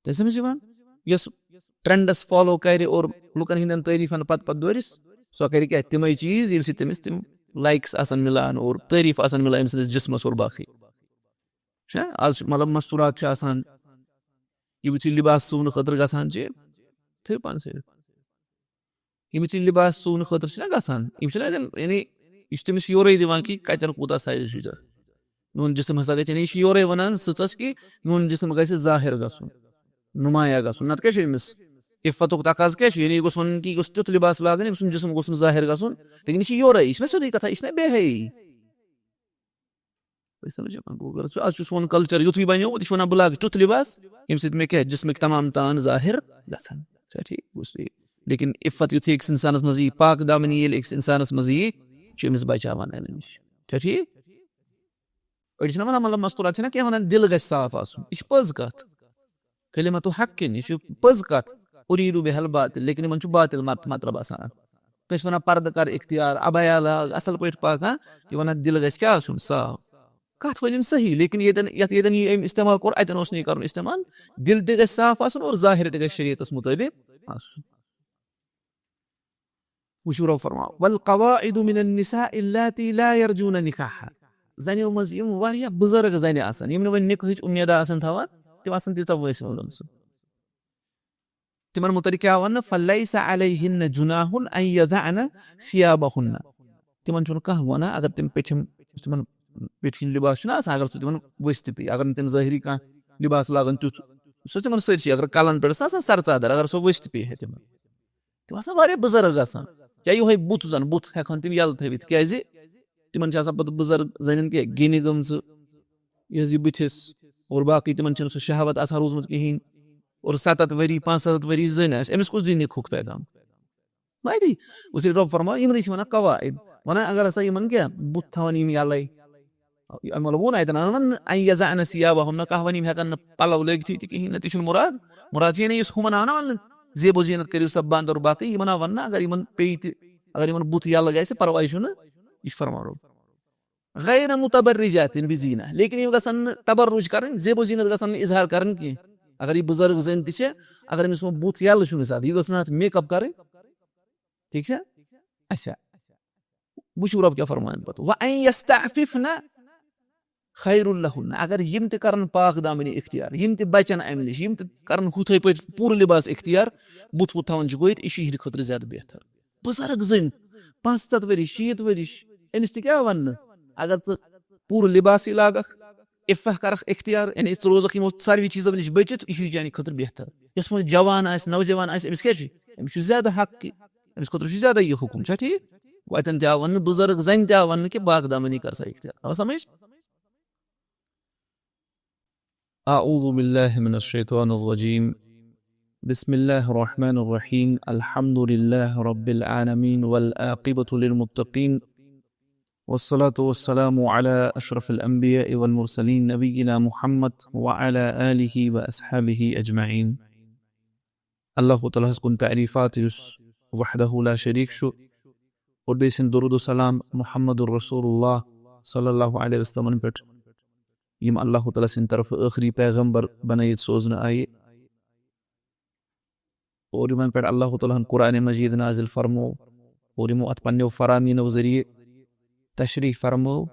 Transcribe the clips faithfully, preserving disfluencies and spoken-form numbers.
تۄہہِ سمجھ یِوان؟ یۄس ٹرینڈس فالو کرِ اور لُکن ہٕنٛدٮ۪ن تعریٖفن پتہٕ پتہٕ دورِ، سۄ کرِ کیٛاہ؟ تِمے چیٖز ییٚمہِ سۭتۍ تٔمِس تِم لایکس آسن مِلان اور تعریٖف آسن مِلان أمۍ سٕنٛدِس جسمس اور باقٕے۔ چھا؟ آز چھُ، مطلب، مستوٗرات چھِ آسان، یِم یُتھُے لِباس سُونہٕ خٲطرٕ گژھان چھِ، تھٲیِو پانہٕ سۭتۍ۔ یِم یُتھُے لِباس سُونہٕ خٲطرٕ چھِنہ گژھان، یِم چھِنہ اَتٮ۪ن، یعنی، یہِ چھُ تٔمِس یورَے دِوان کہِ کَتٮ۪ن کوٗتاہ سایز چھُ ژےٚ۔ میون جسم ہسا گژھِ، یعنی، یہِ چھُ یورَے وَنان سٕژَس کہِ میون جسم گژھِ ظٲہِر گژھُن، نُمایاں گژھُن۔ نَتہٕ کیٛاہ چھُ أمِس عفتُک تقاضہٕ کیٛاہ چھُ؟ یعنی، یہِ گوٚژھ وَنُن کہِ یہِ گوٚژھ تیُتھ لِباس لاگُن، أمۍ سُنٛد جسم گوٚژھ نہٕ ظٲہِر گژھُن۔ لیکِن یہِ چھِ یورَے، یہِ چھِنہ سیوٚدُے کَتھا، یہِ چھِنہ بے حیٲیی۔ تُہۍ سمجھِو، وۄنۍ گوٚو، اگر سُہ، آز چھُ سون کلچر یُتھُے بنیومُت، یہِ چھُ وَنان، "بہٕ لاگہٕ تیُتھ لِباس، ییٚمہِ سۭتۍ مےٚ کیٛاہ، جسمٕکۍ تمام تان ظٲہِر گژھن۔" چھا ٹھیٖک؟ گوٚو سُہ۔ لیکن عفت یُتھُے أکِس اِنسانَس منٛز یی، پاک دامنی ییٚلہِ أکِس اِنسانَس منٛز یی، چھُ أمِس بچاوان اَمہِ نِش۔ چھا ٹھیٖک؟ أڑۍ چھِنہ وَنان، مطلب، مستوٗرات چھِنہ کینٛہہ وَنان، "دِل گژھِ صاف آسُن۔" یہِ چھِ پٔز کَتھ۔ کلمتُ حقٍ، یہِ چھُ پٔز کَتھ۔ "أُریٖدُ بِہَا الباطِل"، لیکن یِمَن چھُ باطِل مط-، مطلب آسان۔ کٲنٛسہِ وَنان، "پردٕ کر اختیار، عبایا لاگ، اَصٕل پٲٹھۍ پَکھ"، ہا؟ یہِ وَنان، "دِل گژھِ کیٛاہ آسُن؟ صاف۔" کَتھ ؤنِن صحیح، لیکن ییٚتٮ۪ن، یَتھ، ییٚتٮ۪ن یہِ أمۍ استعمال کوٚر، اَتٮ۪ن اوس نہٕ یہِ کَرُن استعمال۔ دِل تہِ گژھِ صاف آسُن اور ظٲہِر تہِ گژھِ شریعتَس مُطٲبِق آسُن۔ وٕچھِو رۄب فرماوان، "والقواعد من النساء اللاتي لا يرجون نكاحا۔" زَنیو منٛز یِم واریاہ بُزرگ زَنہِ آسَن، یِم نہٕ وۄنۍ نِکاحٕچ اُمید آسَن تھاوان، تِم آسَن تیٖژاہ وٲسۍ وٲلمژٕ۔ تِمن مُتعلِق کیٛاہ وَننہٕ؟ "فليس عليهن جناح أن يضعن ثيابهن۔" تِمن چھُنہٕ کانٛہہ گۄناہ اگر تِم پیٚٹھِم، یُس تِمن پیٚٹھۍ کِنۍ لِباس چھُنہ آسان، اگر سُہ تِمن ؤسۍ تہِ پیٚیہِ، اگر نہٕ تِم ظٲہری کانٛہہ لِباس لاگن تیُتھ، سُہ چھِ تِمن سٲرسٕے، اگر کَلن پٮ۪ٹھ چھِ آسان سرژادر، اگر سۄ ؤسۍ تہِ پیٚیہِ ہے تِمن۔ تِم آسان واریاہ بُزرگ آسان، یا یِہوٚے بُتھ زن، بُتھ ہٮ۪کہٕ ہن تِم یَلہٕ تھٲوِتھ، کیٛازِ تِمن چھِ آسان پتہٕ بُزرگ زنٮ۪ن کیٛاہ گِنہِ گٔمژٕ، یہِ حظ یہِ بٕتھِس، اور باقٕے تِمن چھَنہٕ سۄ شہوت آسان روٗزمٕژ کِہیٖنۍ۔ اور ستتھ ؤری، پانٛژھ ستتھ ؤری زٔنۍ آسہِ، أمِس کُس دِی نِکاحُک پیغام؟ مہ دی۔ اسی رۄب فرماو، یِمنٕے چھِ وَنان قواعد۔ وَنان اگر ہسا یِمن کیٛاہ بُتھ تھاوان یِم یَلَے، یہِ مطلب ووٚن اَتٮ۪ن، اَنہٕ وَنہٕ أن یضعن ثیابہن، نہ کانٛہہ وَنہِ یِم ہٮ۪کَن نہٕ پَلو لٲگتھٕے تہِ کِہیٖنۍ، نہ تہِ چھُنہٕ مُراد۔ مُراد چھُ یعنی یُس ہُمَن آو نہ وَننہٕ زیب و زیٖنت کٔرِو سا بنٛد اور باقٕے، یِمَن آو وَننہٕ اگر یِمَن پیٚیہِ تہِ، اگر یِمَن بُتھ یَلہٕ گژھِ، پَرواے چھُنہٕ، یہِ چھُ فرمان رۄب۔ غیر متبرجات بزینہ، لیکن یِم گژھن نہٕ تبرج کرٕنۍ، زیب و زینت گژھن نہٕ اظہار کرٕنۍ کینٛہہ۔ اگر یہِ بُزرگ زٔنۍ تہِ چھےٚ، اگر أمِس وۄنۍ بُتھ یَلہٕ چھُ أمِس، اَتھ یہِ گٔژھ نہٕ اَتھ make up کرٕنۍ، ٹھیٖک چھا؟ اچھا، وٕچھِو رۄب کیٛاہ فرماوان پتہٕ، "وَأَن يَسْتَعْفِفْنَ خَيْرٌ لَهُنَّ"، اگر یِم تہِ کرن پاک دامنی اختیار، یِم تہِ بچن امہِ نِش، یِم تہِ کرن ہُتھے پٲٹھۍ پوٗرٕ لباس اختیار، بُتھ وُتھ تھاوُن چھُ گوٚو یہِ چھُ یِہنٛدِ خٲطرٕ زیادٕ بہتر۔ بُزرگ زٔنۍ، پانٛژھ ستتھ ؤرِش، شیٖتھ ؤرِش، أمِس تہِ کیٛاہ وَننہٕ؟ اگر ژٕ پوٗرٕ لِباسٕے لاگَکھ، عفہ کَرَکھ اختیار، یعنی ژٕ روزَکھ یِمو ژَروِ چیٖزو نِش بٔچِتھ، یہِ چھُے چانہِ خٲطرٕ بہتر۔ یۄس وۄنۍ جوان آسہِ، نوجوان آسہِ، أمِس کیٛاہ چھُ؟ أمِس چھُ زیادٕ حق کہِ، أمِس خٲطرٕ چھُ زیادٕ یہِ حُکُم، چھا ٹھیٖک؟ وۄنۍ اَتٮ۪ن تہِ آو وَننہٕ، بُزرگ زَنہِ تہِ آو وَننہٕ کہِ پاک دامنی کر سا اختیار۔ آو سَمٕجھ؟ أعوذ بالله من الشيطان الرجيم. بسم الله الرحمن الرحيم. الحمد لله رب العالمين والعاقبة للمتقين. والصلاة والسلام على أشرف الأنبياء والمرسلين نبينا محمد وعلى آله وأصحابه أجمعين. اللہ تعالیٰ ہس کُن تعریٖفات یُس وحدہ لا شریٖک چھُ، اور بیٚیہِ سٕنٛدۍ درود و سلام محمد رسول اللہ صلی اللہ علیہ وسلمن پٮ۪ٹھ، یِم اللہ تعالیٰ سٕنٛدِ طرفہٕ ٲخری پیغمبر بنٲیِتھ سوزنہٕ آیہِ، اور یِمن پٮ۪ٹھ اللہ تعالیٰ ہن قرآن مجید نازل فرموو، اور یِمو اتھ پننیو فرامینو ذٔریعہٕ تشریح فرموو۔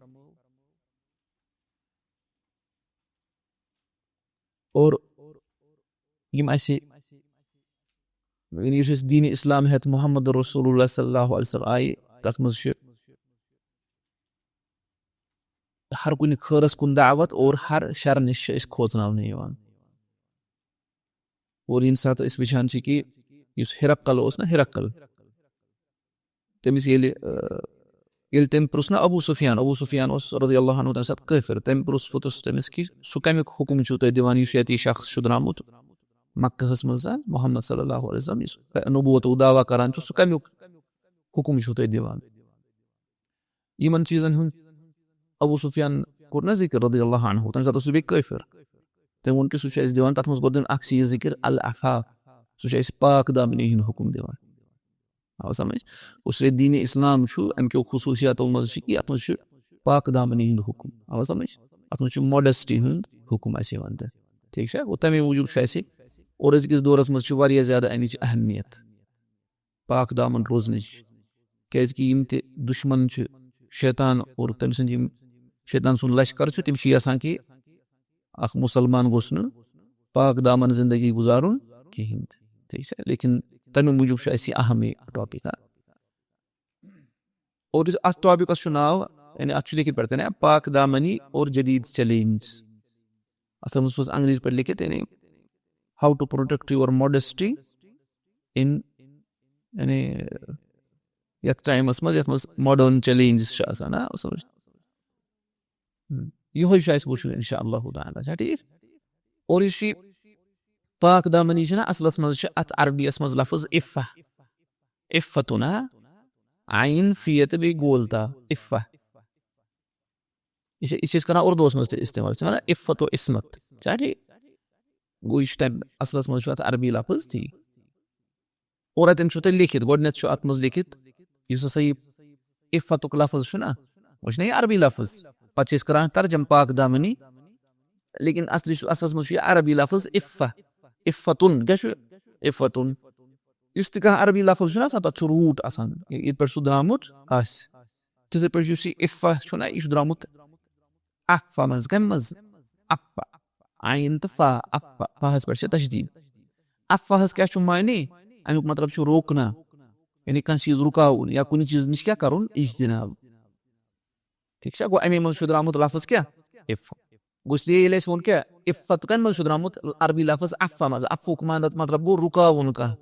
اور یِم اَسہِ، یعنی یُس اَسہِ دیٖنِ اِسلام ہٮ۪تھ محمد رسول اللہ صلی اللہ علیہ وسلم آیہِ، تَتھ منٛز چھِ ہر کُنہِ خٲرس کُن دعوت اور ہر شرٕ نِش چھِ أسۍ کھوژناونہٕ یِوان۔ اور ییٚمہِ ساتہٕ أسۍ وٕچھان چھِ کہِ یُس ہرقل اوس نہ، ہرقل، تٔمِس ییٚلہِ، آ، ییٚلہِ تٔمۍ پرُژھ نہ ابو سفیان، ابو سفیان اوس رضی اللہ عنہ تَمہِ ساتہٕ کٲفِر، تٔمۍ پرُژھ پوٚتُس تٔمِس کہِ سُہ کَمیُک حُکُم چھُو تۄہہِ دِوان یُس ییٚتہِ یہِ شخص چھُ درٛامُت مکہَس منٛز، محمد صلی اللہ علیہ وسلم، یُس نبوتُک دعویٰ کران چھُ، سُہ کَمیُک حُکُم چھُو تۄہہِ دِوان؟ یِمن چیٖزن ہُنٛد ابو سفیان کوٚر نہ ذِکر رضی اللہ عنہ، تَمہِ ساتہٕ اوس سُہ بیٚیہِ کٲفِر۔ تٔمۍ ووٚن کہِ سُہ چھُ اَسہِ دِوان، تَتھ منٛز کوٚر تٔمۍ اکھ چیٖز ذِکر، العفاف، سُہ چھُ اَسہِ پاک دامنی ہُنٛد حُکُم دِوان۔ آو سمجھ؟ گوٚو سُہ دیٖنِ اِسلام چھُ، اَمہِ کیو خصوٗصیاتو منٛز چھُ کہِ اَتھ منٛز چھُ پاک دامنی ہُنٛد حُکُم۔ آو سمجھ؟ اَتھ منٛز چھُ modesty ہُنٛد حُکُم اَسہِ یِوان دِنہٕ۔ ٹھیٖک چھا؟ گوٚو تَمے موٗجوٗب چھُ اَسہِ اور أزکِس دورس منٛز چھِ واریاہ زیادٕ امِچ اہمیت، پاک دامن روزنٕچ، کیازِ کہِ یِم تہِ دُشمن چھِ، شیطان اور تٔمۍ سٕنٛدۍ یِم شیطان سُنٛد لشکر چھُ، تِم چھِ یژھان کہِ اکھ مُسلمان گوٚژھ نہٕ پاک دامن زندگی گُزارُن کِہینۍ تہِ، ٹھیٖک چھا؟ لیکن تَمہِ موٗجوٗب چھُ اَسہِ یہِ اہم یہِ ٹاپک اکھ۔ اور یُس اَتھ ٹاپکس چھُ ناو، یعنی اَتھ چھُ لیکھِتھ پٮ۪ٹھ، یعنی پاک دامنی اور جدید چیلنج۔ اَتھ منٛز اوس انگریزی پٲٹھۍ لیکھِتھ، یعنی how to protect your modesty in، یعنی یَتھ ٹایمَس منٛز یَتھ منٛز ماڈٲرن چیلنجز چھِ آسان، آ، سمجھ؟ ہم۔ یِہوٚے چھُ اَسہِ وٕچھُن اِنشاء اللہ تعالیٰ، چھا ٹھیٖک؟ اور یُس یہِ پاک دامنی چھِ نہ، اَصلَس منٛز چھِ اَتھ عربیَس منٛز لفظ عفہ، عفتُن، ہا؟ عین فی تہٕ بیٚیہِ گول تا، عفہ۔ یہِ چھِ، یہِ چھِ أسۍ کَران اُردوَس منٛز تہِ استعمال، چھِ وَنان عفت و عصمت، چھا ٹھیٖک؟ گوٚو یہِ چھُ تَمہِ اَصلَس منٛز چھُ اَتھ عربی لفظ تی۔ اور اَتٮ۪ن چھُو تۄہہِ لیکھِتھ، گۄڈٕنٮ۪تھ چھُ اَتھ منٛز لیکھِتھ، یُس ہسا یہِ عفتُک لفظ چھُنہ، وۄنۍ چھُنہ یہِ عربی لفظ، پَتہٕ چھِ أسۍ کران ترجمہٕ پاک دامنی، لیکن اصلی چھُ، اصلس منٛز چھُ یہِ عربی لفظ عفہ، عفتُن، کیٛاہ چھُ؟ عفتُن۔ یُس تہِ کانٛہہ عربی لفظ چھُنہ آسان، تَتھ چھُ root آسان، یہِ-، ییٚتہِ پٮ۪ٹھ سُہ درٛامُت آسہِ۔ تِتھَے پٲٹھۍ یُس یہِ عفہ چھُنہ، یہِ چھُ درٛامُت عفہ منٛز۔ کَمہِ منٛز؟ عفہ۔ عین تہٕ فا، عفہ۔ فاہَس پٮ۪ٹھ چھِ تشدیٖد۔ عفہَس کیٛاہ چھُ معنی؟ اَمیُک مطلب چھُ روکنا، یعنی کانٛہہ چیٖز رُکاوُن یا کُنہِ چیٖز نِش کیٛاہ کَرُن؟ اجتناب۔ ٹھیٖک چھا؟ گوٚو اَمے منٛز چھُ درٛامُت لفظ کیٛاہ؟ عفہ۔ گوٚو اس لیے ییٚلہِ اَسہِ ووٚن کیٛاہ؟ عفت کَمہِ منٛز چھُ درٛامُت؟ عربی لفظ عفہ منٛز۔ عفُک معنی مطلب گوٚو رُکاوُن کانٛہہ،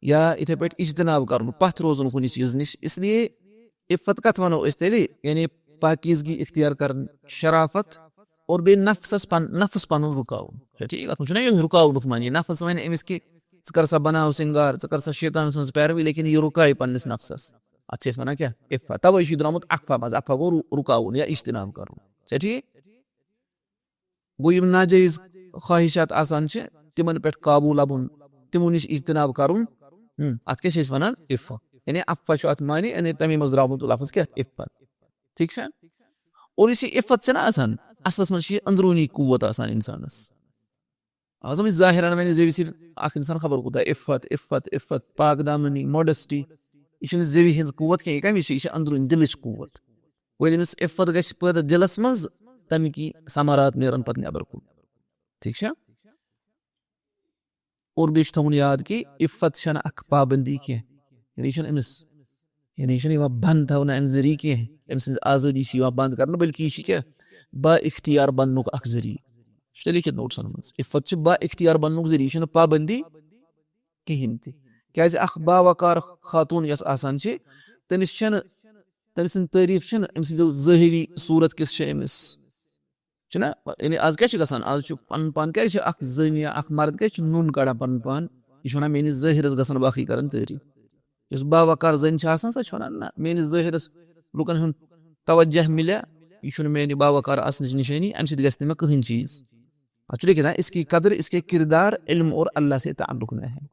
یا یِتھَے پٲٹھۍ اجتناب کَرُن، پَتھ روزُن کُنہِ چیٖزٕ نِش۔ اس لیے عفت کَتھ وَنو أسۍ تیٚلہِ؟ یعنی پاکیزگی اختیار کَرٕنۍ، شرافت، اور بیٚیہِ نفسَس پَن-، نفس پَنُن رُکاوُن۔ ہے، ٹھیٖک، اَتھ منٛز چھُنہ یہِ رُکاونُک معنی۔ نفس وَنہِ أمِس کہِ ژٕ کر سا بناو سِنگار، ژٕ کر سا شیطان سٕنٛز پیروی، لیکن یہِ رُکایہِ پننِس نفسَس۔ اَتھ چھِ أسۍ وَنان کیٛاہ؟ عفت۔ تَوَے چھُ یہِ درٛامُت عفہ منٛز، عفہ گوٚو رُ-، رُکاوُن یا اجتناب کَرُن۔ چھا ٹھیٖک؟ گوٚو یِم ناجٲیز خواہشات آسان چھِ، تِمن پٮ۪ٹھ قابوٗ لَبُن، تِمو نِش اجتناب کَرُن، ہم، اَتھ کیٛاہ چھِ أسۍ وَنان؟ عفہ۔ یعنی عفہ چھُ اَتھ معنی، یعنی تَمے منٛز درٛامُت لفظ کیٛاہ؟ عفت۔ ٹھیٖک چھا؟ اور یُس یہِ عفت چھَنہ آسان، اَصلَس منٛز چھِ یہِ أنٛدروٗنی قوت آسان اِنسانَس۔ آ، سمجھ، ظٲہِرَن وَنہِ زیوِ سۭتۍ اَکھ اِنسان خبر کوٗتاہ عفت، عفت، عفت، پاک دامنی، modesty۔ یہِ چھُنہٕ زیوِ ہِنٛز قوت کینٛہہ، یہِ کَمِچ چھِ؟ یہِ چھِ أنٛدروٗنۍ دِلٕچ قوت۔ وۄنۍ ییٚلہِ أمِس عفت گژھِ پٲدٕ دِلَس منٛز، تَمِکی ثمرات نیرَن پَتہٕ نٮ۪بَر کُن۔ ٹھیٖک چھا؟ اور بیٚیہِ چھُ تھاوُن یاد کہِ عفت چھَنہٕ اَکھ پابندی کینٛہہ، یعنی یہِ چھَنہٕ أمِس، یعنی یہِ چھَنہٕ یِوان بنٛد تھاونہٕ اَمہِ ذٔریعہٕ کینٛہہ، أمۍ سٕنٛز آزٲدی چھِ یِوان بنٛد کرنہٕ، بلکہِ یہِ چھِ کیٛاہ؟ با اختیار بننُک اَکھ ذٔریعہٕ۔ یہِ چھُ تۄہہِ لیکھِتھ نوٹسَن منٛز، عفت چھِ با اختیار بننُک ذٔریعہٕ، یہِ چھَنہٕ پابندی کِہیٖنۍ تہِ۔ کیٛازِ اَکھ باوقار خاتوٗن یۄس آسان چھِ، تٔمِس چھَنہٕ، تٔمۍ سٕنٛز تعریٖف چھَنہٕ أمۍ سٕنٛدِ ظٲہِری صوٗرت کِس چھِ أمِس، چھُنہ؟ یعنی آز کیٛاہ چھُ گژھان؟ آز چھُ پَنُن پان کیٛازِ چھُ اَکھ زٔنۍ یا اَکھ مرد کیٛازِ چھُ نوٚن کَڑان پَنُن پان؟ یہِ چھُ وَنان، "میٛٲنِس ظٲہِرَس گژھن باقٕے کَرٕنۍ تعریٖف۔" یُس باوقار زٔنۍ چھِ آسان، سۄ چھِ وَنان، "نہ، میٛٲنِس ظٲہِرَس لُکَن ہُنٛد توجہ مِلہِ، یہِ چھُنہٕ میٛانہِ باوقار آسنٕچ نِشٲنی، اَمہِ سۭتۍ گژھِ نہٕ مےٚ کٕہٕنۍ چیٖز۔" اَتھ چھُ لیکھِتھ، "اس کی قدر اس کے کردار، علم اور اللہ سے تعلق میں ہے۔"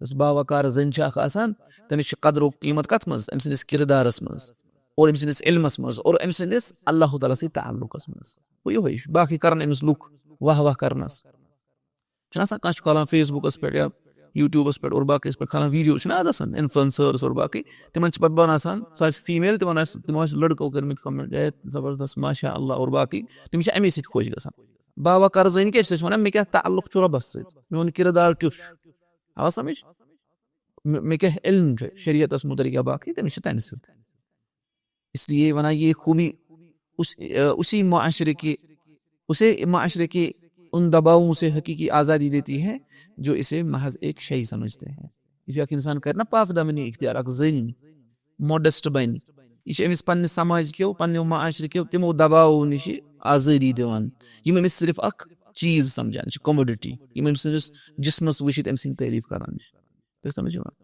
یُس باوقار زٔنۍ چھِ اَکھ آسان، تٔمِس چھِ قدر و قیٖمت کَتھ منٛز؟ أمۍ سٕنٛدِس کردارَس منٛز، اور أمۍ سٕنٛدِس علمَس منٛز، اور أمۍ سٕنٛدِس اللہ تعالیٰ سٕے تعلقَس منٛز۔ گوٚو یِہوٚے چھُ۔ باقٕے کَرَن أمِس لُکھ واہ واہ کَرنَس۔ چھُنہٕ آسان کانٛہہ چھُ کھالان Facebookس پٮ۪ٹھ یا YouTubeس پٮ۪ٹھ اور باقٕے یِتھ پٲٹھۍ کھالان video، چھُنہٕ آز آسان influencers اور باقٕے، تِمَن چھِ پَتہٕ بَنان آسان، سُہ آسہِ female، تِمَن آسہِ، تِمَن آسہِ لٔڑکو کٔرمٕتۍ comment، "اے زبردست، ماشاء اللہ"، اور باقٕے، تِم چھِ اَمے سۭتۍ خۄش گژھان۔ باوقار زٔنۍ کیٛاہ چھِ سۄ چھِ وَنان، "مےٚ کیٛاہ تعلق چھُ رۄبَس سۭتۍ؟ میون کردار کیُتھ چھُ؟" آو سمجھ؟ مےٚ، مےٚ کیٛاہ علم چھُ شریعتَس مُتعلِق یا باقٕے، تٔمِس چھِ تَمہِ سۭتۍ۔ اس لیے وَنان، یہ خوبی اس، اسی معاشرے کے، اسے معاشرے کے ان دباؤں سے حقیقی آزادی دیتی ہے جو اسے محض ایک شے سمجھتے ہیں۔ یُتھُے اکھ اِنسان کَرِ نہ پاک دامنی اختیار، اکھ زٔنۍ، modest بَنہِ، یہِ چھِ أمِس پننہِ سماج کیو، پننیو معاشرٕ کیو تِمو دباوو نِش آزٲدی دِوان، یِم أمِس صرف اکھ چیٖز سمجھان چھِ، commodity، یِم أمۍ سٕنٛدِس جسمس وٕچھِتھ أمۍ سٕنٛدۍ تعریٖف کران چھِ۔ تُہۍ سمجھِو نا؟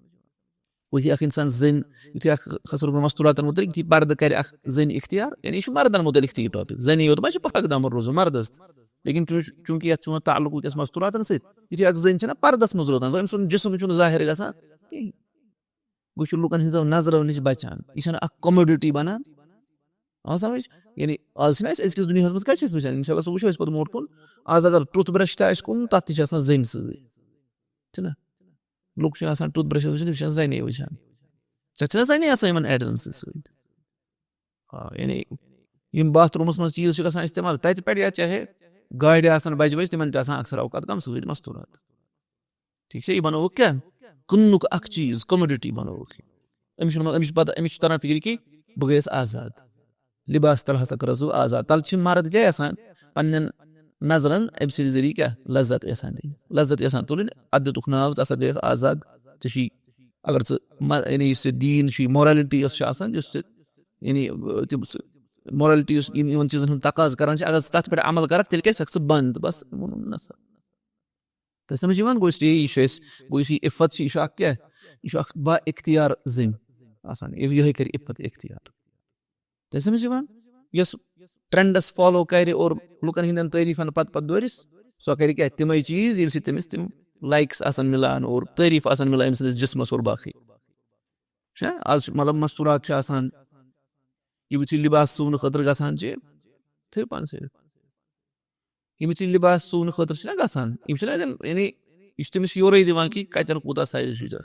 وۄنۍ اکھ اِنسان زٔنۍ، یُتھُے اکھ خاص طور پٲٹھۍ مستوٗراتن مُتعلِق یُتھُے پردٕ کرِ اکھ زٔنۍ اختیار، یعنی یہِ چھُ مردن مُتعلِق تہِ یہِ topic، زَنہِ یوت ما چھِ پاک دامن روزُن، مردس تہِ۔ لیکن چوٗنٛکہِ، چوٗنٛکہِ یتھ چھُ وۄنۍ تعلق وٕنکیٚس مستوٗراتن سۭتۍ، یُتھُے اکھ زٔنۍ چھِ نہ پردس منٛز روزان، گوٚو أمۍ سُنٛد جسم چھُنہٕ ظٲہِر گژھان کِہیٖنۍ۔ گوٚو چھُ لُکن ہٕنٛزو نظرو نِش بچان، یہِ چھَنہٕ اکھ commodity بنان۔ آ سمجھ؟ یعنی آز چھِنہٕ اَسہِ أزکِس دُنیاہَس منٛز کیٛاہ چھِ أسۍ وٕچھان؟ اِنشاء اللہ سُہ وٕچھو أسۍ پَتہٕ برونٛٹھ کُن۔ آز اگر toothbrush تہِ آسہِ کُن، تَتھ تہِ چھِ آسان زٔنۍ سۭتۍ۔ چھُنہ؟ لُکھ چھِ آسان ٹُتھ برٛشَس وٕچھان، تِم چھِ آسان زَنے وٕچھان۔ ژےٚ چھِنہ زَنے آسان یِمَن ایڈَلسَن سۭتۍ؟ آ، یعنی یِم باتھ روٗمَس منٛز چیٖز چھِ گژھان استعمال، تَتہِ پٮ۪ٹھ یا چاہے گاڑِ آسَن بَجہِ بَجہِ، تِمَن تہِ آسان اکثر اوقات کَم سۭتۍ مَستوٗرات۔ ٹھیٖک چھا؟ یہِ بَنووُکھ کیٛاہ؟ کٕننُک اَکھ چیٖز، commodity بَنووُکھ یہِ۔ أمِس چھُنہٕ، أمِس چھُ پَتہ، أمِس چھُ تَران فِکرِ کہِ بہٕ گٔیَس آزاد۔ لِباس تَل ہسا کٔرٕس بہٕ آزاد۔ تَلہٕ چھِ مرد کیٛاہ یَژھان؟ پنٛنٮ۪ن نظرَن أمۍ سٕنٛدِ ذٔریعہٕ کیٛاہ؟ لَذت یَژھان دِنۍ۔ لَذت یَژھان تُلٕنۍ، اَتھ دیُتُکھ ناو، ژٕ ہسا گٔیَکھ آزاد۔ ژےٚ چھُے، اگر ژٕ مہ-، یعنی یُس یہِ دیٖن چھُے، morality یۄس چھِ آسان، یُس ژٕ، یعنی، تِم سُہ morality یُس یِم، یِمَن چیٖزَن ہُنٛد تقاضہٕ کَران چھِ، اگر ژٕ تَتھ پٮ۪ٹھ عمل کَرَکھ، تیٚلہِ کیٛاہ چھَکھ ژٕ بنٛد؟ بَس، ووٚنُن نہ سا۔ تۄہہِ سمجھ یِوان؟ گوٚو، اس لیے یہِ چھُ اَسہِ، گوٚو، یُس یہِ عفت چھِ، یہِ چھُ اَکھ کیٛاہ؟ یہِ چھُ اَکھ با اختیار زٔنۍ آسان، یہِ یِہوٚے کَرِ عفت اختیار۔ تۄہہِ سمجھ یِوان؟ یۄس trendس follow کَرِ اور لُکَن ہٕنٛدٮ۪ن تعریٖفَن پَتہٕ پَتہٕ دورِ، سۄ کَرِ کیٛاہ؟ تِمَے چیٖز، ییٚمہِ سۭتۍ تٔمِس تِم likes آسَن مِلان اور تعریٖف آسَن مِلان أمۍ سٕنٛدِس جسمَس اور باقٕے۔ چھا؟ آز چھُ، مطلب، مستوٗرات چھِ آسان، یِم یُتھُے لِباس سُونہٕ خٲطرٕ گژھان چھِ، تھٲیِو پانَس سۭتۍ۔ یِم یُتھُے لِباس سُونہٕ خٲطرٕ چھِنہ گژھان، یِم چھِنہ اَتٮ۪ن، یعنی، یہِ چھُ تٔمِس یورَے دِوان کہِ کَتٮ۪ن کوٗتاہ size چھُے ژےٚ۔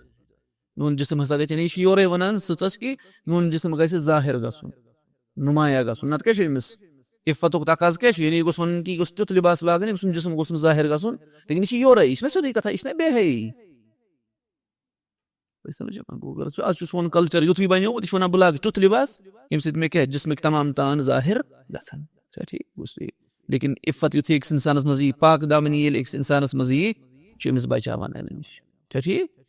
میون جسم ہسا گژھِ، یعنی، یہِ چھُ یورَے وَنان سٕژَس کہِ میون جسم گژھِ ظٲہِر گژھُن، نُمایاں گژھُن۔ نَتہٕ کیٛاہ چھُ أمِس؟ عفتُک تقاضہٕ کیٛاہ چھُ؟ یعنی، یہِ گوٚژھ وَنُن کہِ یہِ گوٚژھ تیُتھ لِباس لاگُن، أمۍ سُنٛد جسم گوٚژھ نہٕ ظٲہِر گژھُن۔ لیکِن یہِ چھِ یورَے، یہِ چھِنہ سیوٚدُے کَتھا، یہِ چھِنہ بے حیٲیی۔ تُہۍ سمجھِو، وۄنۍ گوٚو، اگر ژٕ، آز چھُ سون culture یُتھُے بنیومُت، یہِ چھُ وَنان، بہٕ لاگہٕ تیُتھ لِباس، ییٚمہِ سۭتۍ مےٚ کیٛاہ، جسمٕکۍ تمام تان ظٲہِر گژھن۔ چھا ٹھیٖک؟ گوٚو سُہ یہِ۔ لیکِن عفت یُتھُے أکِس اِنسانَس منٛز یی، پاک دامنی ییٚلہِ أکِس اِنسانَس منٛز یی، چھُ أمِس بچاوان اَمہِ نِش۔ چھا ٹھیٖک؟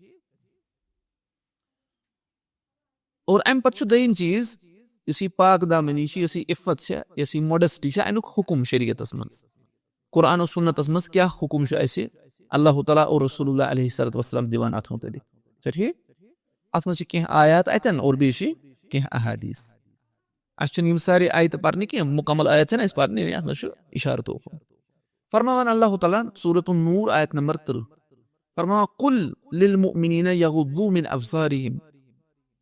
اور اَمہِ پتہٕ چھُ دوٚیِم چیٖز، یُس یہِ پاک دامنی چھِ، یُس یہِ عفت چھےٚ، یُس یہِ modesty چھےٚ، اَمیُک حُکُم شریعتَس منٛز۔ قرآن و سُنتَس منٛز کیٛاہ حُکُم چھُ اَسہِ اللہ تعالیٰ اور رسول اللہ علیہ الصلوۃ والسلام دِوان اَتھ مُتعلِق؟ چھا ٹھیٖک؟ اَتھ منٛز چھِ کینٛہہ آیات اَتٮ۪ن اور بیٚیہِ چھِ کینٛہہ احادیث۔ اَسہِ چھِنہٕ یِم سارے آیتہٕ پَرنہِ کینٛہہ، مُکمل آیت چھَنہٕ اَسہِ پَرنہِ، اَتھ منٛز چھُ اِشارٕ توکُن۔ فرماوان اللہ تعالیٰ سورۃ النور آیت نمبر ترٕہ، فرماوان، "قل للمؤمنین یغضوا من ابصارہم"،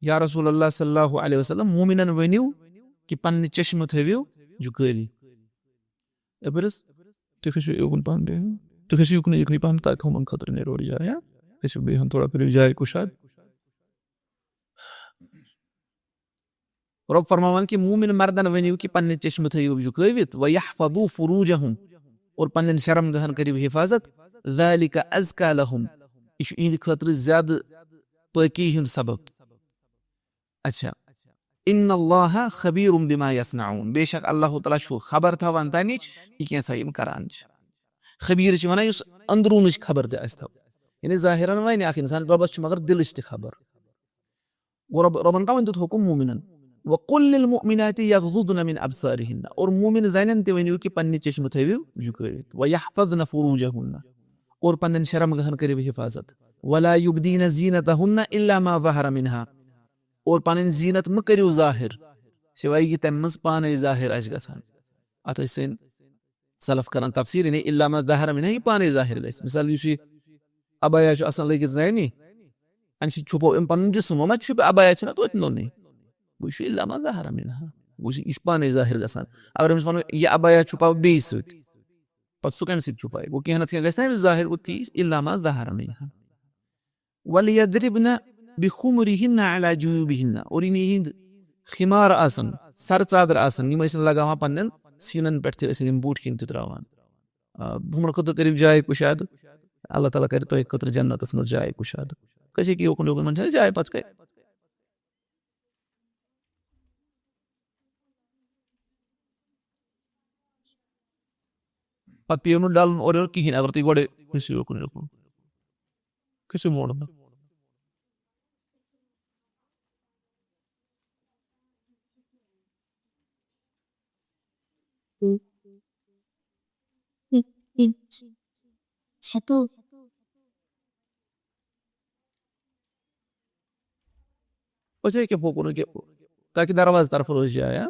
یا رسول اللہ صلی اللہ علیہ وسلم، مومنن ؤنِو کہِ پننہِ چشمہٕ تھٲوِو جُکٲوِتھ۔ اے بٔرِس، تُہۍ کھٔسِو یوکُن پہن بیٚیہِ۔ تُہۍ کھٔسِو یوکُن، یوکُنٕے پہن، تاکہِ ہُمن خٲطرٕ نیرِ اورٕ جاے، ہا؟ کھٔسِو بیٚیہِ ہن تھوڑا، کٔرِو جاے کُشاد۔ رۄب فرماوان کہِ مومن مردن ؤنِو کہِ پننہِ چشمہٕ تھٲیِو جُکٲوِتھ، "وَیَحْفَظُوا فُرُوجَهُمْ"، اور پننٮ۪ن شرم گاہن کٔرِو حفاظت، "ذَلِکَ أَزْکَىٰ لَهُمْ"، یہِ چھُ یِہنٛدِ خٲطرٕ زیادٕ پٲکی ہُنٛد سبب۔ اچھا، "إِنَّ اللَّهَ خَبِيرٌ بِمَا يَصْنَعُونَ"، بے شک اللہ تعالیٰ چھُ خبر تھاوان تَمِچ، یہِ کینٛژھا یِم کران چھِ۔ خبیٖر چھِ وَنان یُس أنٛدروٗنٕچ خبر تہِ آسہِ تھاوان، یعنی ظٲہِرَن وَنہِ اَکھ اِنسان، رۄبَس چھُ مگر دِلٕچ تہِ خبر۔ گوٚو رۄب-، رۄبَن کَتھ وَنہِ دیُت حُکُم مومِنَن؟ "وَقُل لِّلْمُؤْمِنَاتِ يَغْضُضْنَ مِنْ أَبْصَارِهِنَّ"، اور مومِن زَنٮ۪ن تہِ ؤنِو کہِ پننہِ چشمہٕ تھٲوِو جُکٲوِتھ، "وَيَحْفَظْنَ فُرُوجَهُنَّ"، اور پننٮ۪ن شرم گاہن کٔرِو حفاظت، "وَلَا يُبْدِينَ زِينَتَهُنَّ إِلَّا مَا ظَهَرَ مِنْهَا"، اور پنٕنۍ زیٖنت مہٕ کٔرِو ظٲہِر، سوائے یہِ تَمہِ منٛز پانے ظٲہِر آسہِ گژھان۔ اَتھ ٲسۍ سٲنۍ سلف کران تفسیٖر، یعنی "إِلَّا مَا ظَهَرَ مِنْهَا"، یہِ پانے ظٲہِر گژھِ۔ مثال، یُس یہِ عبایا چھُ آسان لٲگِتھ زنہِ، اَمہِ سۭتۍ چھُپو أمۍ پنُن جسم، وۄنۍ ما چھُپہِ عبایا، چھُنہ توتہِ لونٕے؟ گوٚو، یہِ چھُ "إِلَّا مَا ظَهَرَ مِنْهَا"، گوٚو، یہِ چھُ پانے ظٲہِر گژھان۔ اگر أمِس وَنو، "یہِ عبایا چھُپاو بیٚیہِ سۭتۍ"، پتہٕ سُہ کَمہِ سۭتۍ چھُپایہِ؟ گوٚو، کینٛہہ نتہٕ کینٛہہ گژھِ نہ أمِس ظٲہِر، گوٚو، تی "إِلَّا مَا ظَهَرَ مِنْهَا"۔ "وَلْيَضْرِبْنَ بِخُمُرِهِنَّ عَلَىٰ جُيُوبِهِنَّ"، اور یِم یِہِنٛدۍ خِمار آسَن، سر ژادر آسَن، یِم ٲسِن لگاوان پننٮ۪ن سیٖنَن پٮ۪ٹھ، تہِ ٲسِن یِم بوٗٹھ کِنۍ تہِ ترٛاوان۔ آ، ہُمَن خٲطرٕ کٔرِو جاے کُشاد، اللہ تعالیٰ کَرِ تۄہہِ خٲطرٕ جنتَس منٛز جاے کُشاد۔ کٲنٛسہِ ہیٚکہِ یوکُن یوکُن، وۄنۍ چھَنہٕ جاے پَتہٕ کَتہِ؟ پَتہٕ پیٚیِو نہٕ ڈَلُن اورٕ یورٕ کِہیٖنۍ، اگر تُہۍ گۄڈَے کھٔسِو یوکُن یوکُن۔ کھٔسِو موڈَس منٛز۔ أسۍ ہیٚکہِ ہوکُن یہِ، تاکہِ دروازٕ طرفہٕ روزِ جاے، ہا؟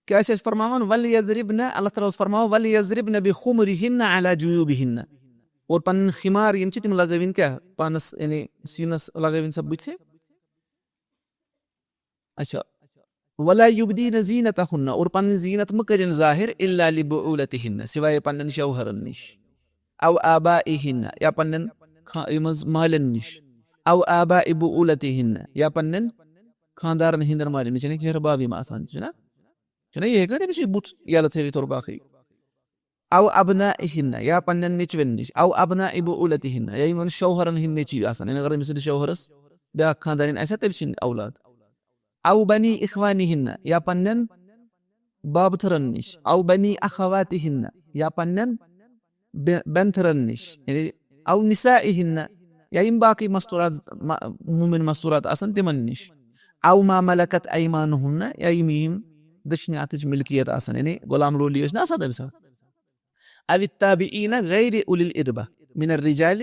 کیٛاہ چھِ اَسہِ فرماوان؟ "وَلْيَضْرِبْنَ"، اللہ تعالیٰ اوس فرماوان، "وَلْيَضْرِبْنَ بِخُمُرِهِنَّ عَلَىٰ جُيُوبِهِنَّ"، اور پَنٕنۍ خِمار یِم چھِ، تِم لگٲوِن کیٛاہ؟ پانَس، یعنی سیٖنَس لگٲوِن سا بٕتھِ۔ اچھا، ولا يبدين زينتهن، اور پنٕنۍ زینت مہٕ کٔرِن ظاہر، الا لبعولتهن، سوائے پننٮ۪ن شوہرن نِش، او آبائهن، یا پننٮ۪ن خا-، یِم حظ مالٮ۪ن نِش، او آباء بعولتهن، یا پننٮ۪ن خاندارن ہٕنٛدٮ۪ن مالٮ۪ن نِش، یعنی ہیہر باب یِم آسان چھِ نا، چھُنہ یہِ ہیٚکہِ نا تٔمِس یہِ بُتھ یَلہٕ تھٲوِتھ اور باقٕے۔ او ابنائهن، یا پننٮ۪ن نیٚچوٮ۪ن نِش، او ابناء بعولتهن، یا یِمن شوہرن ہٕنٛدۍ نیٚچوۍ آسان، یعنی اگر أمِس سٕنٛدِس شوہرس بیٛاکھ خاندارِنۍ آسہِ ہا، تٔمۍ سٕنٛدۍ اولاد۔ او بنی اخوانهن، یا پننٮ۪ن بابتھرن نِش، او بنی اخواتهن، یا پننٮ۪ن بے-، بینتھرن نِش، یعنی او نسائهن، یا یِم باقٕے مستورات، م-، مومن مستورات آسن تِمن نِش، او ما ملکت ایمانهن، یا یِم یِم دٔچھنہِ اتھٕچ ملکیت آسن، یعنی غلام لولی ٲسۍ نہ آسان تمہِ ساتہٕ۔ او التابعین غیر اولی الاربہ من الرجال،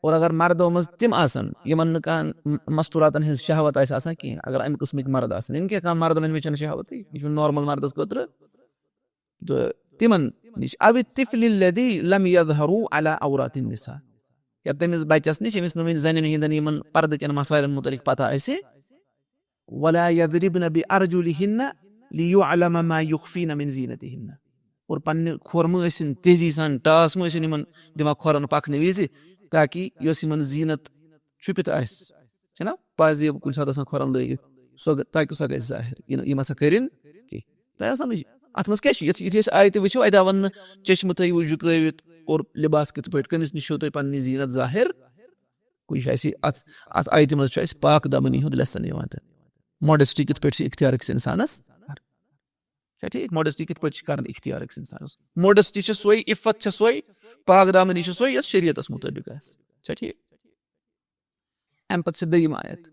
اور اگر مردو منٛز تِم آسن یِمن نہٕ کانٛہہ م-، مستوراتن ہٕنٛز شہوت آسہِ آسان کینٛہہ، اگر امہِ قٕسمٕکۍ مرد آسن، یِم کیٛاہ کانٛہہ مردن ہٕنٛز چھنہٕ شہوتٕے، یہِ چھُ نارمل مردس خٲطرٕ، تہٕ تِمن نِش۔ او الطفل الذی لم یظہروا علی عورات النساء، یا تٔمِس بچس نِش، ییٚمِس نہٕ وُنہِ زنٮ۪ن ہٕنٛدٮ۪ن یِمن پردٕ کٮ۪ن مسائلن متعلق پتہ آسہِ۔ ولا یضربن بارجلہن لیعلم ما یخفین من زینتہن، اور پننہِ کھۄر مہٕ ٲسِن تیزی سان، ٹاس مہٕ ٲسِن یِمن دِوان کھۄرن پکنہٕ وِزِ، تاکہِ یۄس یِمن زینت چھُپِتھ آسہِ، چھےٚ نا پازیب کُنہِ ساتہٕ آسان کھۄرن لٲگِتھ، سۄ گ-، تاکہِ سۄ گژھِ ظٲہِر۔ یہِ نہٕ، یِم ہسا کٔرِن کینٛہہ۔ تۄہہِ آو سمجھ؟ اتھ منٛز کیٛاہ چھُ؟ یتھ، یُتھُے أسۍ آیتہِ وٕچھو، اتہِ آو وننہٕ چشمہٕ تھٲیِو جُکٲوِتھ اور لباس کِتھ پٲٹھۍ، کٔمِس نِش چھُو تۄہہِ پننہِ زینت ظٲہِر؟ کُنہِ جایہِ چھِ اتھ، اتھ آیتہِ منٛز چھُ اسہِ پاک دامنی ہُنٛد lesson یِوان دِنہٕ۔ Modesty کِتھ پٲٹھۍ چھِ اختیار أکِس انسانس؟ چھا ٹھیٖک؟ Modesty کِتھ پٲٹھۍ چھِ کرٕنۍ اختیار أکِس انسانس؟ Modesty چھِ سۄے، عفت چھِ سۄے، پاک دامنی چھِ سۄے، یۄس شریعتس مُطٲبِق آسہِ۔ چھا ٹھیٖک؟ امہِ پتہٕ چھِ دوٚیِم آیت۔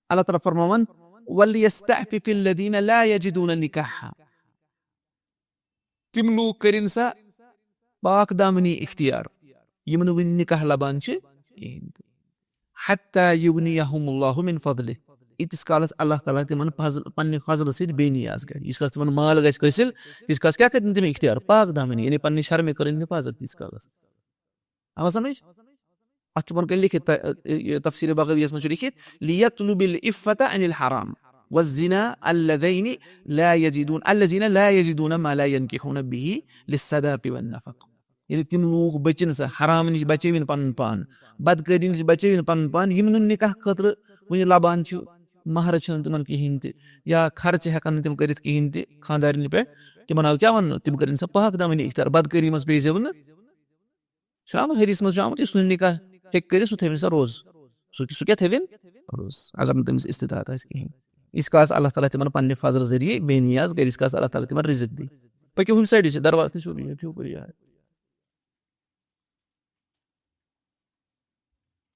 اللہ تعالیٰ فرماوان، "وَلْيَسْتَعْفِفِ الَّذِينَ لَا يَجِدُونَ نِكَاحًا۔" تِم لوٗکھ کٔرِن سا پاک دامنی اختیار، یِم نہٕ وُنہِ نکاح لبان چھِ کِہیٖنۍ تہِ۔ "حَتَّى يُغْنِيَهُمُ اللَّهُ مِن فَضْلِهِ"، ییٖتِس کالس اللہ تعالیٰ تِمن فضل، پننہِ فضلہٕ سۭتۍ بے نیاز کرِ، ییٖتِس کالس تِمن مال گژھِ حٲصِل، تیٖتِس کالس کیٛاہ کرِ تِم اختیار؟ پاک دامنی، یعنی پننہِ شرمہِ کٔرٕن حفاظت تیٖتِس کالس۔ آو سمجھ؟ اتھ چھُ بۄنہٕ کَنہِ لیکھِتھ، ت-، یہِ تفسیٖر بغویَس منٛز چھُ لیکھِتھ، "لِيَطْلُبِ الْعِفَّةَ عَنِ الْحَرَامِ وَالزِّنَا الَّذِينَ لَا يَجِدُونَ، الَّذِينَ لَا يَجِدُونَ مَا لَا يَنكِحُونَ بِهِ لِلصَّدَاقِ وَالنَّفَقَةِ"۔ یعنی تِم لوٗکھ بٔچِن سا، حرام نِش بچٲوِن پنُن پان، بدکٲری نِش بچٲوِن پنُن پان، یِم نہٕ نکاح خٲطرٕ وُنہِ لبان چھِ، مہر چھُنہٕ تِمن کِہیٖنۍ تہِ، یا خرچہٕ ہٮ۪کن نہٕ تِم کٔرِتھ کِہیٖنۍ تہِ خانٛدارِنہِ پٮ۪ٹھ، تِمن آو کیٛاہ وننہٕ؟ تِم کٔرِن سا پاک دامنی اختیار، بدکٲری منٛز پیٚیہِ زیو نہٕ۔ چھُ آمُت حدیث منٛز چھُ آمُت، یُس نہٕ نکاح ہیٚکہِ کٔرِتھ، سُہ تھٲوِن سا روزٕ۔ سُہ، سُہ کیٛاہ تھٲوِن؟ روزٕ، اگر نہٕ تٔمِس استطاعت آسہِ کِہیٖنۍ۔ ییٖتِس کالس اللہ تعالیٰ تِمن پننہِ فضلہٕ ذٔریعہٕ بے نیاز کرِ، ییٖتِس کالس اللہ تعالیٰ تِمن رِزق دِیہِ۔ پٔکِو ہُمہِ سایڈٕ چھِ دروازٕ نِش، ہیوٚر، ہیوٚر، ہیوٚر، یہِ۔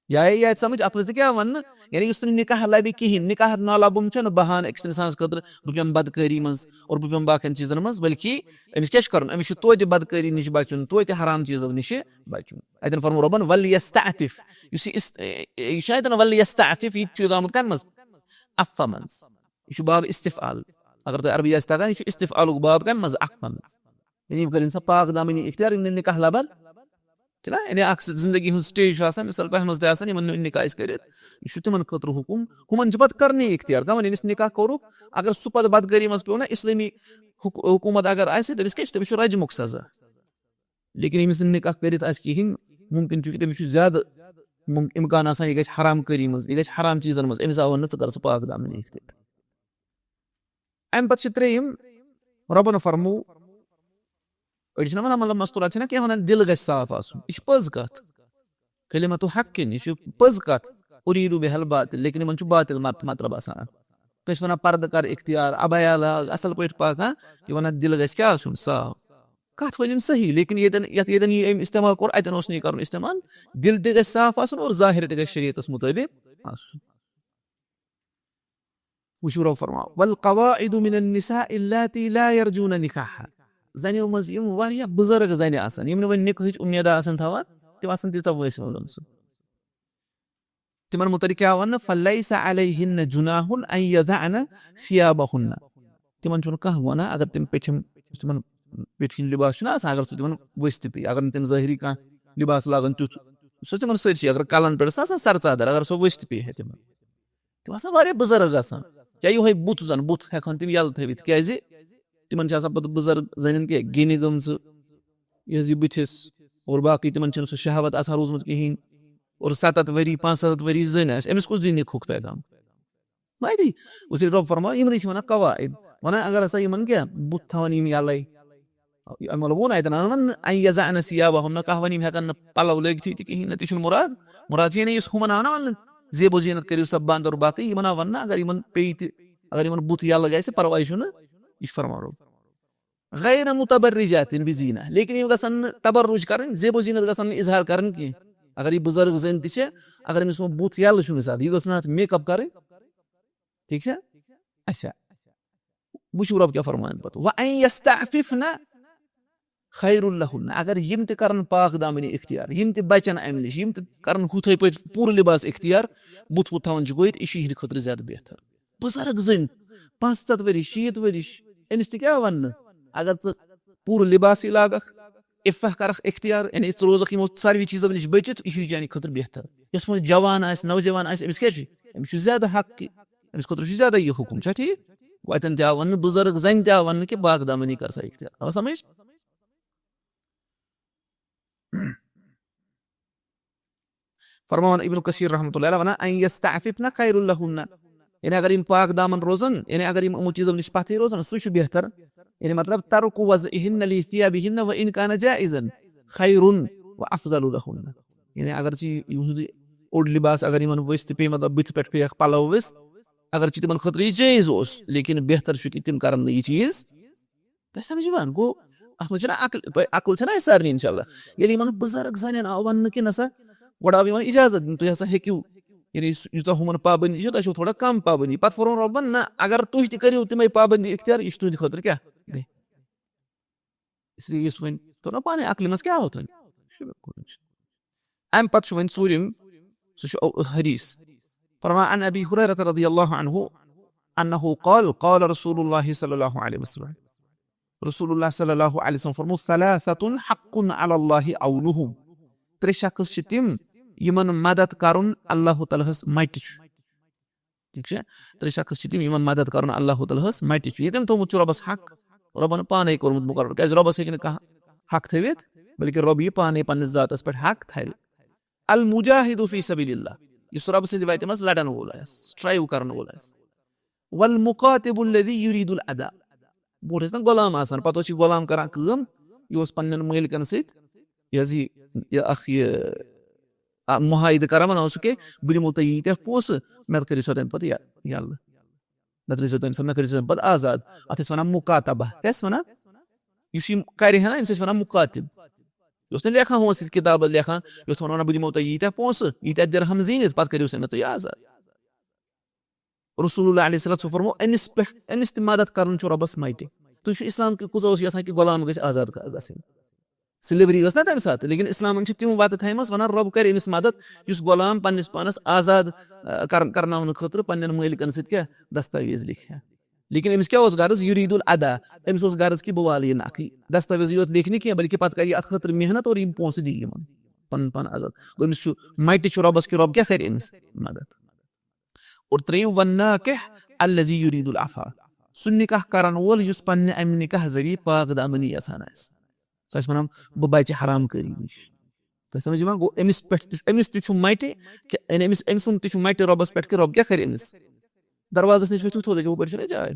یا یہِ آیہِ سمجھ، اتھ منٛز تہِ کیٛاہ وننہٕ؟ یعنی یُس نہٕ نکاح لبہِ کِہیٖنۍ، نکاح نہ لبُن چھُنہٕ بہانہٕ أکِس انسانس خٲطرٕ بہٕ پیٚمہٕ بدکٲری منٛز اور بہٕ پیٚمہٕ باقین چیٖزن منٛز، بلکہِ أمِس کیٛاہ چھُ کرُن؟ أمِس چھُ توتہِ بدکٲری نِش بچُن، توتہِ حرام چیٖزو نِش بچُن۔ اتٮ۪ن فرموو رۄبن، "وَلْيَسْتَعْفِفْ"۔ یُس یہِ است-، یہِ چھُ اتٮ۪ن "وَلْيَسْتَعْفِفْ"، یہِ تہِ چھُ آمُت کمہِ منٛز؟ عفو منٛز۔ یہِ چھُ باب استفعال۔ اگر تۄہہِ عربی آسہِ تگان، یہِ چھُ استفعالُک باب کمہِ منٛز؟ عفو منٛز۔ یعنی یِم کٔرِن سا پاک دامنی اختیار، یِم نہٕ نکاح لبن۔ چھُنہ؟ یعنی اکھ زندگی ہُنٛد stage چھُ آسان، مثال تۄہہِ منٛز تہِ آسان، یِمن نہٕ نکاح آسہِ کٔرِتھ، یہِ چھُ تِمن خٲطرٕ حُکُم۔ ہُمن چھُ پتہٕ کرنی اختیار، کمن؟ ییٚمِس نکاح کوٚرُکھ، اگر سُہ پتہٕ بدکٲری منٛز پیوٚو نہ، اسلٲمی حُک-، حکوٗمت اگر آسہِ، تٔمِس کیٛاہ چھُ؟ تٔمِس چھُ رجمُک سزا۔ لیکن ییٚمِس نہٕ نکاح کٔرِتھ آسہِ کِہیٖنۍ، مُمکِن چھُ کہِ تٔمِس چھُ زیادٕ مُم-، امکان آسان، یہِ گژھِ حرام کٲری منٛز، یہِ گژھِ حرام چیٖزن منٛز، أمِس آو وننہٕ، "ژٕ کر سا پاک دامنی اختیار۔" امہِ پتہٕ چھِ ترٛیٚیِم، رۄبن فرموو، أڑۍ چھِنہ ونان، مطلب، مستورات چھِنہ کینٛہہ ونان، دِل گژھِ صاف آسُن۔ یہِ چھِ پٔز کتھ۔ کلمتُ حقن، یہِ چھُ پٔز کتھ۔ اُریٖدُ بِہَا الباطل، لیکن یِمن چھُ باطل مط-، مطلب آسان۔ کٲنٛسہِ ونان، "پردٕ کر اختیار، عبایا لاگ، اصل پٲٹھۍ پکھ"، ہاں، یہِ ونان، "دِل گژھِ کیٛاہ آسُن؟ صاف۔" کتھ ؤلِن صحیح، لیکن ییٚتٮ۪ن، یتھ ییٚتٮ۪ن یہِ أمۍ استعمال کوٚر، اتٮ۪ن اوس نہٕ یہِ کرُن استعمال۔ دِل تہِ گژھِ صاف آسُن اور ظاہر تہِ گژھِ شریعتس مطٲبق آسُن۔ وٕچھِو رۄب فرماوان، "والقواعد من النساء اللاتي لا يرجون نكاحا"۔ زنیو منٛز یِم واریاہ بُزرگ زنہِ آسن، یِم نہٕ وۄنۍ نکاحٕچ اُمید آسن تھاوان، تِم آسن تیٖژاہ وٲنٛسہِ منٛز۔ تِمن مُتعلق کیٛاہ وَننہٕ؟ "فليس عليهن جناح أن يضعن ثيابهن"۔ تِمن چھُنہٕ کانٛہہ گۄناہ اگر تِم پیٚٹھِم، یُس تِمن پیٚٹھِم لباس چھُنہ آسان، اگر سُہ تِمن ؤسۍ تہِ پیٚیہِ، اگر نہٕ تِم ظٲہری کانٛہہ لباس لاگن تیُتھ، سُہ چھُ تِمن سٲرسٕے، اگر کلن پٮ۪ٹھ ٲس آسان سر ژادر، اگر سۄ ؤسۍ تہِ پیٚیہِ ہے تِمن۔ تِم آسان واریاہ بُزرگ آسان، یا یِہوٚے بُتھ زَن، بُتھ ہٮ۪کہٕ ہن تِم یَلہٕ تھٲوِتھ، کیٛازِ تِمَن چھِ آسان پَتہٕ بُزرگ زَنٮ۪ن کیٛاہ گِنہِ گٔمژٕ، یہِ حظ یہِ بٕتھِس، اور باقٕے تِمَن چھَنہٕ سُہ شہوت آسان روٗزمُت کِہیٖنۍ۔ اور سَتَتھ ؤری، پانٛژھ سَتَتھ ؤری زٔنۍ آسہِ، أمِس کُس دِنہِ کھُکھ پیغام؟ مایدی، اس لیے رب فرماو، یِمنٕے چھِ وَنان قواعد۔ وَنان اگر ہسا یِمن کیٛاہ بُتھ تھاوان یِم یَلَے، مطلب ووٚن اَتٮ۪ن، اَنہٕ وَن نہٕ، ان یضعن ثیابہن، نہ کانٛہہ وَنہِ یِم ہٮ۪کَن نہٕ پَلو لٲگتھٕے تہِ کِہیٖنۍ نہٕ، تہِ چھُنہٕ مُراد۔ مُراد چھُ یعنی یُس ہُمَن آو نہ وَننہٕ، زیب و زیٖنت کٔرِو سا بنٛد اور باقٕے، یِمَن آو وَننہٕ اگر یِمَن پیٚیہِ تہِ، اگر یِمَن بُتھ یَلہٕ گژھِ، پَرواے چھُنہٕ، یہِ چھُ فرمان رب۔ غیر متبرجات بزینہ، لیکن یِم گژھن نہٕ تبرج کرٕنۍ، زیب و زینت گژھن نہٕ اظہار کرٕنۍ کینٛہہ۔ اگر یہِ بُزرگ زٔنۍ تہِ چھےٚ، اگر أمِس وۄنۍ بُتھ یَلہٕ چھُ کُنہِ ساتہٕ، یہِ گٔژھ نہٕ اَتھ make up کرٕنۍ، ٹھیٖک چھا؟ اچھا، وٕچھِو رۄب کیٛاہ فرماوان پتہٕ، وَأَن یَسْتَعْفِفْنَ خَيْرٌ لَهُنَّ، اگر یِم تہِ کرن پاک دامنی اختیار، یِم تہِ بچن امہِ نِش، یِم تہِ کرن ہُتھے پٲٹھۍ پوٗرٕ لباس اختیار، بُتھ وُتھ تھاوان چھُ گوٚو ییٚتہِ، یہِ چھُ یِہنٛدِ خٲطرٕ زیادٕ بہتر۔ بُزرگ زٔنۍ، پانٛژھ ستتھ ؤرِش، شیٖتھ ؤرِش، أمِس تہِ کیٛاہ وَننہٕ؟ اگر ژٕ پوٗرٕ لباسٕے لاگکھ، عفہ کرکھ اختیار، یعنی ژٕ روزکھ یِمو ساروی چیٖزو نِش بٔچِتھ، یہِ چھُ چانہِ خٲطرٕ بہتر۔ یۄس وۄنۍ جوان آسہِ، نوجوان آسہِ، أمِس کیٛاہ چھُ؟ أمِس چھُ زیادٕ حق کہِ، أمِس خٲطرٕ چھُ زیادٕ یہِ حُکُم، چھا ٹھیٖک؟ وۄنۍ اَتٮ۪ن تہِ آو وَننہٕ، بُزرگ زَنہِ تہِ آو وَننہٕ کہِ پاک دامنی کر سا اختیار۔ آو سمجھ؟ فرماوان ابن کثیر رحمۃ اللہ علیہ وَنان، "ان یستعففن خیر لہن"، یعنی اگر یِم پاک دامن روزن، یعنی اگر یِم یِمو چیٖزو نِش پتھٕے روزن، سُہ چھُ بہتر۔ یعنی مطلب، ترک وضعہن لثیابہن و ان کان جائزا خیر و افضل لہن۔ یعنی اگر ژٕ یِہُنٛد اوٚڑ لباس اگر یِمن ؤسۍ تہِ پیٚیہِ، مطلب بٕتھِ پٮ۪ٹھ پیٚیَکھ پلو ؤسۍ، اگر ژٕ تِمن خٲطرٕ یہِ جٲیز اوس، لیکن بہتر چھُ کہِ تِم کرن نہٕ یہِ چیٖز۔ تۄہہِ سمجھ یِوان؟ گوٚو، اَتھ منٛز چھَنہ عقل، تۄہہِ عقل چھَنہ اَسہِ سارنٕے، اِنشاء اللہ۔ ییٚلہِ یِمَن بُزرگ زَنٮ۪ن آو وَننہٕ کہِ نہ سا، گۄڈٕ آو یِمَن اِجازت دِنہٕ، تُہۍ ہسا ہیٚکِو، یعنی یُس، یوٗتاہ ہُمَن پابنٛدی چھِ، تۄہہِ چھو تھوڑا کَم پابنٛدی۔ پَتہٕ فوراً رۄبَن، نہ، اگر تُہۍ تہِ کٔرِو تِمَے پابنٛدی اختیار، یہِ چھُ تُہٕنٛدِ خٲطرٕ کیٛاہ؟ بے-، اس لیے یُس وۄنۍ، توٚر نہ پانَے عقلہِ منٛز کیٛاہ آو تۄہہِ؟ شُکر خۄدایَس۔ اَمہِ پَتہٕ چھُ وۄنۍ ژوٗرِم، سُہ چھُ او-، حدیث۔ فرمان عن ابی ہریرہ رضی اللہ عنہ انہ قال، قال رسول اللہ صلی اللہ علیہ وسلم۔ رسول اللہ صلی اللہ علیہ وسلم فرمو، "ثلاثة حق علی اللہ عونہم"۔ ترٛےٚ شخص چھِ تِم، یِمن مدد کرُن اللہ تعالیٰ ہس مٹہِ چھُ۔ ٹھیٖک چھا؟ ترٛےٚ شخص چھِ تِم، یِمن مدد کرُن اللہ تعالیٰ ہس مٹہِ چھُ۔ ییٚتٮ۪ن تھوٚومُت چھُ رۄبس حق، رۄبن پانے کوٚرمُت مُقرر۔ کیازِ رۄبس ہیٚکہِ نہٕ کانٛہہ حق تھٲوِتھ، بلکہِ رۄب یی پانے پننِس ذاتس پٮ۪ٹھ حق تھاوِ۔ المجاہد فی سبیل اللہ، یُس رۄبہٕ سٕنٛدِ وتہِ منٛز لڑن وول آسہِ، strive کرن وول آسہِ۔ والمقاتب الذی یرید الادا، برونٛٹھ ٲسۍ نہ غلام آسان، پتہٕ اوس یہِ غلام کران کٲم، یہِ اوس پننٮ۪ن مٲلکن سۭتۍ، یہِ حظ یہِ، یہِ اکھ یہِ، آ، معاہدٕ کران، ونان اوس کہِ بہٕ دِمو تۄہہِ ییٖتیٛاہ پونٛسہٕ، مےٚ کٔرِو سا تمہِ پتہٕ یہِ، یلہٕ۔ نتہٕ روٗزِو تٔمۍ سُنٛد، نہ کٔرِو تٔمۍ پتہٕ آزاد۔ اتھ ٲسۍ ونان مُکاتبہ۔ کیٛاہ ٲسۍ ونان؟ یُس یِم کرِ ہے نا، أمِس ٲسۍ ونان مُکاتب۔ یہِ اوس نہٕ لیکھان ہُمن سۭتۍ کِتابس لیکھان، یہِ اوس ونان، "بہٕ دِمو تۄہہِ ییٖتیٛاہ پونٛسہٕ، ییٖتیٛاہ درہم زیٖنِتھ، پتہٕ کٔرِو سا مےٚ تُہۍ آزاد۔" رسول اللہ علیہ الصلوۃ والسلام فرمو، أمِس پٮ۪ٹھ، أمِس تہِ مدد کرُن چھُ رۄبس متہِ۔ تُہۍ چھِو اسلام کہِ کُس اوس یژھان کہِ غلام گژھِ آزاد گ-، گژھٕنۍ؟ slavery ٲس نہ تَمہِ ساتہٕ، لیکن اِسلامَن چھِ تِم وَتہٕ تھایمَژٕ، وَنان، رۄب کَرِ أمِس مَدَد، یُس غلام پنٛنِس پانَس آزاد، آ، کَر-، کَرناونہٕ خٲطرٕ پنٛنٮ۪ن مٲلِکَن سۭتۍ کیٛاہ دستاویز لیکھِ ہا۔ لیکن أمِس کیٛاہ اوس غرض؟ یُریٖد الادا۔ أمِس اوس غرض کہِ بہٕ والہٕ یہِ نَکھٕے۔ دستاویز یوت لیکھِ نہٕ کینٛہہ، بلکہِ پَتہٕ کَرِ یہِ اَتھ خٲطرٕ محنت اور یِم پونٛسہٕ دِیہِ یِمَن۔ پَنُن پان آزاد۔ گوٚو أمِس چھُ مَٹہِ چھُ رۄبَس کہِ رۄب کیٛاہ کَرِ أمِس مَدَد۔ اور ترٛیٚیِم، والناکح الذی یرید العفا، سُہ نکاح کرن وول یُس پننہِ امہِ نکاح ذٔریعہٕ پاک دامنی یژھان آسہِ۔ سُہ آسہِ ونان، "بہٕ بچہِ حرام کٲری نِش۔" تۄہہِ سمجھ یِوان؟ گوٚو، أمِس پٮ۪ٹھ تہِ چھُ، أمِس تہِ چھُ مٹہِ، کہِ، یعنی أمِس، أمۍ سُنٛد تہِ چھُ مٹہِ رۄبس پٮ۪ٹھ کہِ رۄب کیٛاہ کرِ أمِس؟ دروازس نِش ؤتھِو تھوٚد، ییٚکیٛاہ ہُپٲرۍ چھُنہ جاے۔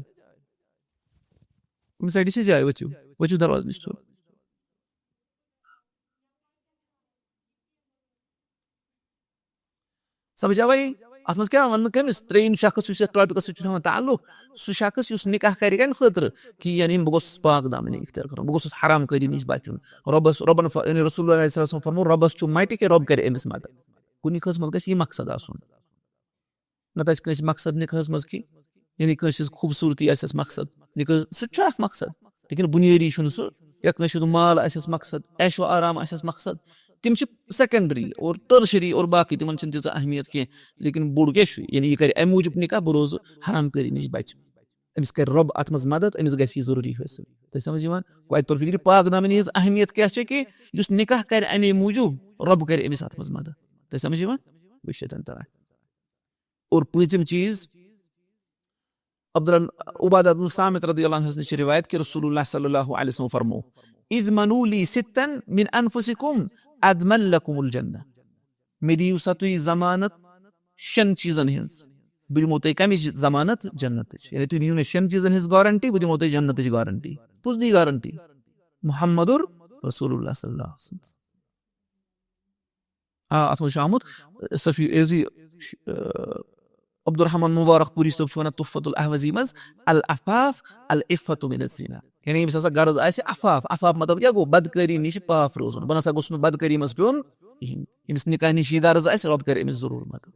أمِس سایڈِ چھِ جاے، ؤتھِو، ؤتھِو دروازس نِش تھوٚد۔ سمجھ آوے؟ اتھ منٛز کیٛاہ وننہٕ کٔمِس؟ ترٛیٚیِم شخص یُس یتھ ٹاپکس سۭتۍ چھُ تھاوان تعلق، سُہ شخص یُس نکاح کرِ کمہِ خٲطرٕ؟ کہِ یعنی بہٕ گوٚژھُس پاک دامنی اختیار کرُن، بہٕ گوٚژھُس حرام کٲری نِش بچُن۔ رۄبس، رۄبن ف-، یعنی رسول اللہ علیہ السلام فرموو، رۄبس چھُ مٹہِ کہِ رۄب کرِ أمِس مدد۔ کُنہِ خٲطرس منٛز گژھِ یہِ مقصد آسُن۔ نتہٕ آسہِ کٲنٛسہِ مقصد نکاحس منٛز کہِ، یعنی کٲنٛسہِ ہٕنٛز خوٗبصوٗرتی آسٮ۪س مقصد، نکاح سُہ تہِ چھُ اکھ مقصد، لیکن بُنیٲدی چھُنہٕ سُہ، یا کٲنٛسہِ ہُنٛد مال آسٮ۪س مقصد، عیش و آرام آسٮ۪س مقصد، تِم چھِ secondary اور tertiary اور باقٕے، تِمن چھِنہٕ تیٖژاہ اہمیت کینٛہہ۔ لیکن بوٚڑ کیٛاہ چھُ؟ یعنی یہِ کرِ امہِ موٗجوٗب نکاح، بہٕ روزٕ حرام کٲری نِش بچہِ۔ أمِس کرِ رۄب اتھ منٛز مدد، أمِس گژھِ یہِ ضروٗری حٲصِل۔ تۄہہِ سمجھ یِوان؟ گوٚو اتہِ توٚر فِکرِ، پاک دامنی ہٕنٛز اہمیت کیٛاہ چھےٚ، کہِ یُس نکاح کرِ امے موٗجوٗب، رۄب کرِ أمِس اتھ منٛز مدد۔ تۄہہِ سمجھ یِوان؟ وٕچھ ییٚتٮ۪ن تران۔ اور پٲنٛژِم چیٖز، عبداللہ عبادہ بن صامت رضی اللہ عنہ نِش چھِ روایت کہِ رسول اللہ صلی اللہ علیہ وسلم فرمو، "اضمنوا لي ستا من انفسكم اضمن لكم الجنة"۔ مےٚ دِیِو سا تُہۍ ضمانت شٮ۪ن چیٖزن ہٕنٛز، بہٕ دِمو تۄہہِ کَمِچ ضمانت؟ جنتٕچ۔ یعنی تُہۍ دِیِو مےٚ شٮ۪ن چیٖزن ہٕنٛز گارنٹی، بہٕ دِمو تۄہہِ جنتٕچ گارنٹی۔ کُس دی گارنٹی؟ محمد رسول اللہ صلی اللہ علیہ وسلم۔ آ، اتھ منٛز چھُ آمُت صفی، یہِ حظ یہِ، آ، عبدالرحمان مبارک پوری صٲب چھُ ونان تحفۃ الاحوزی منٛز، "العفاف العفۃ من الزنا"۔ یعنی ییٚمِس ہسا غرض آسہِ عفاف، عفاف مطلب کیٛاہ گوٚو؟ بدکٲری نِش پاک روزُن۔ بہٕ نسا گوٚژھ نہٕ بدکٲری منٛز پیوٚن کِہینۍ۔ ییٚمِس نکاح نِش یہِ غرض آسہِ، رۄب کرِ أمِس ضروٗر مدد۔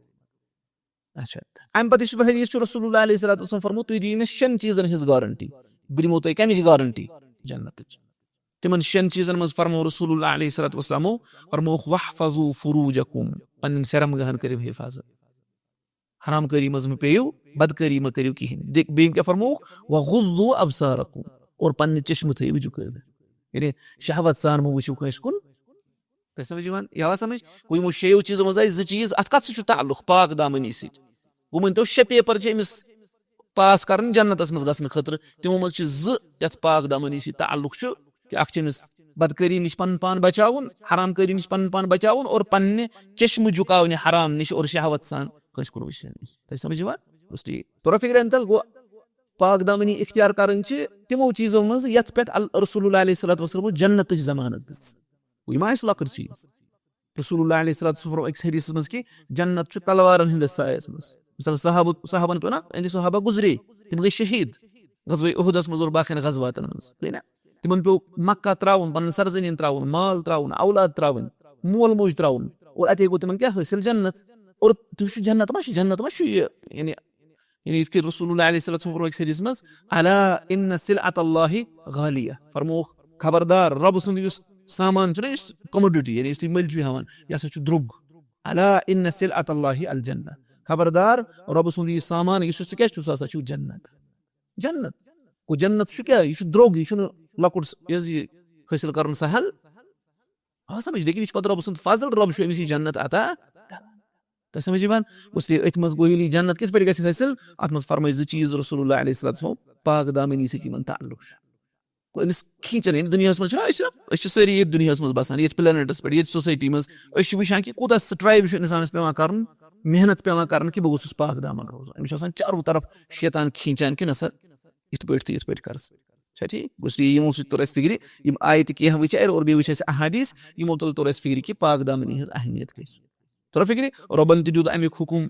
اچھا، امہِ پتہٕ یُس حدیث چھُ، رسول اللہ علیہ الصلوۃ والسلام فرمو، "تُہۍ دِیِو مےٚ شٮ۪ن چیٖزن ہٕنٛز گارنٹی، بہٕ دِمو تۄہہِ کمِچ گارنٹی؟ جنتٕچ۔" تِمن شٮ۪ن چیٖزن منٛز فرمو رسول اللہ علیہ الصلوۃ والسلامو، فرمووُکھ، "واحفظوا فروجکم"، پننٮ۪ن شرم گاہن کٔرِو حفاظت، حرام کٲری منٛز مہ پیٚیِو، بدکٲری مہ کٔرِو کِہینۍ۔ دِ-، بیٚیہِ کیٛاہ فرمووُکھ؟ "وغضوا ابصارکم"، اور پننہِ چشمہٕ تھٲیِو جُکٲوِتھ، یعنی شہوت سان مہ وٕچھِو کٲنٛسہِ کُن۔ تۄہہِ سمجھ یِوان؟ یہِ آوا سمجھ؟ گوٚو یِمو شیٚیو چیٖزو منٛز آیہِ زٕ چیٖز، اتھ کتھ سۭتۍ چھُ تعلق؟ پاک دامنی سۭتۍ۔ گوٚو مٲنۍ تو شےٚ پیپر چھِ أمِس پاس کرٕنۍ جنتس منٛز گژھنہٕ خٲطرٕ، تِمو منٛز چھِ زٕ یتھ پاک دامنی سۭتۍ تعلق چھُ، کہِ اکھ چھِ أمِس بدکٲری نِش پنُن پان بچاوُن، حرام کٲری نِش پنُن پان بچاوُن اور پننہِ چشمہٕ جُکاونہِ حرام نِش اور شہوت سان کٲنٛسہِ کُن وٕچھنہٕ نِش۔ تۄہہِ سمجھ یِوان؟ بس ٹھیٖک۔ توٚرا فِکرِ اَمہِ تل؟ گوٚو پاک دامنی اختیار کرٕنۍ چھِ تِمو چیٖزو منٛز یتھ پٮ۪ٹھ ال-، رسول اللہ علیہ الصلوۃ والسلام جنتٕچ ضمانت دِژ۔ گوٚو یِم آسہِ لۄکٕٹۍ چیٖز۔ رسول اللہ علیہ الصلوۃ والسلام فرموو أکِس حدیثس منٛز کہِ جنت چھُ تلوارن ہٕنٛدِس سایس منٛز۔ مثال صحابہٕ، صحابن پیوٚو نا، یِہنٛدِ صحابہ گُزرے، تِم گٔے شہیٖد غزوہ احدس منٛز اور باقین غزواتن منٛز، گٔے نا؟ تِمن پیوٚو مکہ ترٛاوُن، پنٕنۍ سرزمین ترٛاوُن، مال ترٛاوُن، اولاد ترٛاوٕنۍ، مول موج ترٛاوُن، اور اتے گوٚو تِمن کیٛاہ حٲصِل؟ جنت۔ اور تُہۍ چھِو جنت ما چھِ، جنت ما چھُ یہِ، یعنی یعنی یِتھ کٔنۍ رسول اللہ علیہ الصلوۃ والسلام فرموو أکِس حدیثس منٛز، "الا ان سلعۃ اللہ غالیہ"، فرمووُکھ، خبردار، رۄب سُنٛد یُس سامان چھُنہ، یُس commodity، یعنی یُس تُہۍ مٔلۍ چھِو ہٮ۪وان، یہِ ہسا چھُ درٛوگ۔ "الا ان سلعۃ اللہ الجنہ"، خبردار، رۄب سُنٛد یہِ سامان یُس چھُ، سُہ کیٛاہ چھُ؟ سُہ ہسا چھُ جنت۔ جنت۔ گوٚو جنت چھُ کیٛاہ؟ یہِ چھُ درٛوگ، یہِ چھُنہٕ لۄکُٹ، یہِ حظ یہِ حٲصِل کرُن سہل۔ آ، سمجھ، لیکن یہِ چھُ پتہٕ رۄب سُنٛد فضل، رۄب چھُ أمِس یہِ جنت عطا کران۔ تۄہہِ سمجھ یِوان؟ اس لیے أتھۍ منٛز گوٚو ییٚلہِ یہِ جنت کِتھ پٲٹھۍ گژھِ حٲصِل؟ اَتھ منٛز فرمٲے زٕ چیٖز رسول اللہ علیہ الصلوۃ والسلام، پاک دامنی سۭتۍ یِمن تعلق چھُ۔ گوٚو أمِس کھینچان، یعنی دُنیاہَس منٛز چھُنہ، أسۍ چھِنہ، أسۍ چھِ سٲری ییٚتھۍ دُنیاہَس منٛز بسان، ییٚتھۍ planet-س پٮ۪ٹھ، ییٚتھۍ society منٛز۔ أسۍ چھِ وٕچھان کہِ کوٗتاہ strive چھُ اِنسانَس پٮ۪وان کَرُن، محنت پٮ۪وان کَرٕنۍ کہِ بہٕ گوٚژھُس پاک دامن روزُن۔ أمِس چھُ آسان چارو طرف شیطان کھینچان کہِ نہ سا، یِتھ پٲٹھۍ تہٕ یِتھ پٲٹھۍ کر ژٕ۔ چھا ٹھیٖک؟ گوٚو اس لیے یِمو سۭتۍ توٚر اَسہِ فِکرِ، یِم آیتہٕ کینٛہہ وٕچھ اَسہِ اور بیٚیہِ وٕچھ اَسہِ احادیث، یِمو تَل توٚر اَسہِ فِکرِ کہِ پاک دامنی ہٕنٛز اہمیت کیٛاہ چھِ۔ توٚر فِکرِ؟ رۄبَن تہِ دیُت اَمیُک حُکُم،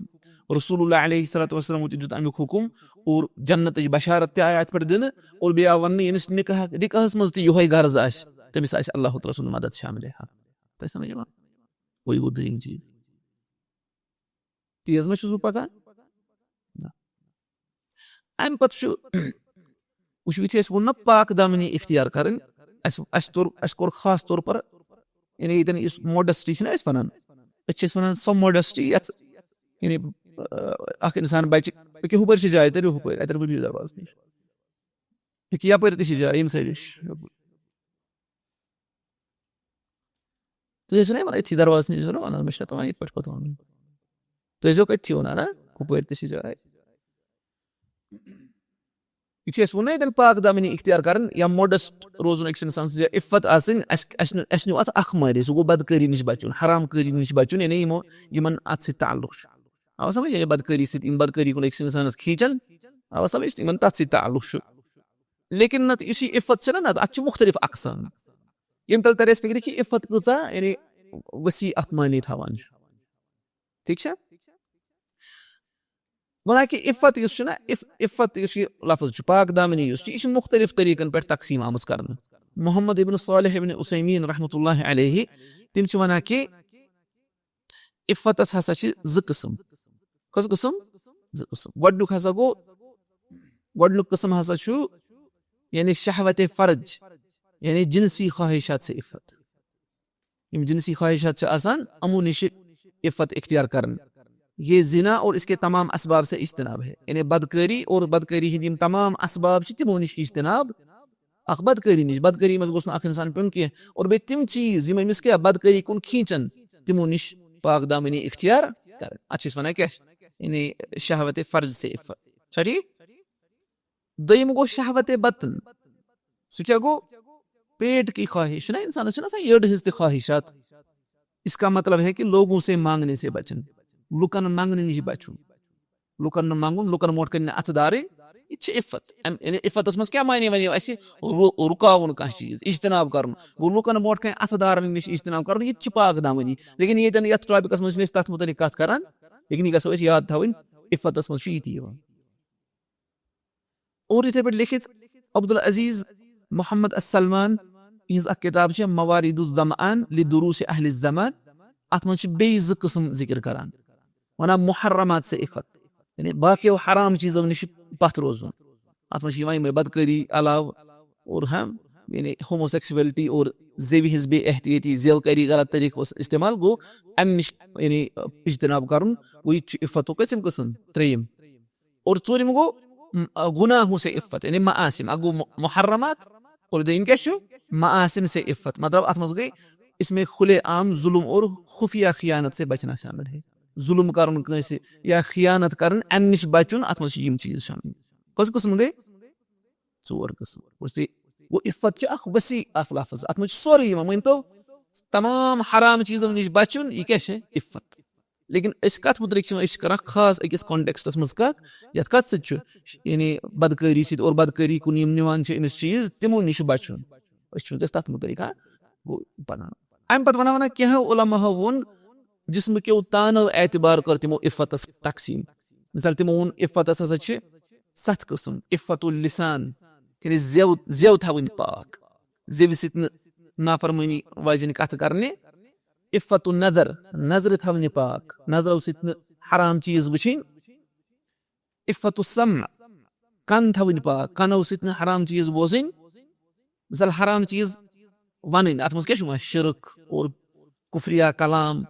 رسول اللہ علیہ الصلوۃ والسلام تہِ دیُت اَمیُک حُکُم، اور جنتٕچ بشارت تہِ آیہِ اَتھ پٮ۪ٹھ دِنہٕ، اور بیٚیہِ آو وَننہٕ، ییٚمِس نِکاح، نِکاحَس منٛز تہِ یِہوٚے غرض آسہِ، تٔمِس آسہِ اللہ تعالیٰ سُنٛد مدد شاملِ حال۔ تۄہہِ سمجھ یِوان؟ وۄنۍ گوٚو دوٚیِم چیٖز۔ تیز ما چھُس بہٕ پکان؟ نہ۔ اَمہِ پتہٕ چھُ، وٕچھِو، یُتھُے اَسہِ ووٚن نہ پاک دامنی اختیار کرٕنۍ، اَسہِ، اَسہِ توٚر، اَسہِ کوٚر خاص طور پر، یعنی ییٚتٮ۪ن یُس modesty چھِنہ أسۍ وَنان، أسۍ چھِ أسۍ وَنان سۄ modesty یَتھ، یعنی، آ، اکھ اِنسان بچہِ، أکیٛاہ ہُپٲرۍ چھِ جاے، تٔرِو ہُپٲرۍ، اَتٮ۪ن بٔرِو دروازٕ نِش۔ أکیٛاہ یَپٲرۍ تہِ چھِ جاے، ییٚمہِ side چھِ۔ تُہۍ ٲسِو نا یِمن أتھی دروازس نِش ضروٗر وَنان، مےٚ چھُنہ تَوان یِتھ پٲٹھۍ پَتہٕ وَنُن۔ تُہۍ ٲسۍزیوکھ أتھی وَنان، ہا؟ کُپوٲرۍ تہِ چھِ جاے۔ یُتھُے اَسہِ ووٚن نا ییٚتٮ۪ن پاک دامنی اختیار کَرٕنۍ یا modest روزُن أکِس اِنسان سٕنٛز یا عفت آسٕنۍ، اَسہِ، اَسہِ نیوٗ، اَسہِ نیوٗ اَتھ اَکھ معنی، سُہ گوٚو بدکٲری نِش بَچُن، حرام کٲری نِش بَچُن، یعنی یِمو، یِمَن اَتھ سۭتۍ تعلق چھُ۔ آو سَمٕجھ؟ یعنی بدکٲری سۭتۍ، یِم بدکٲری کُن أکِس اِنسانَس کھینچَن، آو سَمٕجھ؟ یِمَن تَتھ سۭتۍ تعلق چھُ۔ لیکن نتہٕ یُس یہِ عفت چھےٚ نا، نتہٕ اَتھ چھِ مُختلف اقسام۔ ییٚمہِ تَل تَرِ اَسہِ فِکرِ کہِ عفت کۭژاہ، یعنی، ؤسیع اَتھ معنی تھاوان چھُ۔ ٹھیٖک چھا؟ وَنان کہِ عفت یُس چھُ نا، عف-، عفت یُس یہِ لفظ چھُ، پاک دامنی یُس چھُ، یہِ چھُ مُختلف طریٖقن پٮ۪ٹھ تقسیٖم آمٕژ کرنہٕ۔ محمد ابن صالح ابن عثیمین رحمتہ اللہ علیہ، تِم چھِ وَنان کہِ عفتس ہسا چھِ زٕ قٕسم۔ کٔژ قٕسم؟ زٕ قٕسم۔ گۄڈٕنیُک ہسا گوٚو، گۄڈٕنیُک قٕسم ہسا چھُ، یعنی شہوت فرج، یعنی جنسی خواہشات سے عفت۔ یِم جنسی خواہشات چھِ آسان، یِمو نِش چھِ عفت اختیار کرٕنۍ۔ یہ زنا اور اس کے تمام اسباب سے اجتناب ہے۔ یعنی بدکٲری اور بدکٲری ہٕنٛدۍ یِم تمام اسباب چھِ، تِمو نِش چھِ اجتناب۔ اکھ بدکٲری نِش، بدکٲری منٛز گوٚژھ نہٕ اکھ اِنسان پیوٚن کینٛہہ۔ اور بیٚیہِ تِم چیٖز، یِم أمِس کیٛاہ بدکٲری کُن کھینچن، تِمو نِش پاک دامنی اختیار کرٕنۍ۔ اَتھ چھِ أسۍ وَنان کیٛاہ؟ یعنی شہوت فرج سے عفت۔ چھا ٹھیٖک؟ دوٚیِم گوٚو شہوت بطن۔ سُہ کیٛاہ گوٚو؟ پیٹ کی خواہش۔ چھُنہ اِنسانَس چھُنہ آسان یٔڈ ہٕنٛز تہِ خواہشات۔ اس کا مطلب ہے کہ لوگوں سے مانگنے سے بچن، لُکَن منٛگنہٕ نِش بچُن۔ لُکَن نہٕ منٛگُن، لُکَن برونٛٹھ کَنہِ نہٕ اَتھٕ دارٕنۍ، یہِ تہِ چھِ عفت۔ اَمہِ، یعنی عفتَس منٛز کیٛاہ معنی وَنیو اَسہِ؟ رُ-، رُکاوُن کانٛہہ چیٖز، اجتناب کَرُن۔ گوٚو لُکَن برونٛٹھ کَنہِ اَتھٕ دارَن نِش اجتناب کَرُن، یہِ تہِ چھِ پاک دامنی۔ لیکن ییٚتٮ۪ن یَتھ ٹاپِکَس منٛز چھِنہٕ أسۍ تَتھ مُتعلِق کَتھ کَران، لیکن یہِ گژھو أسۍ یاد تھاوٕنۍ، عفتَس منٛز چھُ یہِ تہِ یِوان۔ اور یِتھَے پٲٹھۍ لیٚکھِتھ عبدالعزیز محمد السلمان، یِہٕنٛز اَکھ کِتاب چھےٚ موارد الظمآن لدروس اہل الزمان۔ اَتھ منٛز چھِ بیٚیہِ زٕ قٕسٕم ذِکِر کَران، وَنان محرمات سے عفت، یعنی باقیو حرام چیٖزو نِش پَتھ روزُن۔ اَتھ منٛز چھِ یِوان یِمَے بدکٲری علاوٕ اور ہم، یعنی ہوموسیکسویلٹی اور زیوِ ہٕنٛز بے احتیٲطی، زیو کٲری غلط طریٖقہٕ اوس استعمال، گوٚو اَمہِ نِش یعنی اجتناب کَرُن۔ گوٚو یہِ تہِ چھُ عفتُک قٕسم قٕسم ترٛیٚیِم۔ اور ژوٗرِم گوٚو، م، گناہوں سے عفت، یعنی معاصم۔ اکھ گوٚو م-، محرمات، اور دوٚیِم کیٛاہ چھُ؟ معاصم سے عفت۔ مطلب، اَتھ منٛز گٔے اس میں کھلے عام ظلم اور خفیہ خیانت سے بچنا شامل ہے۔ ظلم کَرُن کٲنٛسہِ یا خیانت کَرٕنۍ، اَمہِ نِش بچُن، اَتھ منٛز چھِ یِم چیٖز شامل۔ کٔژ قٕسم گٔے؟ ژور قٕسم۔ گوٚو عفت چھِ اکھ وسیع اکھ لفظ، اَتھ منٛز چھُ سورُے یِوان۔ مٲنۍ تو، تمام حرام چیٖزو نِش بچُن، یہِ کیٛاہ چھِ؟ عفت۔ لیکن أسۍ کتھ مُتعلِق چھِ، أسۍ چھِ کران خاص أکِس کانٹیکسٹس منٛز کتھ، یتھ کتھ سۭتۍ چھُ، یعنی بدکٲری سۭتۍ اور بدکٲری کُن یِم نِوان چھِ أمِس چیٖز، تِمو نِش چھُ بچُن۔ أسۍ چھِ وٕنکیٚس تتھ مُتعلِق، ہاں، گوٚو پران۔ امہِ پتہٕ ونان، ونان کینٛہہ علماہو ووٚن، جسم کیو تانو اعتبار کٔر تِمو عفتس تقسیٖم۔ مثال، تِمو ووٚن، عفتس ہسا چھِ ستھ قٕسم۔ عفت اللسان، یعنی زیو، زیو تھاوٕنۍ پاک، زیوِ سۭتۍ نہٕ نافرمٲنی واجیٚنۍ کتھٕ کرنہِ۔ عفت النظر، نظرِ تھاونہِ پاک، نظرو سۭتۍ نہٕ حرام چیٖز وٕچھِنۍ۔ عفت السمع، کن تھاوٕنۍ پاک، کنو سۭتۍ نہٕ حرام چیٖز بوزٕنۍ۔ مثال، حرام چیٖز ونٕنۍ، اتھ منٛز کیٛاہ چھُ یِوان؟ شرک اور کفریہ کلام،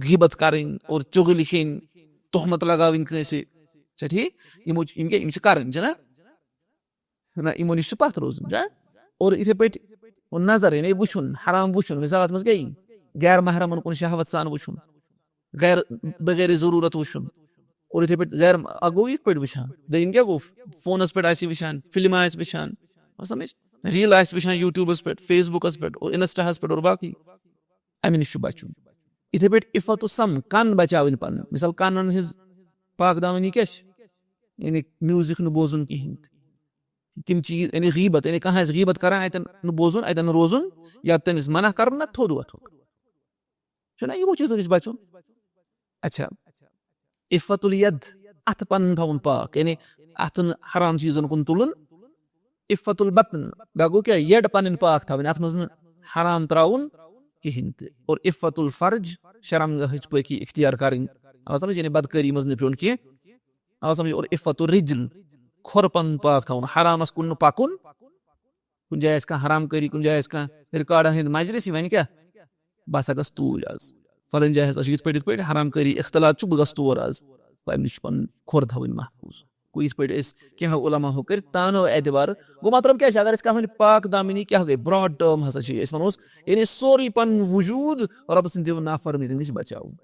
غیبت کرٕنۍ اور چُغلۍ کھیٚنۍ، تہمت لگاوٕنۍ کٲنٛسہِ۔ چھا ٹھیٖک؟ یِمو چھِ، یِم کیٛاہ، یِم چھِ کرٕنۍ، چھِنہ؟ نہ، یِمو نِش چھُ پَتھ روزُن، چھا؟ اور یِتھَے پٲٹھۍ نظر، یعنی وٕچھُن، حرام وٕچھُن، مثال اَتھ منٛز کیٛاہ یی؟ غیر محرمَن کُن شہوت سان وٕچھُن، غیر، بغیر ضروٗرت وٕچھُن۔ اور یِتھَے پٲٹھۍ غیر، اَکھ گوٚو یِتھ پٲٹھۍ وٕچھان، دوٚیِم کیٛاہ گوٚو؟ فونَس پٮ۪ٹھ آسہِ وٕچھان، فِلمہٕ آسہِ وٕچھان، وۄنۍ سَمٕجھ؟ ریٖل آسہِ وٕچھان YouTubeس پٮ۪ٹھ، Facebookس پٮ۪ٹھ اور Instaہَس پٮ۪ٹھ اور باقٕے۔ اَمہِ نِش چھُ بَچُن۔ یِتھَے پٲٹھۍ عفت السمع، کَن بَچاوٕنۍ پَنٕنۍ۔ مثال، کَنَن ہٕنٛز پاک دامنی کیٛاہ چھِ؟ یعنی میوٗزِک نہٕ بوزُن کِہیٖنۍ تہِ۔ تِم چیٖز، یعنی غیبت، یعنی کانٛہہ آسہِ غیبت کران، اَتٮ۪ن نہٕ بوزُن، اَتٮ۪ن نہٕ روزُن، یا تٔمِس منع کرُن، نہ تھوٚد وۄتھُن۔ چھُنہ یِمو چیٖزو نِش بچُن؟ اچھا، عفت الید، اَتھٕ پنُن تھاوُن پاک، یعنی اَتھٕ نہٕ حرام چیٖزن کُن تُلُن۔ عفت البطن، بیٛاکھ گوٚو کیٛاہ؟ یٔڈ پنٕنۍ پاک تھاوٕنۍ، اَتھ منٛز نہٕ حرام ترٛاوُن کِہیٖنۍ تہِ۔ اور عفت الفرج، شرمگاہٕچ پٲکی اختیار کرٕنۍ۔ آو سمجھ؟ یعنی بدکٲری منٛز نہٕ پیوٚن کینٛہہ۔ آو سمجھ؟ اور عفت الرجل، کھۄر پنُن پاک تھاوُن، حرامس کُن نہٕ پکُن۔ کُنہِ جایہِ آسہِ کانٛہہ حرام کٲری، کُنہِ جایہِ آسہِ کانٛہہ ریکارڈن ہٕنٛدۍ مجلس، یہِ وَنہِ کیٛاہ؟ بہٕ ہسا گژھٕ توٗرۍ آز۔ فلٲنۍ جایہِ ہسا چھُ یِتھ پٲٹھۍ، یِتھ پٲٹھۍ حرام کٲری اختلاط چھُ، بہٕ گژھٕ تور آز۔ گوٚو اَمہِ نِش چھُ پنُن کھۄر تھاوٕنۍ محفوٗظ۔ گوٚو یِتھ پٲٹھۍ أسۍ کینٛہہ علماہو کٔرۍ تانو اعتبار۔ گوٚو مطلب کیٛاہ چھُ؟ اگر أسۍ کانٛہہ وَنہِ پاک دامنی کیٛاہ گٔے؟ براڈ ٹٲرم ہسا چھِ یہِ۔ أسۍ وَنوس، یعنی سورُے پنُن وجوٗد رۄبہٕ سٕنٛدِ نافرمٲنی نِش بچاوُن۔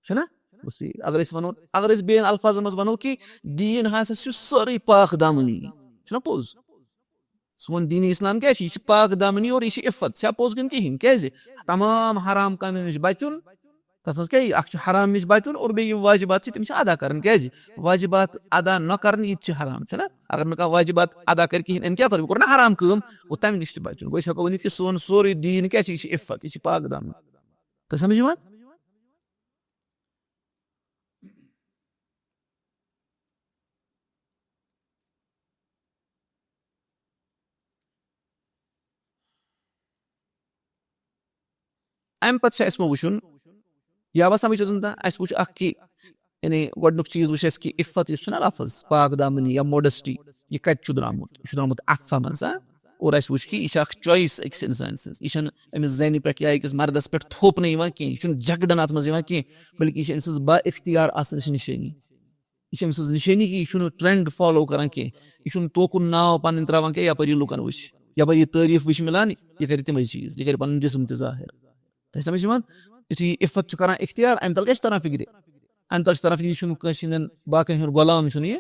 چھُنہ؟ بس یی۔ اگر أسۍ وَنو، اگر أسۍ بیٚین الفاظن منٛز وَنو کہِ دیٖن ہسا چھُ سٲرٕے پاک دامنی، چھُنہ پوٚز؟ سون دیٖن اسلام کیٛاہ چھُ؟ یہِ چھُ پاک دامنی اور یہِ چھُ عفت۔ چھا پوٚز کِنہٕ کِہیٖنۍ؟ کیٛازِ؟ تمام حرام کامٮ۪ن نِش بچُن۔ تَتھ منٛز کیٛاہ یہِ؟ اکھ چھُ حرام نِش بچُن اور بیٚیہِ یِم واجبات چھِ، تِم چھِ ادا کرٕنۍ۔ کیٛازِ؟ واجبات ادا نہ کرٕنۍ، یہِ تہِ چھِ حرام، چھُنہ؟ اگر نہٕ کانٛہہ واجبات ادا کرِ کِہیٖنۍ، أمۍ کیٛاہ کوٚر؟ أمۍ کوٚر نہ حرام کٲم۔ گوٚو تَمہِ نِش تہِ بچُن۔ گوٚو أسۍ ہٮ۪کو ؤنِتھ کہِ سون سورُے دیٖن کیٛاہ چھُ؟ یہِ چھُ عفت، یہِ چھُ پاک دامنی۔ تۄہہِ سمجھ یِوان؟ اَمہِ پتہٕ چھُ اَسہِ وۄنۍ وٕچھُن، یا وۄنۍ سمجھ توٚتام، اَسہِ وٕچھ اکھ کہِ، یعنی گۄڈٕنیُک چیٖز وٕچھ اَسہِ کہِ عفت یُس چھُنہ لفظ، پاک دامنی یا modesty، یہِ کَتہِ چھُ درٛامُت؟ یہِ چھُ درٛامُت عفہ منٛز، ہا؟ اور اَسہِ وٕچھ کہِ یہِ چھِ اکھ choice أکِس اِنسان سٕنٛز۔ یہِ چھَنہٕ أمِس زَنہِ پٮ۪ٹھ یا أکِس مردَس پٮ۪ٹھ تھوپنہٕ یِوان کینٛہہ، یہِ چھُنہٕ جھگڑن اَتھ منٛز یِوان کینٛہہ، بلکہِ یہِ چھِ أمۍ سٕنٛز با اختیار آسنٕچ نِشٲنی۔ یہِ چھِ أمۍ سٕنٛز نِشٲنی کہِ یہِ چھُنہٕ trend follow کران کینٛہہ۔ یہِ چھُنہٕ توکُن ناو پَنٕنۍ ترٛاوان کینٛہہ، یَپٲرۍ یہِ لُکَن وٕچھِ، یَپٲرۍ یہِ تعریٖف وٕچھِ مِلان، یہِ کَرِ تِمَے چیٖز، یہِ کَرِ پَنُن جسم تہِ ظٲہِر۔ تۄہہِ سمجھ یِوان؟ یُتھُے یہِ عفت چھُ کران اختیار، اَمہِ تَل کیٛاہ چھُ تران فِکرِ؟ اَمہِ تَل چھُ تران فِکرِ، یہِ چھُنہٕ کٲنٛسہِ ہِنٛدٮ۪ن باقیَن ہُنٛد غلام چھُنہٕ یہِ۔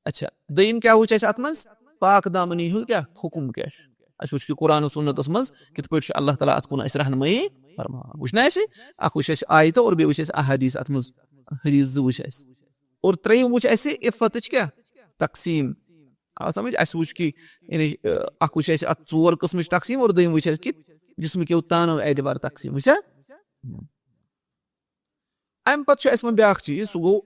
اچھا، دوٚیِم کیٛاہ وٕچھ اَسہِ اَتھ منٛز؟ پاک دامنی ہُنٛد کیٛاہ حُکُم کیٛاہ چھُ؟ اَسہِ وٕچھ کہِ قرآن و سُنتَس منٛز کِتھ پٲٹھۍ چھُ اللہ تعالیٰ اَتھ کُن اَسہِ رہنمٲیی فرماوان۔ وٕچھ نہ اَسہِ، اَکھ وٕچھ اَسہِ آیتہٕ اور بیٚیہِ وٕچھ اَسہِ احادیث اَتھ منٛز، حدیث زٕ وٕچھ اَسہِ۔ اور ترٛیٚیِم وٕچھ اَسہِ عفتٕچ کیٛاہ؟ تقسیٖم۔ آ سمجھ؟ اَسہِ وٕچھ کہِ یعنی، اَ، اَکھ وٕچھ اَسہِ اَتھ ژور قٕسمٕچ تقسیٖم اور دوٚیِم وٕچھ اَسہِ کہِ جسمہٕ کیو تانو اعتبار تقسیٖم۔ وٕچھا؟ اَمہِ پتہٕ چھُ اَسہِ وۄنۍ بیٛاکھ چیٖز، سُہ گوٚو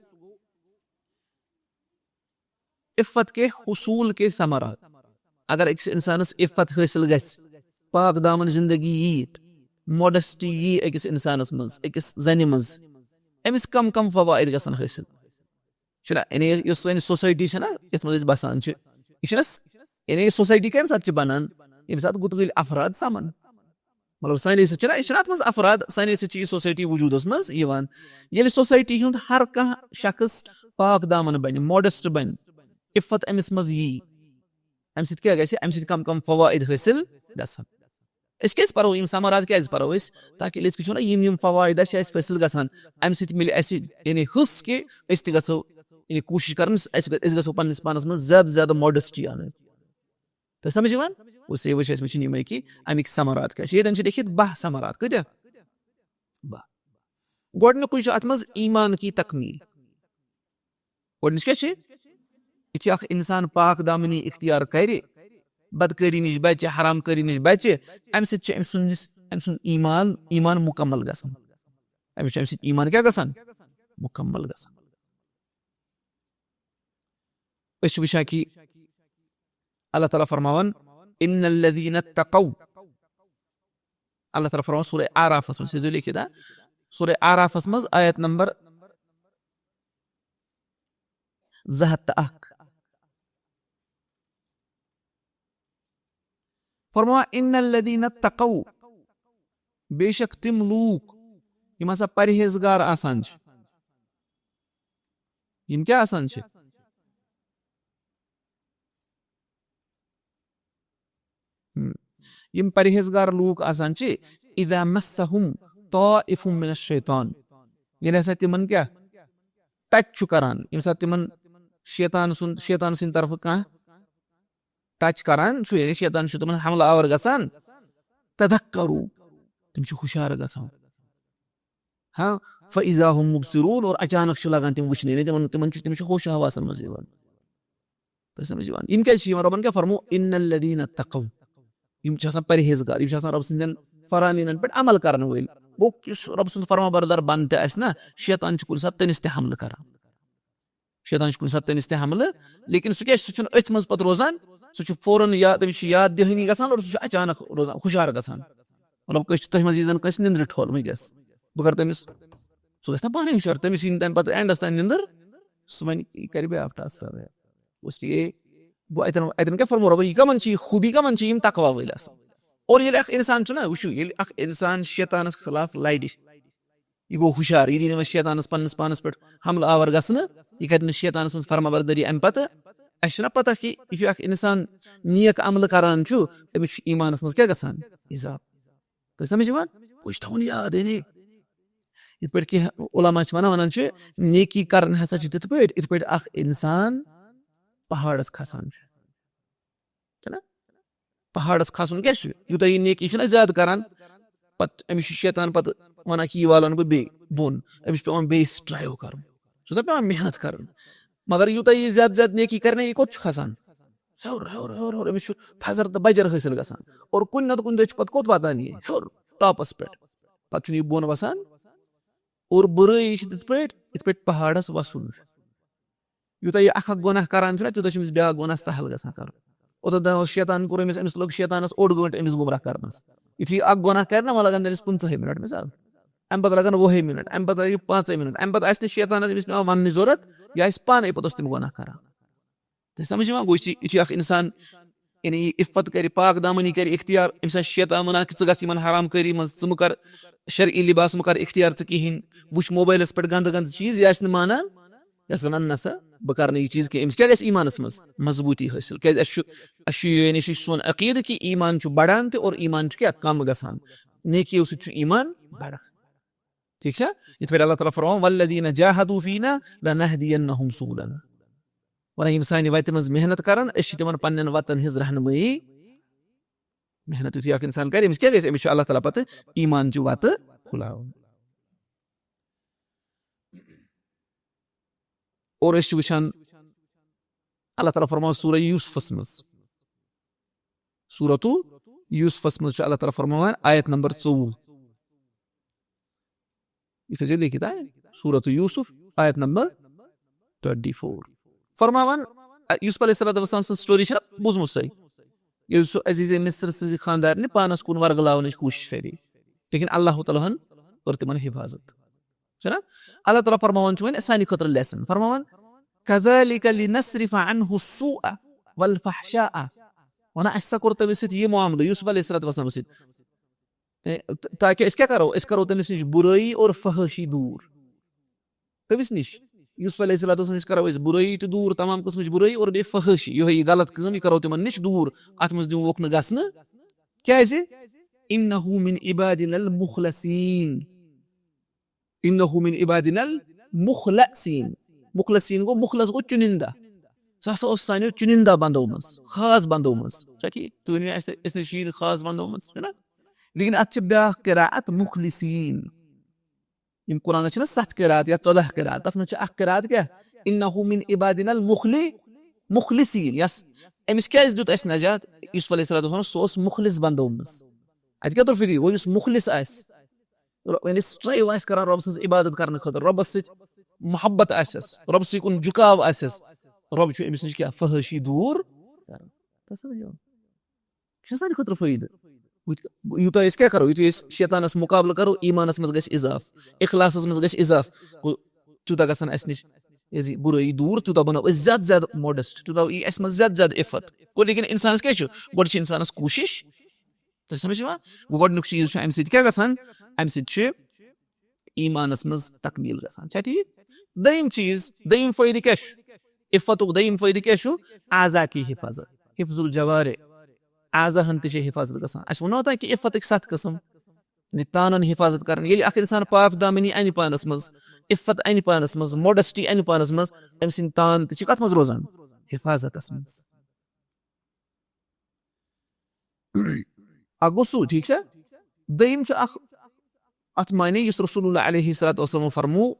عفت کے حصول کے ثمرات۔ اگر أکِس اِنسانَس عفت حٲصِل گژھِ، پاک دامن زندگی یی، modesty یی أکِس اِنسانَس منٛز، أکِس زَنہِ منٛز، أمِس کم کم فوائد گژھن حٲصِل؟ چھُنہ، یعنی یۄس سٲنۍ society چھےٚ نہ، یَتھ منٛز أسۍ بسان چھِ، یہِ چھُنہ س-، یعنی یہِ society کَمہِ ساتہٕ چھِ بنان؟ ییٚمہِ ساتہٕ گُتہٕ وٲلۍ افراد سَمَن۔ مطلب، سانے سۭتۍ چھِنہ، یہِ چھِنہ اَتھ منٛز افراد، سانے سۭتۍ چھِ یہِ society وجوٗدَس منٛز یِوان۔ ییٚلہِ society ہُنٛد ہر کانٛہہ شخص پاک دامن بنہِ، modest بنہِ، عفت أمِس منٛز یی، اَمہِ سۭتۍ کیٛاہ گژھِ؟ اَمہِ سۭتۍ کم کم فوائد حٲصِل گژھن۔ أسۍ کیٛازِ پرو یِم ثمرات، کیٛازِ پرو أسۍ؟ تاکہِ ییٚلہِ أسۍ وٕچھو نہ، یِم یِم فوائد چھِ اَسہِ حٲصِل گژھان، اَمہِ سۭتۍ مِلہِ اَسہِ یعنی حِصہٕ کہِ أسۍ تہِ گژھو، یعنی کوٗشِش کرٕنۍ، أسۍ گژھو پننِس پانس منٛز زیادٕ زیادٕ modesty اَنٕنۍ۔ تۄہہِ سمجھ یِوان؟ گوٚو، سیوٕے چھِ اَسہِ وٕچھِنۍ یِمَے کہِ اَمِکۍ ثمرات کیٛاہ چھِ۔ ییٚتٮ۪ن چھِ لیٚکھِتھ باہ ثمرات۔ کۭتیٛاہ؟ باہ۔ گۄڈٕنیُکُے چھُ اَتھ منٛز ایٖمان کی تکمیٖل۔ گۄڈٕنِچ کیٛاہ چھِ؟ یُتھُے اَکھ اِنسان پاک دامنی اختیار کَرِ، بدکٲری نِش بَچہِ، حرام کٲری نِش بَچہِ، اَمہِ سۭتۍ چھُ أمۍ سٕنٛدِس، أمۍ سُنٛد ایٖمان، ایٖمان مُکمل گژھان۔ أمِس چھُ اَمہِ سۭتۍ ایٖمان کیٛاہ گژھان؟ مُکمل گژھان۔ أسۍ چھِ وٕچھان کہِ اللہ تعالیٰ فرماوان، "ان الذین اتقوا"، اللہ تعالیٰ فرماوان سورہ اعرافس منٛز، یہِ لیکھِتھ، ہا؟ سورہ اعرافس منٛز آیت نمبر زٕ ہتھ تہٕ اکھ۔ فرماوان، "ان الذین اتقوا"، بے شک تِم لوٗکھ یِم ہسا پرہیزگار آسان چھِ۔ یِم کیٛاہ آسان چھِ؟ ہم۔ یِم پرہیزگار لوٗکھ آسان چھِ، "اذا مسہم طائف من الشیطان"، ییٚلہِ ہسا تِمن کیٛاہ touch چھُ کران، ییٚمہِ ساتہٕ تِمن شیطان سُنٛد، شیطان سٕنٛدِ طرفہٕ کانٛہہ touch کران چھُ، یعنی شیطان چھُ تِمن حملہٕ آور گژھان، "تذکروا"، تِم چھِ ہُشار گژھان۔ ہاں، فاذا هم مبصرون، اور اچانک چھُ لگان تِم وٕچھنہِ، یعنی تِمن، تِمن چھُ، تِم چھِ ہوش حواسن منٛز یِوان۔ تۄہہِ سمجھ یِوان؟ یِم کیٛازِ چھِ یِوان؟ رۄبن کیٛاہ فرمو؟ ان الذین اتقوا، یِم چھِ آسان پرہیزگار، یِم چھِ آسان رۄب سٕنٛدٮ۪ن فرامینن پٮ۪ٹھ عمل کرن وٲلۍ۔ گوٚو، یُس رۄب سُنٛد فرما بردار بندٕ تہِ آسہِ نا، شیطان چھُ کُنہِ ساتہٕ تٔمِس تہِ حملہٕ کران۔ شیطان چھُ کُنہِ ساتہٕ تٔمِس تہِ حملہٕ، لیکن سُہ کیٛازِ، سُہ چھُنہٕ أتھۍ منٛز پتہٕ روزان، سُہ چھُ فوراً یا تٔمِس چھِ یاد دہٲنی گژھان اور سُہ چھُ اچانک روزان، ہُشار گژھان۔ مطلب، کٲنٛسہِ چھِ تۄہہِ منٛز یی زن کٲنٛسہِ نِندرِ ٹھوٚل وٕنکیٚس، بہٕ کرٕ تٔمِس، سُہ گژھِ نا پانے ہُشار، تٔمِس یی نہٕ تَمہِ پتہٕ اینڈس تام نِندٕر، سُہ وَنہِ، "یہِ کرِ بیٛاکھ ٹاسک کرو یار۔" اس لیے گوٚو اَتٮ۪ن، اَتٮ۪ن کیٛاہ فرمو رۄبن، یہِ کَمن چھِ، یہِ خوٗبی کَمن چھِ؟ یِم تقوا وٲلۍ آسان۔ اور ییٚلہِ اَکھ اِنسان چھُنہ، وٕچھِو، ییٚلہِ اَکھ اِنسان شیطانَس خلاف لَڑِ، یہِ گوٚو ہُشار، یہِ دی نہٕ وۄنۍ شیطانَس پنٛنِس پانَس پٮ۪ٹھ حملہٕ آوَر گژھنہٕ، یہِ کَرِ نہٕ شیطانَس منٛز فرما بردٲری اَمہِ پَتہٕ۔ اَسہِ چھُنہ پَتہ کہِ یُتھُے اَکھ اِنسان نیک عملہٕ کَران چھُ، تٔمِس چھُ ایٖمانَس منٛز کیٛاہ گژھان؟ اضافہٕ۔ تۄہہِ سمجھ یِوان؟ گوٚو یہِ چھُ تھاوُن یاد، یعنی یِتھ پٲٹھۍ کینٛہہ علماء چھِ وَنان، وَنان چھِ، نیکی کَرٕنۍ ہسا چھِ تِتھ پٲٹھۍ، یِتھ پٲٹھۍ اَکھ اِنسان پہاڑَس کھسان چھُ۔ چھُنہ؟ پہاڑَس کھسُن کیٛاہ چھُ؟ یوٗتاہ یہِ نیکی چھُنہ زیادٕ کَران، پَتہٕ أمِس چھُ شیطان پَتہٕ وَنان کہِ یہِ والَن بہٕ بیٚیہِ بوٚن، أمِس چھُ پٮ۪وان بیٚیہِ strive کَرُن، چھُ نہ پٮ۪وان محنت کَرٕنۍ۔ مگر یوٗتاہ یہِ زیادٕ زیادٕ نیکی کَرِ نہ، یہِ کوٚت چھُ کھسان؟ ہیوٚر، ہیوٚر، ہیوٚر، ہیوٚر، أمِس چھُ تھزر تہٕ بجر حٲصِل گژھان۔ اور کُنہِ نتہٕ کُنہِ دۄہ چھُ پتہٕ کوٚت واتان یہِ؟ ہیوٚر، ٹاپس پٮ۪ٹھ۔ پتہٕ چھُنہٕ یہِ بۄن وسان۔ اور بُرٲیی چھِ تِتھ پٲٹھۍ، یِتھ پٲٹھۍ پہاڑس وسُن چھُ۔ یوٗتاہ یہِ اکھ اکھ گۄناہ کران چھُنہ، تیوٗتاہ چھُ أمِس بیٛاکھ گۄناہ سہل گژھان کرُن۔ اوٚتتھ دۄہس شیطان کوٚر أمِس، أمِس لوٚگ شیطانس اوٚڑ گٲنٛٹہٕ أمِس گمراہ کرنس۔ یُتھُے یہِ اکھ گۄناہ کرِ نہ، وۄنۍ لگن تٔمِس پٕنٛژٕہے منٹ مثال۔ امہِ پتہٕ لگن وُہے منٹ، امہِ پتہٕ لگہِ پانٛژے منٹ، امہِ پتہٕ آسہِ نہٕ شیطانس أمِس پٮ۪وان وننٕچ ضروٗرت، یہِ آسہِ پانے پتہٕ اوس تِم گۄناہ کران۔ تۄہہِ سمجھ یِوان؟ گوٚو یُتھُے، یُتھُے اکھ انسان یعنی یہِ عفت کرِ، پاک دامنی کرِ اختیار، أمِس آسہِ شیطان ونان کہِ ژٕ گژھ یِمن حرام کٲری منٛز، ژٕ مہٕ کر شرعی لباس مہٕ کر اختیار ژٕ کِہیٖنۍ، وٕچھ موبایلس پٮ۪ٹھ گندٕ گندٕ چیٖز، یہِ آسہِ نہٕ مانان، یہِ آسہِ ونان، "نہ سا، بہٕ کرٕ نہٕ یہِ چیٖز کینٛہہ۔" أمِس کیٛازِ آسہِ ایٖمانس منٛز مضبوٗطی حٲصِل؟ کیٛازِ اَسہِ چھُ، اَسہِ چھُ، یعنی چھُ سون عقیدٕ کہِ ایٖمان چھُ بڑان تہِ اور ایٖمان چھُ کیٛاہ؟ کم گژھان۔ نیکیو سۭتۍ چھُ ایٖمان بڑان۔ ٹھیٖک چھا؟ یِتھ پٲٹھۍ اللہ تعالیٰ فرماوان، "والذین جاہدوا فینا لنہدینہم سبلنا۔" وَنان، یِم سانہِ وَتہِ منٛز محنت کَرَن، أسۍ چھِ تِمَن پنٛنٮ۪ن وَتَن ہِنٛز رہنمٲیی۔ محنت یُتھُے اَکھ اِنسان کَرِ، أمِس کیٛاہ گژھِ؟ أمِس چھُ اللہ تعالیٰ پَتہٕ ایٖمان چہِ وَتہٕ کھُلاوان۔ اور أسۍ چھِ وٕچھان، اللہ تعالیٰ فرماوان سورہ یوسفس منٛز، سورتُ یوسفس منٛز چھُ اللہ تعالیٰ فرماوان، آیت نمبر ژوٚوُہ۔ یہِ تھٲیزیو لیکھِتھ، آ؟ سورتُ یوسف، آیت نمبر ٹوئنٹی فور۔ فرماوان، یوسف علیہ الصلوۃ والسلام سٕنٛز story چھےٚ بوٗزمٕژ تۄہہِ، ییٚلہِ سُہ عزیز مصر سٕنٛزِ خاندارنہِ پانس کُن ورگلاونٕچ کوٗشش کرِ، لیکن اللہ تعالیٰ ہن کٔر تِمن حفاظت۔ چھُنہ؟ اللہ تعالیٰ فرماوان چھُ وۄنۍ سانہِ خٲطرٕ lesson۔ فرماوان، "كذلك لنصرف عنه السوء والفحشاء۔" وَنان، اَسہِ سا کوٚر تٔمِس سۭتۍ یہِ معاملہٕ، یوسف علیہ الصلوۃ والسلام سۭتۍ۔ اے، تاکہِ أسۍ کیٛاہ کرو؟ أسۍ کرو تٔمِس نِش بُرٲیی اور فحٲشی دوٗر۔ تٔمِس نِش، یوسف علیہ الصلوۃ والسلام نِش کرو أسۍ بُرٲیی تہِ دوٗر، تمام قٕسمٕچ بُرٲیی اور بیٚیہِ فحٲشی، یِہوٚے یہِ غلط کٲم، یہِ کرو تِمن نِش دوٗر۔ اَتھ منٛز دِموکھ نہٕ گژھنہٕ۔ کیٛازِ؟ "إنه من عبادنا المخلصين۔" "إنه من عبادنا المخلصين۔" مخلصین گوٚو، مخلص گوٚو چُنندہ۔ سُہ ہسا اوس سانیو چُنندہ بندو منٛز، خاص بندو منٛز۔ چھا ٹھیٖک؟ تُہۍ ؤنِو اَسہِ، أسۍ نہ چھِ یہِ خاص بندو منٛز، چھُنہ؟ لیکن اَتھ چھِ بیٛاکھ قرات مخلصین۔ یِم قرآنس چھِنہ ستھ قرات یا ژۄداہ قرات، تَتھ منٛز چھِ اکھ قرات کیٛاہ؟ "إنه من عبادنا المخل-، مخلصين۔" یس، أمِس کیٛازِ دیُت اَسہِ نجات؟ یوسف علیہ الصلوۃ والسلام، سُہ اوس مخلص بندو منٛز۔ اَتہِ کیٛاہ توٚر فِکرِ؟ وۄنۍ یُس مُخلِص آسہِ، یعنی strive آسہِ کران رۄب سٕنٛز عبادت کرنہٕ خٲطرٕ، رۄبس سۭتۍ محبت آسٮ۪س، رۄب سٕے کُن جُکاو آسٮ۪س، رۄب چھُ أمِس نِش کیٛاہ؟ فحٲشی دوٗر کران۔ تسلی چھُ سانہِ خٲطرٕ فٲیدٕ۔ وٕتھ-، یوٗتاہ أسۍ کیٛاہ کرو؟ یُتھُے أسۍ شیطانس مُقابلہٕ کرو، ایٖمانس منٛز گژھِ اضافہٕ، اخلاصس منٛز گژھِ اضافہٕ، گوٚو، تیوٗتاہ گژھن اَسہِ نِش یہِ بُرٲیی دوٗر، تیوٗتاہ بنو أسۍ زیادٕ زیادٕ modest، تیوٗتاہ یی اَسہِ منٛز زیادٕ زیادٕ عفت۔ گوٚو، لیکن اِنسانس کیٛاہ چھُ؟ گۄڈٕ چھِ اِنسانس کوٗشِش، تۄہہِ سمجھ یِوان؟ وۄنۍ گۄڈٕنیُک چیٖز چھُ اَمہِ سۭتۍ کیٛاہ گژھان؟ اَمہِ سۭتۍ چھُ ایٖمانَس منٛز تکمیٖل گژھان۔ چھا ٹھیٖک؟ دوٚیِم چیٖز، دوٚیِم فٲیدٕ کیٛاہ چھُ؟ عفتُک دوٚیِم فٲیدٕ کیٛاہ چھُ؟ اعضا کی حفاظت، حفظ الجوارح، اعضاہَن تہِ چھِ حفاظت گژھان۔ اَسہِ ووٚنو تۄہہِ کہِ عفتٕکۍ ستھ قٕسم، یعنی تانَن حفاظت کَرٕنۍ۔ ییٚلہِ اَکھ اِنسان پاک دامنی اَنہِ پانَس منٛز، عفت اَنہِ پانَس منٛز، modesty اَنہِ پانَس منٛز، أمۍ سٕنٛدۍ تان تہِ چھِ کَتھ منٛز روزان؟ حفاظتَس منٛز۔ اکھ گوٚو سُہ، ٹھیٖک چھا؟ دوٚیِم چھُ اکھ، اتھ معنی یُس رسول اللہ علیہ الصلوۃ والسلام فرمو،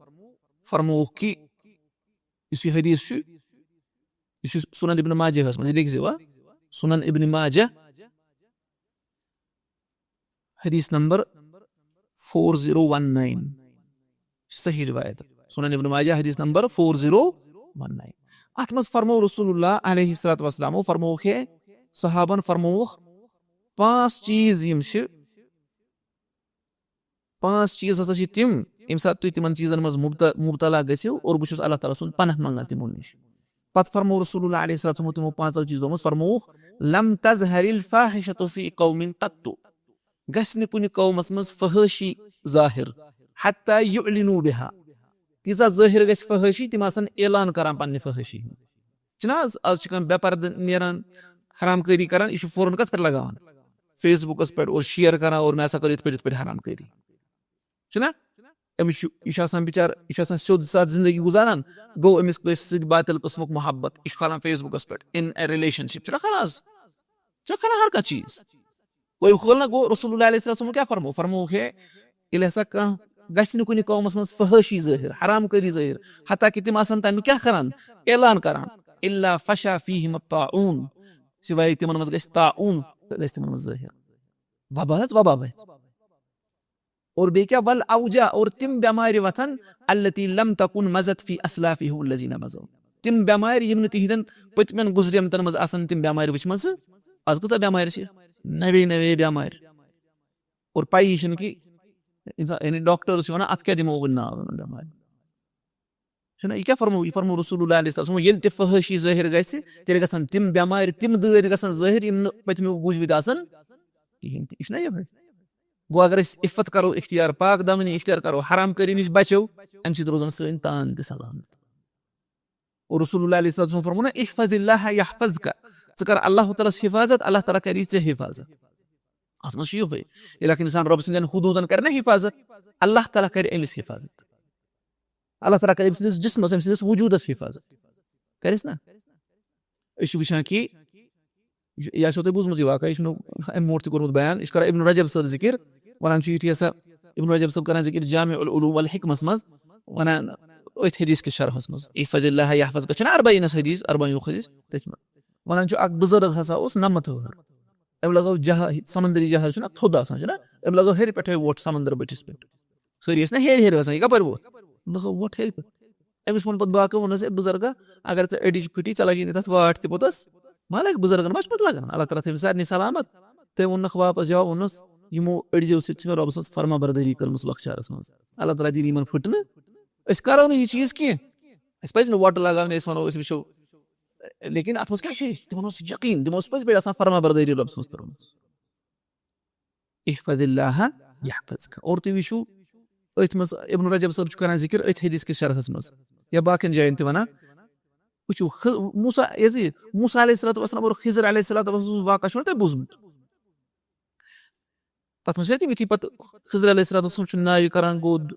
فرمووُکھ کہِ یُس یہِ حدیث چھُ، یہِ چھُ سنن ابن ماجہ ہس منٛز، یہِ لیکھزیو، آ؟ سنن ابن ماجہ، حدیث نمبر فور زیٖرو ون ناین۔ صحیح روایت۔ سنن ابن ماجہ حدیث نمبر فور زیٖرو ون ناین۔ اتھ منٛز فرمو رسول اللہ علیہ الصلوۃ والسلامو فرمووُکھ ہے، صحابن فرمووُکھ، پانٛژھ چیٖز یِم چھِ، پانٛژھ چیٖز ہسا چھِ تِم، ییٚمہِ ساتہٕ تُہۍ تِمن چیٖزن منٛز مبت-، مبتلا گٔژھِو اور بہٕ چھُس اللہ تعالیٰ سُنٛد پناہ منٛگان تِمو نِش۔ پتہٕ فرموو رسول اللہ علیہ الصلوۃ والسلام تِمو پانٛژو چیٖزو منٛز فرمووُکھ، "لم تظہر الفاحشۃ فی قوم قط۔" گژھِ نہٕ کُنہِ قومس منٛز فحٲشی ظٲہِر، حتی یعلنوا بہا۔ تیٖژاہ ظٲہِر گژھِ فحٲشی، تِم آسن اعلان کران پننہِ فحٲشی ہُنٛد۔ چھِنہ آز، آز چھِ کانٛہہ بے پردٕ نیران، حرام کٲری کران، یہِ چھُ فوراً کتھ پٮ۪ٹھ لگاوان؟ فیس بُکس پٮ۪ٹھ اور share کران اور مےٚ ہسا کٔر یِتھ پٲٹھۍ، یِتھ پٲٹھۍ حرام کٲری۔ چھُنہ؟ أمِس چھُ، یہِ چھُ آسان بِچار، یہِ چھُ آسان سیوٚد سادٕ زندگی گُزاران، گوٚو أمِس کٲنٛسہِ سۭتۍ باطل قٕسمُک محبت، یہِ چھُ کھالان فیس بُکس پٮ۪ٹھ، in a relationship، چھُنہ کھالان آز؟ چھُنہ کھالان ہر کانٛہہ چیٖز؟ گوٚو یہِ کھول نہ، گوٚو رسول اللہ علیہ السلام کیٛاہ فرمو؟ فرمووُکھ ہے، ییٚلہِ ہسا کانٛہہ گژھِ نہٕ کُنہِ قومس منٛز فحٲشی ظٲہِر، حرام کٲری ظٲہِر، حتیٰ کہِ تِم آسن تمیُک کیٛاہ کران؟ اعلان کران۔ الا فشا فیہم الطاعون، سوائے تِمن منٛز گژھِ طاعون، گژھِ تِمن منٛز ظٲہِر۔ وبا حظ، وبا وتھِ۔ اور بیٚیہِ کیٛاہ؟ والاوجاع، اور تِم بٮ۪مارِ وۄتھن، التی لم تکن مضت فی اسلافہم الذین مضوا۔ تِم بٮ۪مارِ یِم نہٕ تِہنٛدٮ۪ن پٔتمٮ۪ن گُزریمتن منٛز آسن تِم بٮ۪مارِ وٕچھمژٕ۔ آز کۭژاہ بٮ۪مارِ چھِ؟ نوے نوے بٮ۪مارِ۔ اور پَیی چھِنہٕ کہِ اِنسان، یعنی doctors چھِ وَنان، اَتھ کیٛاہ دِمو وۄنۍ ناو یِمَن بٮ۪مارٮ۪ن؟ چھُنہ یہِ کیٛاہ فرموو؟ یہِ فرموو رسول اللہ علیہ السلام، ییٚلہِ تہِ فحٲشی ظٲہِر گژھِ، تیٚلہِ گژھن تِم بٮ۪مارِ، تِم دٲدۍ گژھن ظٲہِر، یِم نہٕ پٔتمیو بوٗزمٕتۍ آسن کِہیٖنۍ تہِ۔ یہِ چھُنہ یِہوٚے؟ گوٚو اگر أسۍ عفت کرو اختیار، پاک دامنی اختیار کرو، حرام کٲری نِش بچو، اَمہِ سۭتۍ روزن سٲنۍ تان تہِ سلامت۔ اور رسول اللہ علیہ الصلوۃ والسلام فرموو نا، "احفظ اللہ یحفظک"، ژٕ کر اللہ تعالیٰ ہس حفاظت، اللہ تعالیٰ کری ژےٚ حفاظت۔ اتھ منٛز چھُ یِہوٚے، ییٚلہِ اکھ انسان رۄب سٕنٛدٮ۪ن حدوٗدن کرِ نا حفاظت، اللہ تعالیٰ کرِ أمِس حفاظت۔ اللہ تعالیٰ کرِ أمۍ سٕنٛدِس جسمس، أمۍ سٕنٛدِس وجوٗدس حفاظت۔ کرٮ۪س نا؟ أسۍ چھِ وٕچھان کہِ یہِ چھُ، یہِ آسیو تۄہہِ بوٗزمُت یہِ واقعہ، یہِ چھُنہٕ أمۍ موٗٹھ تہِ کوٚرمُت بیان، یہِ چھُ کران ابن رجب صٲب ذِکِر، وَنان چھُ یُتھُے ہسا ابن رجب صٲب کران ذِکِر جامع العلوم والحکمس منٛز، وَنان أتھۍ حدیث کِس شرحس منٛز، "احفظ اللہ یحفظ کا" چھُنہ اربعینس حدیث، اربعین حدیث، تٔتھۍ منٛز وَنان چھُ، اکھ بُزرگ ہسا اوس نمتھ ہٲر، أمۍ لگٲو جہاز، سمندری جہاز چھُنہ تھوٚد آسان، چھُنہ، أمۍ لگٲو ہیٚرِ پٮ۪ٹھے وۄٹھ سمندر بٔٹھِس پٮ۪ٹھ۔ سٲری ٲسۍ نہ ہیٚرِ ہیٚرِ وَسان، یہِ کَپٲرۍ ووت؟ دوٚپُکھ، "وۄٹھ ہیٚرِ پٮ۪ٹھ۔" أمِس ووٚن پَتہٕ باقٕے، ووٚننَس، "ہے بُزرگا، اگر ژےٚ أڈِج پھٕٹی، ژےٚ لَگی نہٕ تَتھ واٹھ تہِ پوٚتُس۔" مالک بُزرگَن ما چھُ پَتہٕ لَگان؟ اللہ تعالیٰ تھٲوِن سارنٕے سلامت۔ تٔمۍ ووٚننَکھ واپَس، جواب ووٚننَس، "یِمو أڈجو سۭتۍ چھِ مےٚ رۄبہٕ سٕنٛز فرما بردٲری کٔرمٕژ لۄکچارَس منٛز۔ اللہ تعالیٰ دِیِن یِمَن پھٕٹنہٕ، أسۍ کَرو نہٕ یہِ چیٖز کینٛہہ۔ اَسہِ پَزِ نہٕ وۄٹہٕ لَگاونہِ، أسۍ وَنو، أسۍ وٕچھو۔" لیکِن اَتھ منٛز کیٛاہ چھِ؟ تِمَن اوس یقیٖن، تِمو اوس پٔزۍ پٲٹھۍ آسان فرما بردٲری رۄبہٕ سٕنٛز کٔرمٕژ۔ احفظ اللہ یحفظ کا۔ اور تُہۍ وٕچھِو، أتھۍ منٛز ابن رجب صٲب چھُ کران ذِکِر أتھۍ حدیث کِس شرحس منٛز یا باقین جاین تہِ وَنان۔ وٕچھِو، خ-، موسیٰ، یہِ زِ موسیٰ علیہ الصلوۃ والسلام اور خضر علیہ الصلوۃ والسلام سُنٛد واقعہ چھُنہ تۄہہِ بوٗزمُت؟ تَتھ منٛز چھُنہ تِم یُتھُے پَتہٕ خضر علیہ الصلوۃ والسلام چھُ ناوِ کران گوٚد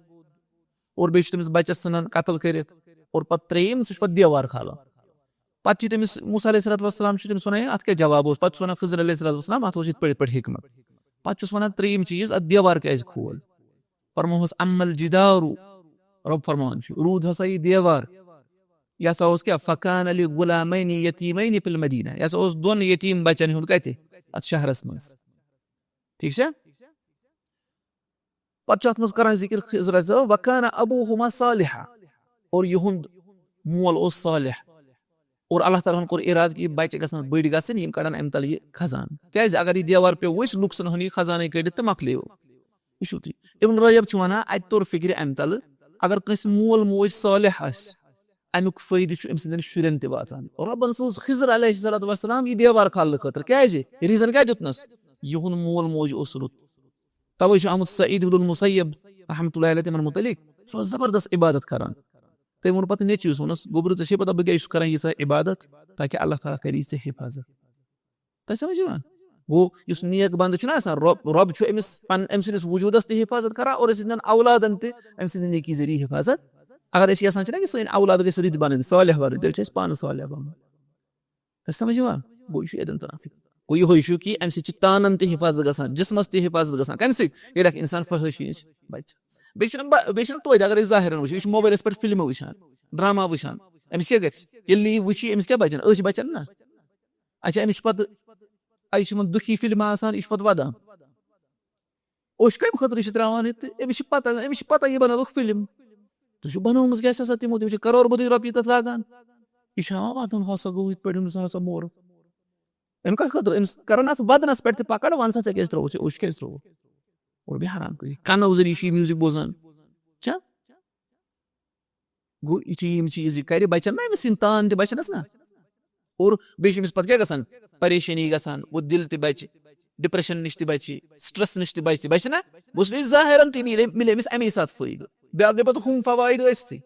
اور بیٚیہِ چھُ تٔمِس بَچَس ژھٕنان قتل کٔرِتھ اور پَتہٕ ترٛیٚیِم سُہ چھُ پَتہٕ دیوار کھالان۔ پَتہٕ چھُ تٔمِس موسیٰ علیہ الصلوۃ والسلام چھُ تٔمِس وَنان، اَتھ کیٛاہ جواب اوس؟ پَتہٕ چھُ وَنان خضر علیہ الصلوۃ والسلام، اَتھ اوس یِتھ پٲٹھۍ، یِتھ پٲٹھۍ حِکمت۔ پَتہٕ چھُس وَنان ترٛیٚیِم چیٖز، اَتھ دیوار کیٛازِ کھول؟ فرموہَس، "اما الجدار"، رۄب فرماوان چھُ، روٗد ہسا یہِ دیوار۔ یہِ ہسا اوس کیٛاہ؟ "فکان لغلامین یتیمین فی المدینہ"، یہِ ہسا اوس دۄن یتیٖم بَچَن ہُنٛد کَتہِ؟ اَتھ شہرَس منٛز۔ ٹھیٖک چھا؟ پَتہٕ چھُ اَتھ منٛز کران ذِکِر خضر علیہ السلام، "وکان ابوہما صالحا"، اور یِہُنٛد مول اوس صالح۔ اور اللہ تعالیٰ ہَن کوٚر اِرادٕ کہِ یہِ بَچہِ گژھن بٔڑۍ گژھٕنۍ، یِم کَڑن اَمہِ تَلہٕ یہِ خزانہٕ۔ کیٛازِ اگر یہِ دیوار پیوٚو ؤسۍ، لُکھ ژھٕنہٕ ہن یہِ خزانَے کٔڑِتھ تہٕ مۄکلیو۔ وٕچھِو تُہۍ، ابن رجب چھُ وَنان، اَتہِ توٚر فِکرِ اَمہِ تَلہٕ، اگر کٲنٛسہِ مول موج صالح آسہِ، اَمیُک فٲیدٕ چھُ أمۍ سٕنٛدٮ۪ن شُرٮ۪ن تہِ واتان۔ رۄبَن سوٗز خضر علیہ الصلوۃ والسلام یہِ دیوار کھالنہٕ خٲطرٕ۔ کیٛازِ؟ ریٖزن کیٛاہ دیُتنَس؟ یِہُنٛد مول موج اوس رُت۔ توے چھُ آمُت سعید ابن المسیب رحمتہ اللہ علیہ تِمن متعلق، سُہ اوس زبردست عبادت کران۔ تٔمۍ ووٚن پتہٕ نیٚچوِس، ووٚنُس، "گوٚبرو، ژےٚ چھے پتہ بہٕ کیٛازِ چھُس کران ییٖژاہ عبادت؟ تاکہِ اللہ تعالیٰ کری ژےٚ حفاظت۔" تۄہہِ سمجھ یِوان؟ گوٚو، یُس نیک بندٕ چھُنہ آسان، رۄب، رۄب چھُ أمِس پن-، أمۍ سٕنٛدِس وجوٗدس تہِ حفاظت کران اور أسۍ سٕنٛدٮ۪ن اولادن تہِ أمۍ سٕنٛدِ نیکی ذٔریعہٕ حفاظت۔ اگر أسۍ یژھان چھِنہ کہِ سٲنۍ اولاد گژھِ رٕتۍ بنٕنۍ، صالح بنٕنۍ، تیٚلہِ چھِ أسۍ پانہٕ صالح بنُن۔ تۄہہِ سمجھ یِوان؟ گوٚو، یہِ چھُ ییٚتٮ۪ن تران فِکرِ۔ گوٚو، یِہوٚے چھُ کہِ اَمہِ سۭتۍ چھِ تانَن تہِ حِفاظت گژھان، جِسمَس تہِ حِفاظت گژھان۔ کَمہِ سۭتۍ؟ ییٚلہِ اَکھ اِنسان فحٲشی نِش بَچہِ۔ بیٚیہِ چھُنہٕ بَ-، بیٚیہِ چھُنہٕ توتہِ، اگر أسۍ ظٲہِرَن وٕچھو، یہِ چھُ موبایلَس پٮ۪ٹھ فِلمہٕ وٕچھان، ڈرٛاما وٕچھان، أمِس کیٛاہ گژھِ؟ ییٚلہِ نہٕ یہِ وٕچھِ، أمِس کیٛاہ بَچَن؟ أچھ بَچَن نہ؟ اچھا، أمِس چھِ پَتہٕ، اَتہِ چھِ یِمَن دُکھی فِلمہٕ آسان، یہِ چھُ پَتہٕ وَدان۔ أچھ کَمہِ خٲطرٕ چھِ ترٛاوان یہِ؟ تہٕ أمِس چھِ پَتہ، أمِس چھِ پَتہ یہِ بَنٲوٕکھ فِلم۔ تُہۍ چھِو بَنٲومٕژ کیٛاہ چھِ آسان تِمو؟ تِم چھِ کَرور بٔدی رۄپیہِ تَتھ لاگان۔ یہِ چھُ ہاوان وَدُن ہسا گوٚو یِتھ پٲٹھۍ، أمِس ہسا موٚر۔ أمۍ کَتھ خٲطرٕ؟ أمِس کَرَن اَتھ وَدنَس پٮ۪ٹھ تہِ پَکڑ، وَن سا ژےٚ کیٛازِ ترٛووُتھ، ژےٚ أچھ کیٛازِ ترٛووُتھ؟ اور بیٚیہِ حرام کٔرِتھ۔ کَنو ذٔریعہٕ چھُ یہِ میوٗزِک بوزان۔ چھا؟ گوٚو یِتھُے یِم چیٖز یہِ کَرِ، بَچَن نہ أمِس یِم تان تہِ بَچَنَس نہ۔ اور بیٚیہِ چھِ أمِس پَتہٕ کیٛاہ گژھان؟ پریشٲنی گژھان، گوٚو دِل تہِ بَچہِ، ڈِپریشن نِش تہِ بَچہِ، سٹرٛس نِش تہِ بَچہِ، بَچہِ نہ؟ بہٕ اوسُس بیٚیہِ ظٲہِرَن تہِ مِلے، مِلے أمِس اَمے ساتہٕ فٲیدٕ۔ بیٛاکھ گٔے پَتہٕ ہُم فوٲیِد ٲسۍسٕے۔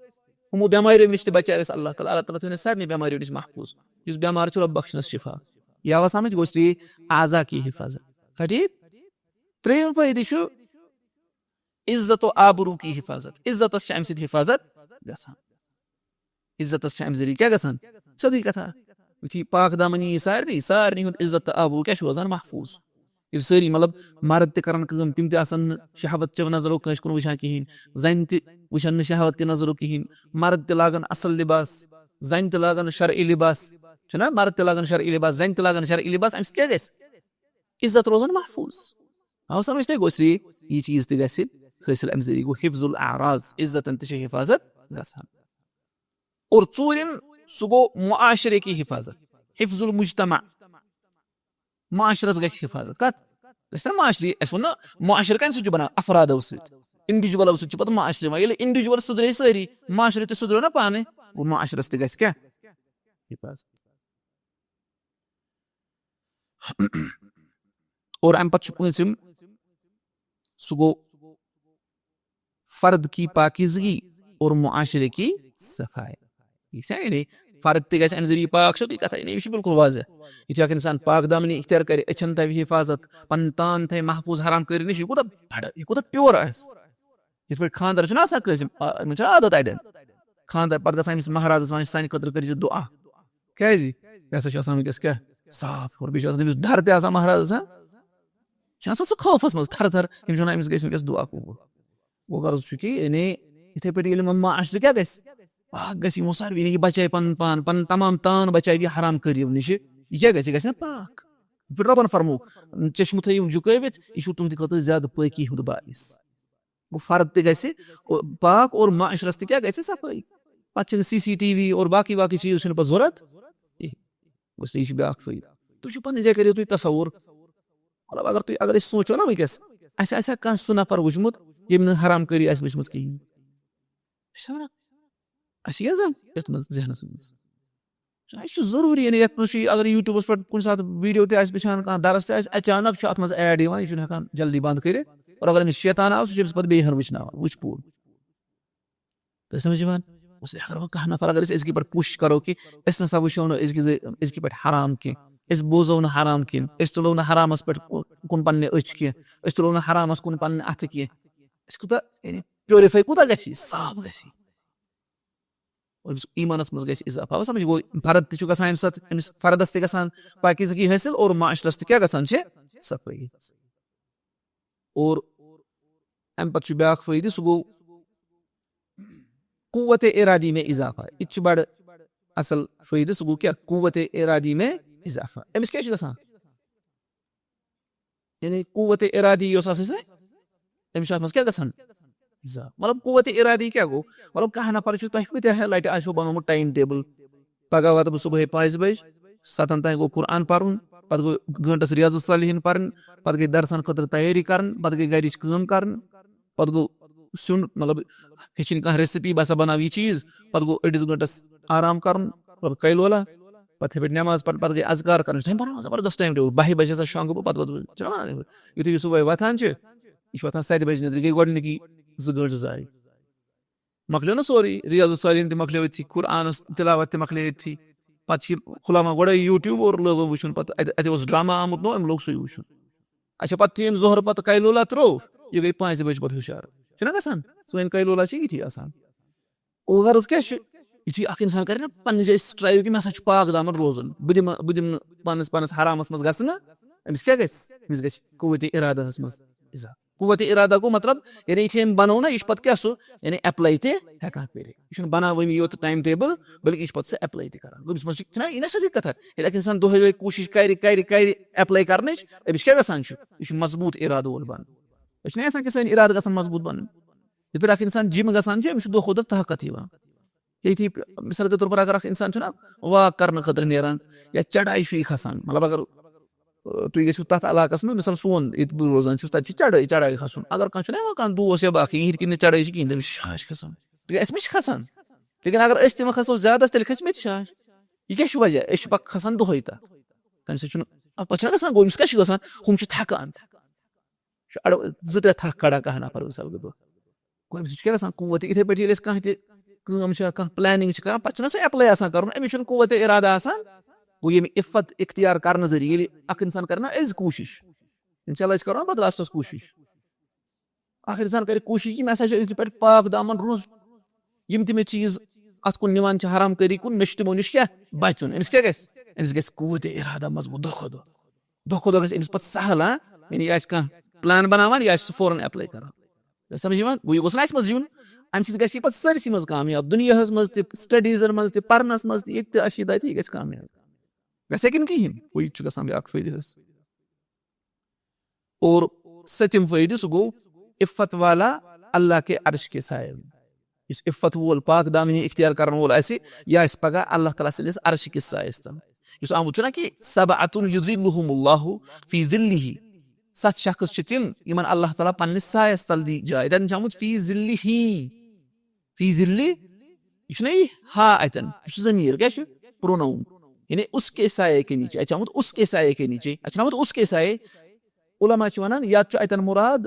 ہُمو بٮ۪ماریو نِش تہِ بَچاے اَسہِ اللہ تعالیٰ۔ اللہ تعالیٰ تھٲوِن اَسہِ سارنٕے بٮ۪ماریو نِش محفوٗظ۔ یُس بٮ۪مار چھُ، رۄب بخشنَس شِفا۔ یہِ آوا سَمٕجھ؟ گوٚو اس لیے اعضا کی حفاظت۔ چھا ٹھیٖک؟ ترٛیٚیِم فٲیدٕ چھُ عزت و آبروٗ کی حفاظت۔ عزتَس چھِ اَمہِ سۭتۍ حفاظت گژھان۔ عزتَس چھِ اَمہِ ذٔریعہٕ کیٛاہ گژھان؟ سیوٚدُے کَتھا۔ یُتھُے پاک دامنی یی سارنٕے، سارنٕے ہُنٛد عزت تہٕ آبروٗ کیٛاہ چھُ روزان؟ محفوٗظ۔ ییٚلہِ سٲری، مطلب، مرد تہِ کَرَن کٲم، تِم تہِ آسَن نہٕ شہوت چٮ۪و نظرو کٲنٛسہِ کُن وٕچھان کِہیٖنۍ، زَنہِ تہِ وٕچھَن نہٕ شہوت کہِ نظرو کِہیٖنۍ، مرد تہِ لاگَن اَصٕل لِباس، زَنہِ تہِ لاگَن شرعی لِباس، چھُنہ؟ مرد تہِ لاگَن شرعی لِباس، زَنہِ تہِ لاگَن شرعی لِباس، اَمہِ سۭتۍ کیٛاہ گژھِ؟ عزت روزَن محفوٗظ۔ آو سمجھ تۄہہِ؟ گوٚو اس لیے یہِ چیٖز تہِ گژھِ حٲصِل اَمہِ ذٔریعہٕ، گوٚو حفظ الاعراض، عزتَن تہِ چھِ حفاظت گژھان۔ اور ژوٗرِم، سُہ گوٚو معاشرے کی حفاظت، حفظ المجتمع، معاشرس گژھِ حفاظت۔ کتھ گژھِ نا؟ معاشرے، اَسہِ ووٚن نا، معاشرٕ کَمہِ سۭتۍ چھُ بَنان؟ افرادو سۭتۍ، انڈیوجولو سۭتۍ چھُ پَتہٕ معاشرٕ یِوان۔ ییٚلہِ انڈیوجول سُدرے سٲری، معاشرٕ تہِ سُدریو نا پانَے، گوٚو معاشرس تہِ گژھِ کیٛاہ؟ حفاظت۔ اور اَمہِ پَتہٕ چھُ پوٗنٛژِم، سُہ گوٚو فرد کی پاکیزگی اور معاشرے کی صفائی۔ یہِ چھا یعنی فرد تہِ گژھِ اَمہِ ذٔریعہٕ پاک؟ چھو تُہۍ کَتھا؟ یعنی یہِ چھُ بِلکُل واضح۔ یُتھُے اَکھ اِنسان پاک دامنی اِختیار کَرِ، أچھَن تھاوِ حِفاظت، پَنٕنۍ تان تھاوِ محفوٗظ، حرام کٲری نِش، یہِ کوٗتاہ بَڑٕ، یہِ کوٗتاہ پیور آسہِ۔ یِتھ پٲٹھۍ خانٛدر چھُنہ آسان کٲنٛسہِ، آ، یِمَن چھُنہ عادت اَڑٮ۪ن۔ خانٛدر پَتہٕ گژھان أمِس مہرازَس وَنان، "سانہِ خٲطرٕ کٔرۍزِ دُعا۔" کیٛازِ؟ یہِ ہسا چھُ آسان وٕنکیٚس کیٛاہ؟ صاف ہیوٚر۔ بیٚیہِ چھُ آسان تٔمِس ڈر تہِ آسان مہرازس، ہاں؟ چھُ آسان سُہ خوفس منٛز تھر تھر، یِم چھِ وَنان أمِس گژھِ وٕنکیٚس دُعا قبوٗل۔ گوٚو غرض چھُ کہِ یعنی یِتھے پٲٹھۍ ییٚلہِ یِمن معاشرٕ کیٛاہ گژھِ؟ پاک گژھِ یِمو ساروی، یعنی یہِ بچایہِ پنُن پان، پنُن تمام تان بچایہِ یہِ حرام کٔرِو نِشہِ۔ یہِ کیٛاہ گژھِ؟ یہِ گژھِ نا پاک۔ رۄبن فرموو، چشمہٕ تھٲیِو جُکٲوِتھ، یہِ چھُو تُہنٛدِ خٲطرٕ زیادٕ پٲکی ہُنٛد باعث۔ گوٚو فرد تہِ گژھِ او-، پاک اور معاشرس تہِ کیٛاہ گژھِ؟ صفٲیی۔ پتہٕ چھِنہٕ سی سی ٹی وی اور باقٕے باقٕے چیٖز چھِنہٕ پتہٕ ضوٚرتھ کِہیٖنۍ۔ گوٚو یہِ چھُ بیٛاکھ فٲیدٕ۔ تُہۍ چھِو پننہِ جایہِ، کٔرِو تُہۍ تصور۔ مطلب اگر تُہۍ، اگر أسۍ سونٛچو نا وٕنکیٚس، اَسہِ آسہِ ہا کانٛہہ سُہ نفر وٕچھمُت ییٚمۍ نہٕ حرام کٲری آسہِ وٕچھمٕژ کِہیٖنۍ۔ أسۍ چھِ وَنان، اَسہِ کیٛاہ زَن یَتھ منٛز ذہنَس منٛز؟ اَسہِ چھُ ضروٗری، یعنی یَتھ منٛز چھُ یہِ، اگر YouTubeس پٮ۪ٹھ کُنہِ ساتہٕ video تہِ آسہِ وٕچھان، کانٛہہ درس تہِ آسہِ، اچانک چھُ اَتھ منٛز ad یِوان، یہِ چھُنہٕ ہٮ۪کان جلدی بنٛد کٔرِتھ۔ اور اگر أمِس شیطان آو، سُہ چھُ أمِس پَتہٕ بیٚیہِ ہَن وٕچھناوان، وٕچھ پوٗرٕ۔ تۄہہِ سمجھ یِوان؟ بس اگر وۄنۍ کانٛہہ نفر، اگر أسۍ أزکہِ پٮ۪ٹھ کوٗشِش کرو کہِ أسۍ نسا وٕچھو نہٕ أزکہِ زِ-، أزکہِ پٮ۪ٹھ حرام کینٛہہ، أسۍ بوزو نہٕ حرام کینٛہہ، أسۍ تُلو نہٕ حرامس پٮ۪ٹھ کُن پننہِ أچھ کینٛہہ، أسۍ تُلو نہٕ حرامس کُن پننہِ اَتھٕ کینٛہہ، أسۍ کوٗتاہ، یعنی، پیورِفاے کوٗتاہ گژھِ یہِ؟ صاف گژھِ یہِ۔ اور أمِس ایٖمانس منٛز گژھِ اضافہٕ۔ آو سمجھ؟ گوٚو فرد تہِ چھُ گژھان اَمہِ ساتہٕ، أمِس فردس تہِ گژھان پاکیزگی حٲصِل اور معاشرس تہِ کیٛاہ گژھان چھِ؟ صفٲیی۔ اور اَمہِ پتہٕ چھُ بیٛاکھ فٲیدٕ، سُہ گوٚو قوت ارادی میں اضافہ۔ یہِ تہِ چھُ بڑٕ اصل فٲیدٕ، سُہ گوٚو کیٛاہ؟ قوت ارادی میں اضافہ۔ أمِس کیٛاہ چھُ گژھان؟ یعنی قوت ارادی یۄس آسان چھِ، أمِس چھُ اَتھ منٛز کیٛاہ گژھان؟ اضافہٕ۔ مطلب قوت ارادی کیٛاہ گوٚو؟ مطلب کانٛہہ نفر چھُ، تۄہہِ کۭتیٛاہ لٹہِ آسیو بنومُت time table، پگاہ واتہٕ بہٕ صبحٲے پانٛژِ بجہِ، ستن تام گوٚو قرآن پرُن، پتہٕ گوٚو گٲنٹس ریاض الصالحین پرٕنۍ، پتہٕ گٔے درسن خٲطرٕ تیٲری کرٕنۍ، پتہٕ گٔے گرِچ کٲم کرٕنۍ، پتہٕ گوٚو سیُن، مطلب ہیٚچھِنۍ کانٛہہ recipe، بہٕ ہسا بناو یہِ چیٖز، پتہٕ گوٚو أڑِس گٲنٹس آرام کرُن، مطلب قیلولہ، پتہٕ یِتھَے پٲٹھۍ نٮ۪ماز پرٕنۍ، پتہٕ گٔے اذکار کرٕنۍ، چھُ time بناوان زبردست time table، باہہِ بجہِ ہسا شۄنٛگہٕ بہٕ، پتہٕ واتہٕ بہٕ، چھُنہ وَنان یِتھُے یہِ صُبحٲے وۄتھان چھِ، یہِ چھُ وۄتھان ستہِ بجہِ نیٚدرِ، گٔے گۄڈٕنِکی زٕ گٲنٹہٕ ضایع۔ مۄکلیو نہ سورُے، ریاض الصالحین تہِ مۄکلیو أتھی، قرآنس تلاوت تہِ مۄکلے أتھی۔ پتہٕ چھِ یہِ کھُلاوان گۄڈے YouTube اور لوگُن وٕچھُن، پتہٕ اتہِ، اتہِ اوس ڈرامہ آمُت نوٚو، أمۍ لوگ سُے وٕچھُن۔ اچھا، پتہٕ تہِ ییٚمۍ ظہر پتہٕ قیلولہ ترٛوو، یہِ گٔے پانٛژِ بجہِ پتہٕ ہُشار۔ چھُنہ گژھان؟ سٲنۍ قیلولہ چھِ یِتھی آسان۔ اور غرض کیٛاہ چھُ؟ یُتھُے اکھ انسان کرِ نہ پننہِ جایہِ strive کہِ مےٚ ہسا چھُ پاک دامن روزُن، بہٕ دِمہٕ، بہٕ دِمہٕ نہٕ پانس، پانس حرامس منٛز گژھنہٕ۔ أمِس کیٛاہ گژھِ؟ أمِس گژھِ قوت ارادہس منٛز اضافہٕ۔ قوت ارادہ گوٚو مطلب، یعنی یُتھُے أمۍ بنوو نہ، یہِ چھُ پتہٕ کیٛاہ سُہ، یعنی apply تہِ ہٮ۪کان کٔرِتھ۔ یہِ چھُنہٕ بناوٲنی یوت time table، بلکہِ یہِ چھُ پتہٕ سُہ apply تہِ کران۔ گوٚو أمِس منٛز چھِ، چھِنہ یہِ نہ سیٚودُے کتھا، ییٚلہِ اکھ انسان دۄہے دۄہے کوٗشِش کرِ، کرِ، کرِ apply کرنٕچ، أمِس کیٛاہ گژھان چھُ؟ یہِ چھُ مضبوٗط ارادٕ وول بنان۔ أسۍ چھِنہ یژھان کہِ سٲنۍ ارادٕ گژھن مضبوٗط بنٕنۍ؟ یِتھ پٲٹھۍ اکھ انسان gym گژھان چھُ، أمِس چھُ دۄہ کھۄتہٕ دۄہ طاقت یِوان۔ ییٚتھی مثال کے طور پر اگر اکھ انسان چھُنہ walk کرنہٕ خٲطرٕ نیران یا چڑایہِ چھُ یہِ کھسان، مطلب اگر، آ، تُہۍ گٔژھِو تتھ علاقس منٛز، مثال سون ییٚتہِ بہٕ روزان چھُس، تتہِ چھِ چڑٲے، چڑایہِ کھسُن۔ اگر کانٛہہ چھُنہ ہٮ۪کان، کانٛہہ دوس یا باقٕے، یِہِنٛدِ کِنۍ نہٕ چڑٲے چھِ کِہیٖنۍ، تٔمِس چھِ شاش کھسان۔ تِکیٛازِ اَسہِ ما چھِ کھسان؟ لیکن اگر أسۍ تہِ ما کھسو زیادس، تیٚلہِ کھسہِ مےٚ تہِ شاش۔ یہِ کیٛاہ چھُ وجہ؟ أسۍ چھِ پکھ کھسان دۄہے تتھ۔ تمہِ سۭتۍ چھُنہٕ، اتھ پتہٕ چھُنہ گژھان، گوٚو أمِس کیٛاہ چھُ گژھان؟ ہُم چھِ تھکان۔ چھُ اَڑٕ-، زٕ ترٛےٚ تھکھ کڑان کانٛہہ نفر، مثال کے طور۔ گوٚو أمِس چھُ کیٛاہ گژھان؟ قوت، یِتھَے پٲٹھۍ ییٚلہِ أسۍ کانٛہہ تہِ کٲم چھِ، کانٛہہ planning چھِ کران، پتہٕ چھُنہ سُہ apply آسان کرُن، أمِس چھُنہٕ قوت ارادہ آسان۔ گوٚو ییٚمہِ عفت اختیار کرنہٕ ذٔریعہٕ ییٚلہِ اکھ انسان کرِ نہ أزۍ کوٗشِش، انشاءاللہ أسۍ کرو نہ پتہٕ lastس کوٗشِش۔ اکھ انسان کرِ کوٗشِش کہِ مےٚ ہسا چھُ أزکہِ پٮ۪ٹھ پاک دامن روزُن، یِم تہِ مےٚ چیٖز اتھ کُن نِوان چھِ حرام کٲری کُن، مےٚ چھُ تِمو نِش کیٛاہ بچُن۔ أمِس کیٛاہ گژھِ؟ أمِس گژھِ قوت ارادہ مضبوٗط دۄہ کھۄتہٕ دۄہ۔ دۄہ کھۄتہٕ دۄہ گژھِ أمِس پتہٕ سہل، ہاں؟ یعنی یہِ آسہِ کانٛہہ plan بناوان، یہِ آسہِ سُہ فوراً apply کران۔ تۄہہِ سمجھ یِوان؟ گوٚو یہِ گوٚژھ نہٕ اَسہِ منٛز یُن، اَمہِ سۭتۍ گژھِ یہِ پتہٕ سٲرسٕے منٛز کامیاب، دُنیاہس منٛز تہِ، studiesن منٛز تہِ، پرنس منٛز تہِ، ییٚتہِ تہِ آسہِ یہِ دَتہِ، یہِ گژھِ کامیاب۔ گژھِ کِنہٕ کِہیٖنۍ؟ گوٚو یہِ تہِ چھُ گژھان بیٛاکھ فٲیدٕ حظ۔ اور سٔتِم فٲیدٕ، سُہ گوٚو عفت والا اللہ کے عرش کے سائے میں۔ یُس عفت وول، پاک دامنی اختیار کرن وول آسہِ، یہِ آسہِ پگاہ اللہ تعالیٰ سٕنٛدِس عرشہِ کِس سایَس تل۔ یُس آمُت چھُنہ کہِ سبعة یظلهم اللہ فی ظلہ، ستھ شخص چھِ تِم یِمن اللہ تعالیٰ پننِس سایَس تل دی جاے۔ تتٮ۪ن چھُ آمُت فی ظلہ، فی ظلہ، یہِ چھُنہ یہِ ہا اتٮ۪ن، یہِ چھُ ضمیٖر، کیٛاہ چھُ؟ Pronoun۔ یعنی اس کے سائے کے نیچے، اتہِ چھُ آمُت اس کے سائے کے نیچے، اتہِ چھُنہ آمُت اس کے سائے۔ علماء چھِ ونان، یا چھُ اتٮ۪ن مُراد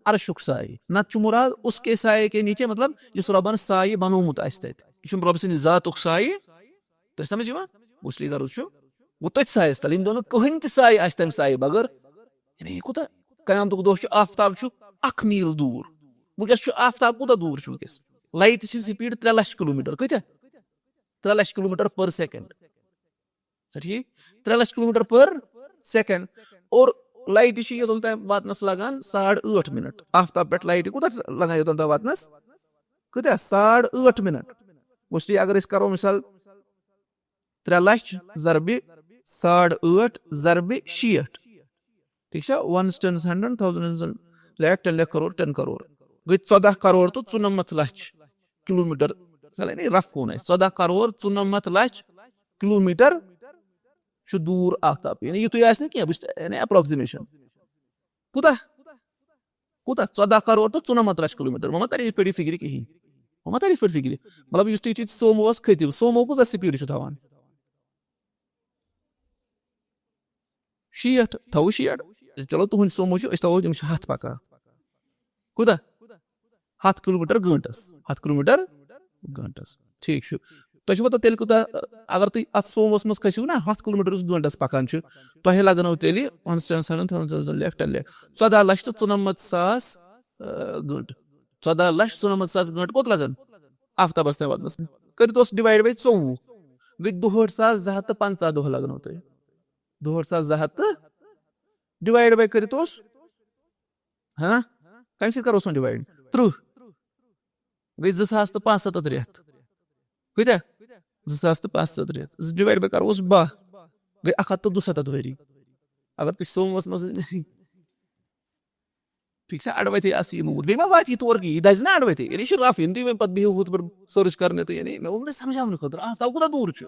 عرشُک سایہِ، نتہٕ چھُ مُراد اس کے سائے کے نیچے، مطلب یُس رۄبن سایہِ بنوومُت آسہِ تتہِ۔ یہِ چھُنہٕ رۄبہٕ سٕنٛدِ ذاتُک سایہِ۔ تۄہہِ سمجھ یِوان؟ گوٚو اس لیے غرض چھُ، گوٚو تٔتھۍ سایَس تل، ییٚمہِ دۄہ نہٕ کٕہٕنۍ تہِ سایہِ آسہِ تمہِ سایہِ بغٲر۔ یعنی یہِ کوٗتاہ قیامتُک دۄہ چھُ، آفتاب چھُ اکھ میٖل دوٗر۔ وٕنکیٚس چھُ آفتاب کوٗتاہ دوٗر چھُ وٕنکیٚس؟ لایٹہِ چھِ speed ترٛےٚ لچھ کلوٗمیٹر۔ کۭتیاہ؟ ترٛےٚ لچھ کلوٗمیٹر per second۔ چھا ٹھیٖک؟ ترٛےٚ لَچھ کِلوٗ میٖٹر per second۔ اور لایٹہِ چھِ یوٚتَن تام واتنَس لَگان ساڑ ٲٹھ مِنَٹ۔ آفتاب پٮ۪ٹھ لایٹہِ کوٗتاہ لَگان یوٚتَن تام واتنَس؟ کۭتیٛاہ؟ ساڑ ٲٹھ مِنَٹ۔ گوٚو، اگر أسۍ کَرو مِثال، ترٛےٚ لَچھ ضربِ ساڑ ٲٹھ ضربِ شیٹھ۔ ٹھیٖک چھا؟ One tens, hundred thousand, lakh, ten lakh, crore, ten crore۔ گٔے ژۄداہ کَرور تہٕ ژُنَمَتھ لَچھ کِلوٗ میٖٹر۔ مثال، یعنی رَف ووٚن اَسہِ، ژۄداہ کَرور ژُنَمَتھ لَچھ کِلوٗ میٖٹر چھُ دوٗر آفتاب۔ یعنی یُتُے آسہِ نہٕ کینٛہہ، بہٕ چھُس، یعنی approximation۔ کوٗتاہ؟ کوٗتاہ؟ ژۄداہ کَرور تہٕ ژُنَمَتھ لَچھ کِلوٗ میٖٹر۔ وۄنۍ ما تَرِ یِتھ پٲٹھۍ یہِ فِکرِ کِہیٖنۍ؟ وۄنۍ ما تَرِ یِتھ پٲٹھۍ فِکرِ؟ مطلب، یُس تُہۍ ییٚتہِ سوموَس کھٔتِو، سومو کۭژاہ speed چھُ تھاوان؟ شیٹھ، تھاوو شیٹھ۔ چلو، تُہُنٛد سومو چھُ، أسۍ تھاوو، تِم چھِ ہَتھ پَکان۔ کوٗتاہ؟ ہَتھ کِلوٗ میٖٹر گٲنٛٹَس۔ ہَتھ کِلوٗ میٖٹر گٲنٛٹَس۔ ٹھیٖک چھُ۔ تۄہہِ چھُو پَتہ تیٚلہِ کوٗتاہ، اگر تُہۍ اَتھ سوموَس منٛز کھٔسِو نا، ہَتھ کِلوٗ میٖٹر یُس گٲنٛٹَس پَکان چھُ، تۄہہِ لَگنو تیٚلہِ، one tens, hundred thousand, lakh, ten lakh، ژۄداہ لَچھ تہٕ ژُنَمَتھ ساس، آ، گٲنٛٹہٕ۔ ژۄداہ لَچھ ژُنَمَتھ ساس گٲنٛٹہٕ کوٚت لَگَن؟ آفتابَس تام واتنَس۔ کٔرِتھ اوس divide by ژوٚوُہ۔ گٔے دُہٲٹھ ساس زٕ ہَتھ تہٕ پنٛژاہ دۄہ لَگنو تۄہہِ۔ دُہٲٹھ ساس زٕ ہَتھ تہٕ divide by کٔرِتھ اوس، ہاں؟ کَمہِ سۭتۍ کَروس وۄنۍ divide؟ تٕرٛہ۔ گٔے زٕ ساس تہٕ پانٛژھ سَتَتھ رٮ۪تھ۔ کۭتیٛاہ؟ زٕ ساس تہٕ پانٛژھ سَتَتھ رٮ۪تھ۔ زٕ divide by کَروس باہ۔ گٔے اَکھ ہَتھ تہٕ دُسَتَتھ ؤری۔ اگر تُہۍ سوموَس منٛز، ٹھیٖک چھا، اَڑٕ وَتے آسہِ یہِ موٗد۔ بیٚیہِ ما واتہِ یہِ تور کہِ یہِ دَزِ نا اَڑٕ وَتے؟ یعنی یہِ چھُ rough، ییٚلہِ تُہۍ وۄنۍ پَتہٕ بِہِو ہُتھ پٲٹھۍ search کَرنہِ تہٕ یعنی مےٚ ووٚن نہٕ سَمجھاونہٕ خٲطرٕ، آفتاب کوٗتاہ دوٗر چھُ؟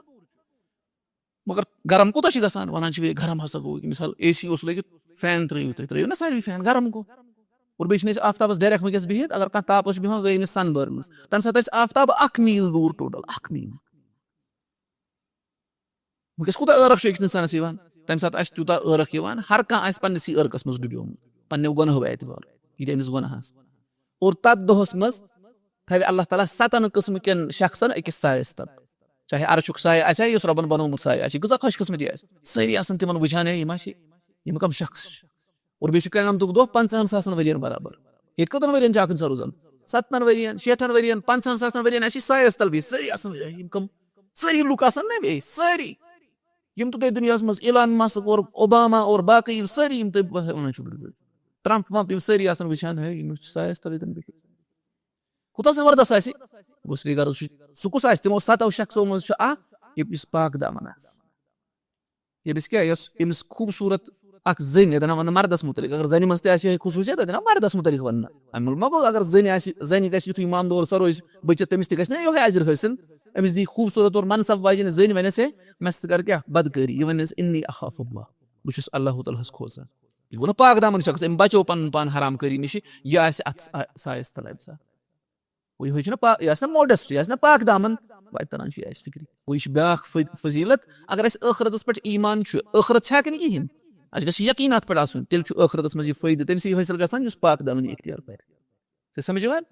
مگر گرم کوٗتاہ چھُ گژھان؟ وَنان چھِ بیٚیہِ گرم ہسا گوٚو، مثال، اے سی اوس لٲگِتھ، fan ترٛٲیِو تُہۍ، ترٛٲیِو نا ساروی fan، گرم گوٚو۔ اور بیٚیہِ چھِنہٕ أسۍ آفتابَس direct وٕنکیٚس بِہِتھ، اگر کانٛہہ تاپَس چھُ بیٚہوان، گٔے أمِس sunburns۔ تَمہِ ساتہٕ آسہِ آفتاب اَکھ میٖل دوٗر total، اَکھ میٖل۔ وٕنکیٚس کوٗتاہ عٲرق چھُ أکِس اِنسانَس یِوان؟ تَمہِ ساتہٕ آسہِ تیوٗتاہ عٲرق یِوان، ہر کانٛہہ آسہِ پنٛنِسٕے عٲرقَس منٛز ڈُبیومُت، پنٛنیو گۄناہو اعتبار، یہِ تہِ أمِس گۄناہ آسہِ۔ اور تَتھ دۄہَس منٛز تھاوِ اللہ تعالیٰ سَتَن قٕسمہٕ کٮ۪ن شخصَن أکِس سایَس تَل۔ چاہے عرشُک سایہِ آسہِ ہا، یُس رۄبَن بنوومُت سایہِ آسہِ، یہِ کۭژاہ خۄش قٕسمتی آسہِ۔ سٲری آسَن تِمَن وٕچھان، ہے، یِم ہا چھِ، یِم کَم شخص چھِ۔ اور بیٚیہِ چھُ قیامتُک دۄہ پنٛژاہَن ساسَن ؤرِیَن برابر۔ ییٚتہِ کٔژَن ؤرِیَن چھِ اَکھ اِنسان روزان؟ سَتَن ؤرِیَن، شیٹھَن ؤرِیَن، پنٛژاہَن ساسَن ؤرِیَن آسہِ یہِ سایَس تَل بِہِتھ۔ سٲری آسَن، ہے، یِم کَم، سٲری لُکھ آسَن نا بیٚیہِ، سٲری۔ یِم تہِ تۄہہِ دُنیاہَس منٛز Elon Musk اور Obama اور باقٕے یِم سٲری یِم تۄہہِ بہٕ وَنان چھُس، Trump Wump، یِم سٲری آسَن وٕچھان، ہے، یِم چھِ سایَس تَل ییٚتٮ۪ن بِہِتھ۔ کوٗتاہ زبردست آسہِ۔ گوٚو سری غرض چھُ، سُہ کُس آسہِ؟ تِمو سَتَو شخصو منٛز چھُ اَکھ، یہِ-، یُس پاک دامن آسہِ۔ ییٚمِس کیٛاہ، یۄس أمِس خوٗبصوٗرت اَکھ زٔنۍ، ییٚتٮ۪ن وَنان مردَس مُتعلِق، اگر زَنہِ منٛز تہِ آسہِ یِہوٚے خصوٗصیت، تَتہِ یِوان مردَس مُتعلِق وَننہٕ۔ اَمہِ مُلک ما گوٚو، اگر زَنہِ آسہِ، زَنہِ گژھِ یُتھُے اِمام دور سَر روزِ، بٔچِتھ، تٔمِس تہِ گژھِ نا یِہوٚے اَجر حٲصِل؟ أمِس دی خوٗبصوٗرت اور منصب واجٮ۪ن زٔنۍ، وَنٮ۪س ہے، مےٚ سۭتۍ کَر کیٛاہ؟ بدکٲری۔ یہِ وَنٮ۪س، "إني أخاف الله"، بہٕ چھُس اللہ تعالیٰ ہَس کھوژان۔ یہِ گوٚو نہ پاک دامن شخص، أمۍ بچوو پنُن پان حرام کٲری نِش، یہِ آسہِ اتھ سا-، سایس تل امہِ ساتہٕ۔ وۄنۍ یِہوٚے چھُنہ پا-، یہِ آسہِ نہ modest، یہِ آسہِ نہ پاک دامن، وتہِ تران چھُ یہِ آسہِ فکرِ۔ گوٚو یہِ چھُ بیٛاکھ فٲ-، فضیلت، اگر اَسہِ ٲخرتس پٮ۪ٹھ ایٖمان چھُ، ٲخرت چھا کِنہٕ کِہیٖنۍ؟ اَسہِ گژھِ یقیٖن اتھ پٮ۪ٹھ آسُن، تیٚلہِ چھُ ٲخرتس منٛز یہِ فٲیدٕ، تٔمۍ سٕے حٲصِل گژھان یُس پاک دامنی اختیار کرِ۔ تُہۍ سمجھ یِوان؟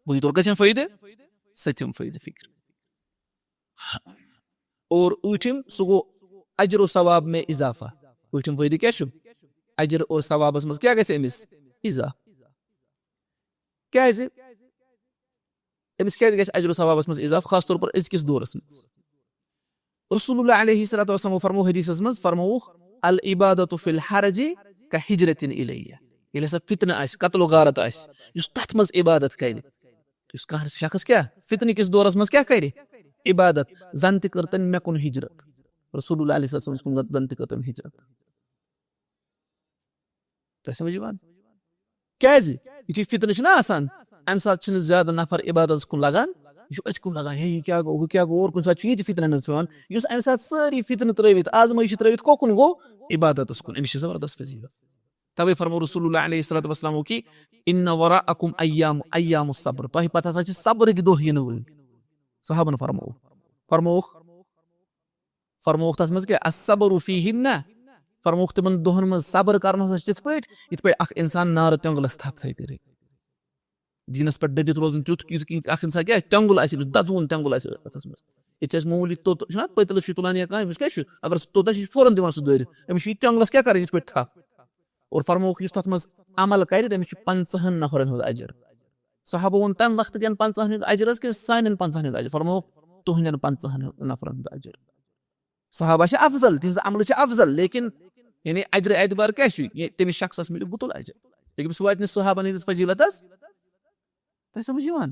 وۄنۍ یہِ تورٕ گژھِ فٲیدٕ، سٔتِم فٲیدٕ فکرِ۔ اور ٲٹھِم، سُہ گوٚو اجر و ثواب میں اضافہ۔ ٲٹھِم فٲیدٕ کیٛاہ چھُ؟ اجر و ثوابس منٛز کیٛاہ گژھِ أمِس؟ اضافہٕ۔ کیٛازِ؟ أمِس کیٛازِ گژھِ اجر و ثوابس منٛز اضافہٕ، خاص طور پر أزکِس دورس منٛز؟ رسول اللہ علیہ الصلوۃ والسلام فرمو حدیثس منٛز، فرمووُکھ، "العبادۃ فی الحرج کہجرۃ الیہ"۔ ییٚلہِ ہسا فتنہٕ آسہِ، قتل و غارت آسہِ، یُس تتھ منٛز عبادت کرِ، یُس کانٛہہ شخص کیٛاہ فتنہٕ کِس دورس منٛز کیٛاہ کرِ؟ عبادت۔ زن تہِ کٔر تٔمۍ مےٚ کُن ہجرت۔ رسول اللہ علیہ السلام کُن زن تہِ کٔر تٔمۍ ہجرت۔ تۄہہِ سمجھ یِوان؟ کیٛازِ؟ یُتھُے فتنہٕ چھُنہ آسان، امہِ ساتہٕ چھُنہٕ زیادٕ نفر عبادتس کُن لگان، یہِ چھُ أتھۍ کُن لگان، ہے، یہِ کیٛاہ گوٚو، ہُہ کیٛاہ گوٚو، اور کُنہِ ساتہٕ چھُ یہِ تہِ فتنہٕ نہٕ پٮ۪وان۔ یُس امہِ ساتہٕ سٲری فتنہٕ ترٲوِتھ، آزمٲیشہِ ترٲوِتھ، کۄکُن گوٚو؟ عبادتس کُن۔ أمِس چھِ زبردست فضیلت۔ توے فرمو رسول اللہ علیہ الصلوۃ والسلام کہ، "ان وراءکم ایام، ایام الصبر"، تۄہہِ پتہٕ ہسا چھِ صبرٕکۍ دۄہ یِنہٕ وٲلۍ۔ صحابن فرموو، فرمووُکھ، فرمووُکھ تتھ منٛز کیٛاہ؟ "الصبر فیہن"، فرمووُکھ تِمن دۄہن منٛز صبر کرنس ہسا چھِ تِتھ پٲٹھۍ، یِتھ پٲٹھۍ اکھ انسان نارٕ تیۄنگلس تھپھ تھایہِ کٔرِتھ۔ دینس پٮ۪ٹھ ڈٔٹِتھ روزُن تیُتھ، یُتھ کہِ اکھ انسان کیٛاہ آسہِ، تیۄنگُل آسہِ، أمِس دزوُن تیۄنگُل آسہِ اتھس منٛز۔ ییٚتہِ چھِ اَسہِ معموٗلی توٚت چھُنہ پٔتلہٕ چھُ تُلان یا کانٛہہ، أمِس کیٛاہ چھُ؟ اگر سُہ توٚتاہ چھُ، یہِ چھُ فوراً دِوان سُہ دٲرِتھ، أمِس چھُ یہِ تیۄنٛگلَس کیٛاہ کَرٕنۍ یِتھ پٲٹھۍ تھپھ؟ اور فرمووُکھ، یُس تَتھ منٛز عمل کَرِ، تٔمِس چھُ پنٛژاہَن نفرَن ہُنٛد اجر۔ صحابہٕ ووٚن، تَمہِ وقتہٕ کٮ۪ن پنٛژاہَن ہُنٛد اجر حظ کِنہٕ سانٮ۪ن پنٛژاہَن ہُنٛد اجر؟ فرمووُکھ، تُہٕنٛدٮ۪ن پنٛژاہَن ہُنٛد نفرَن ہُنٛد اجر۔ صحابہ چھِ افضل، تِہنٛز عملہٕ چھِ افضل، لیکن یعنی اجر اعتبار کیٛاہ چھُ؟ یہِ تٔمِس شخصس مِلہِ گُتُل اجر۔ لیکن سُہ واتہِ نہٕ صحابن ہٕنٛدِس فضیلتس۔ تۄہہِ سمجھ یِوان؟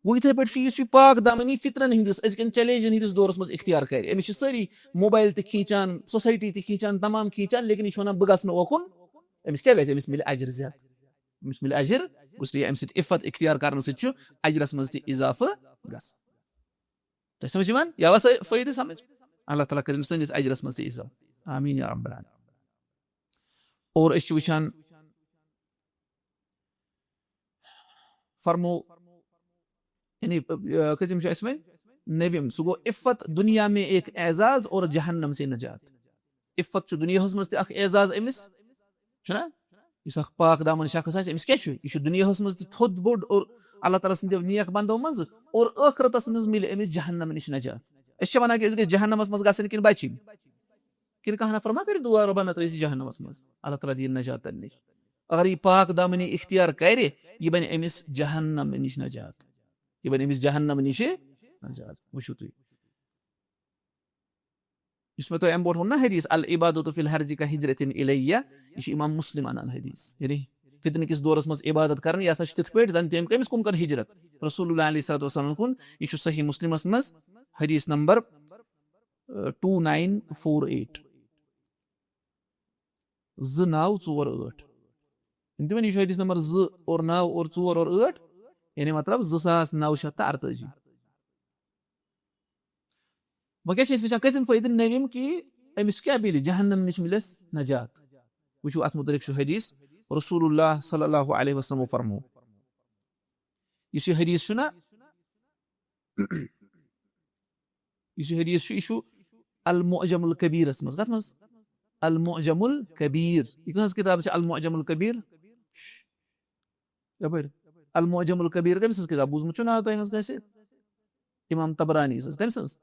گوٚو یِتھے پٲٹھۍ چھُ یُس یہِ پاک دامنی فطرن ہٕنٛدِس أزکٮ۪ن چیلنجن ہٕنٛدِس دورس منٛز اختیار کرِ، أمِس چھِ سٲری موبایل تہِ کھینچان، سوسایٹی تہِ کھینچان، تمام کھینچان، لیکن یہِ چھُ ونان بہٕ گژھٕ نہٕ اوکُن۔ أمِس کیٛاہ گژھِ؟ أمِس مِلہِ اجر زیادٕ۔ أمِس مِلہِ اجر، اس لیے امہِ سۭتۍ عفت اختیار کرنہٕ سۭتۍ چھُ اجرس منٛز تہِ اضافہٕ گژھان۔ تۄہہِ سمجھ یِوان؟ یا وۄنۍ سۄ فٲیدٕ سمجھ؟ اللہ تعالیٰ کٔرِن سٲنِس اجرس منٛز تہِ اضافہٕ۔ آمین یا رب العالمین۔ اور أسۍ چھِ وٕچھان، فرمو، یعنی، آ، کٔژِم چھُ اَسہِ وۄنۍ؟ نٔوِم، سُہ گوٚو عفت دنیا میں ایک اعزاز اور جہنم سے نجات۔ عفت چھُ دُنیاہَس منٛز تہِ اکھ اعزاز أمِس، چھُنہ؟ یُس اکھ پاک دامن شخص آسہِ، أمِس کیٛاہ چھُ؟ یہِ چھُ دُنیاہَس منٛز تہِ تھوٚد بوٚڑ اور اللہ تعالیٰ سٕنٛدیو نیک بندو منٛز، اور ٲخرتس منٛز مِلہِ أمِس جہنم نِش نجات۔ أسۍ چھِ وَنان کہِ أسۍ گٔژھۍ جہنمس منٛز گژھٕنۍ کِنہٕ بچٕنۍ؟ کِنہٕ کانٛہہ نفر ما کرِ دعا، رۄبا مےٚ ترٲیزِ جہنمس منٛز، اللہ تعالیٰ دِیِن نجات تَمہِ نِش؟ اگر یہِ پاک دامنی اختیار کرِ، یہِ بنہِ أمِس جہنم نِش نجات، یہِ بنہِ أمِس جہنم نِش نجات۔ وٕچھِو تُہۍ، یُس مےٚ تۄہہِ اَمہِ برونٛٹھ ووٚن نا حدیث، "العبادۃ فی الحرج کہجرۃ الیہ"، یہِ چھُ امام مسلم انان حدیث۔ یعنی فتنہٕ کِس دورس منٛز عبادت کرٕنۍ، یہِ ہسا چھُ تِتھ پٲٹھۍ زن تٔمۍ کٔمِس کُن کٔر ہجرت؟ رسول اللہ علیہ الصلوۃ والسلام کُن۔ یہِ چھُ صحیح مسلمس منٛز حدیث نمبر، آ، ٹوٗ ناین فور ایٹ۔ زٕ نو ژور ٲٹھ۔ یِم تہِ وۄنۍ، یہِ چھُ حدیث نمبر زٕ اور نو اور ژور اور ٲٹھ، یعنی مطلب زٕ ساس نو شیٚتھ تہٕ ارتٲجی۔ وۄنۍ کیٛاہ چھِ أسۍ وٕچھان، کٔژِم فٲیدٕ؟ نٔوِم کہِ أمِس کیٛاہ مِلہِ؟ جہنم نِش مِلٮ۪س نجات۔ وٕچھِو، اَتھ مُتعلِق چھُ حدیث، رسول اللہ صلی اللہ علیہ وسلم فرمو، یُس یہِ حدیث چھُنہ، یُس یہِ حدیث چھُ، یہِ چھُ المعجم الکبیرس منٛز۔ کتھ منٛز؟ المعجم الکبیر۔ یہِ کٕہٕنٛز کِتاب چھِ المعجم الکبیر؟ یپٲرۍ۔ المعجم الکبیر کٔمۍ سٕنٛز کِتاب؟ بوٗزمُت چھُ ناو تۄہہِ منٛز کٲنٛسہِ؟ امام طبرانی سٕنٛز۔ کٔمۍ سٕنٛز؟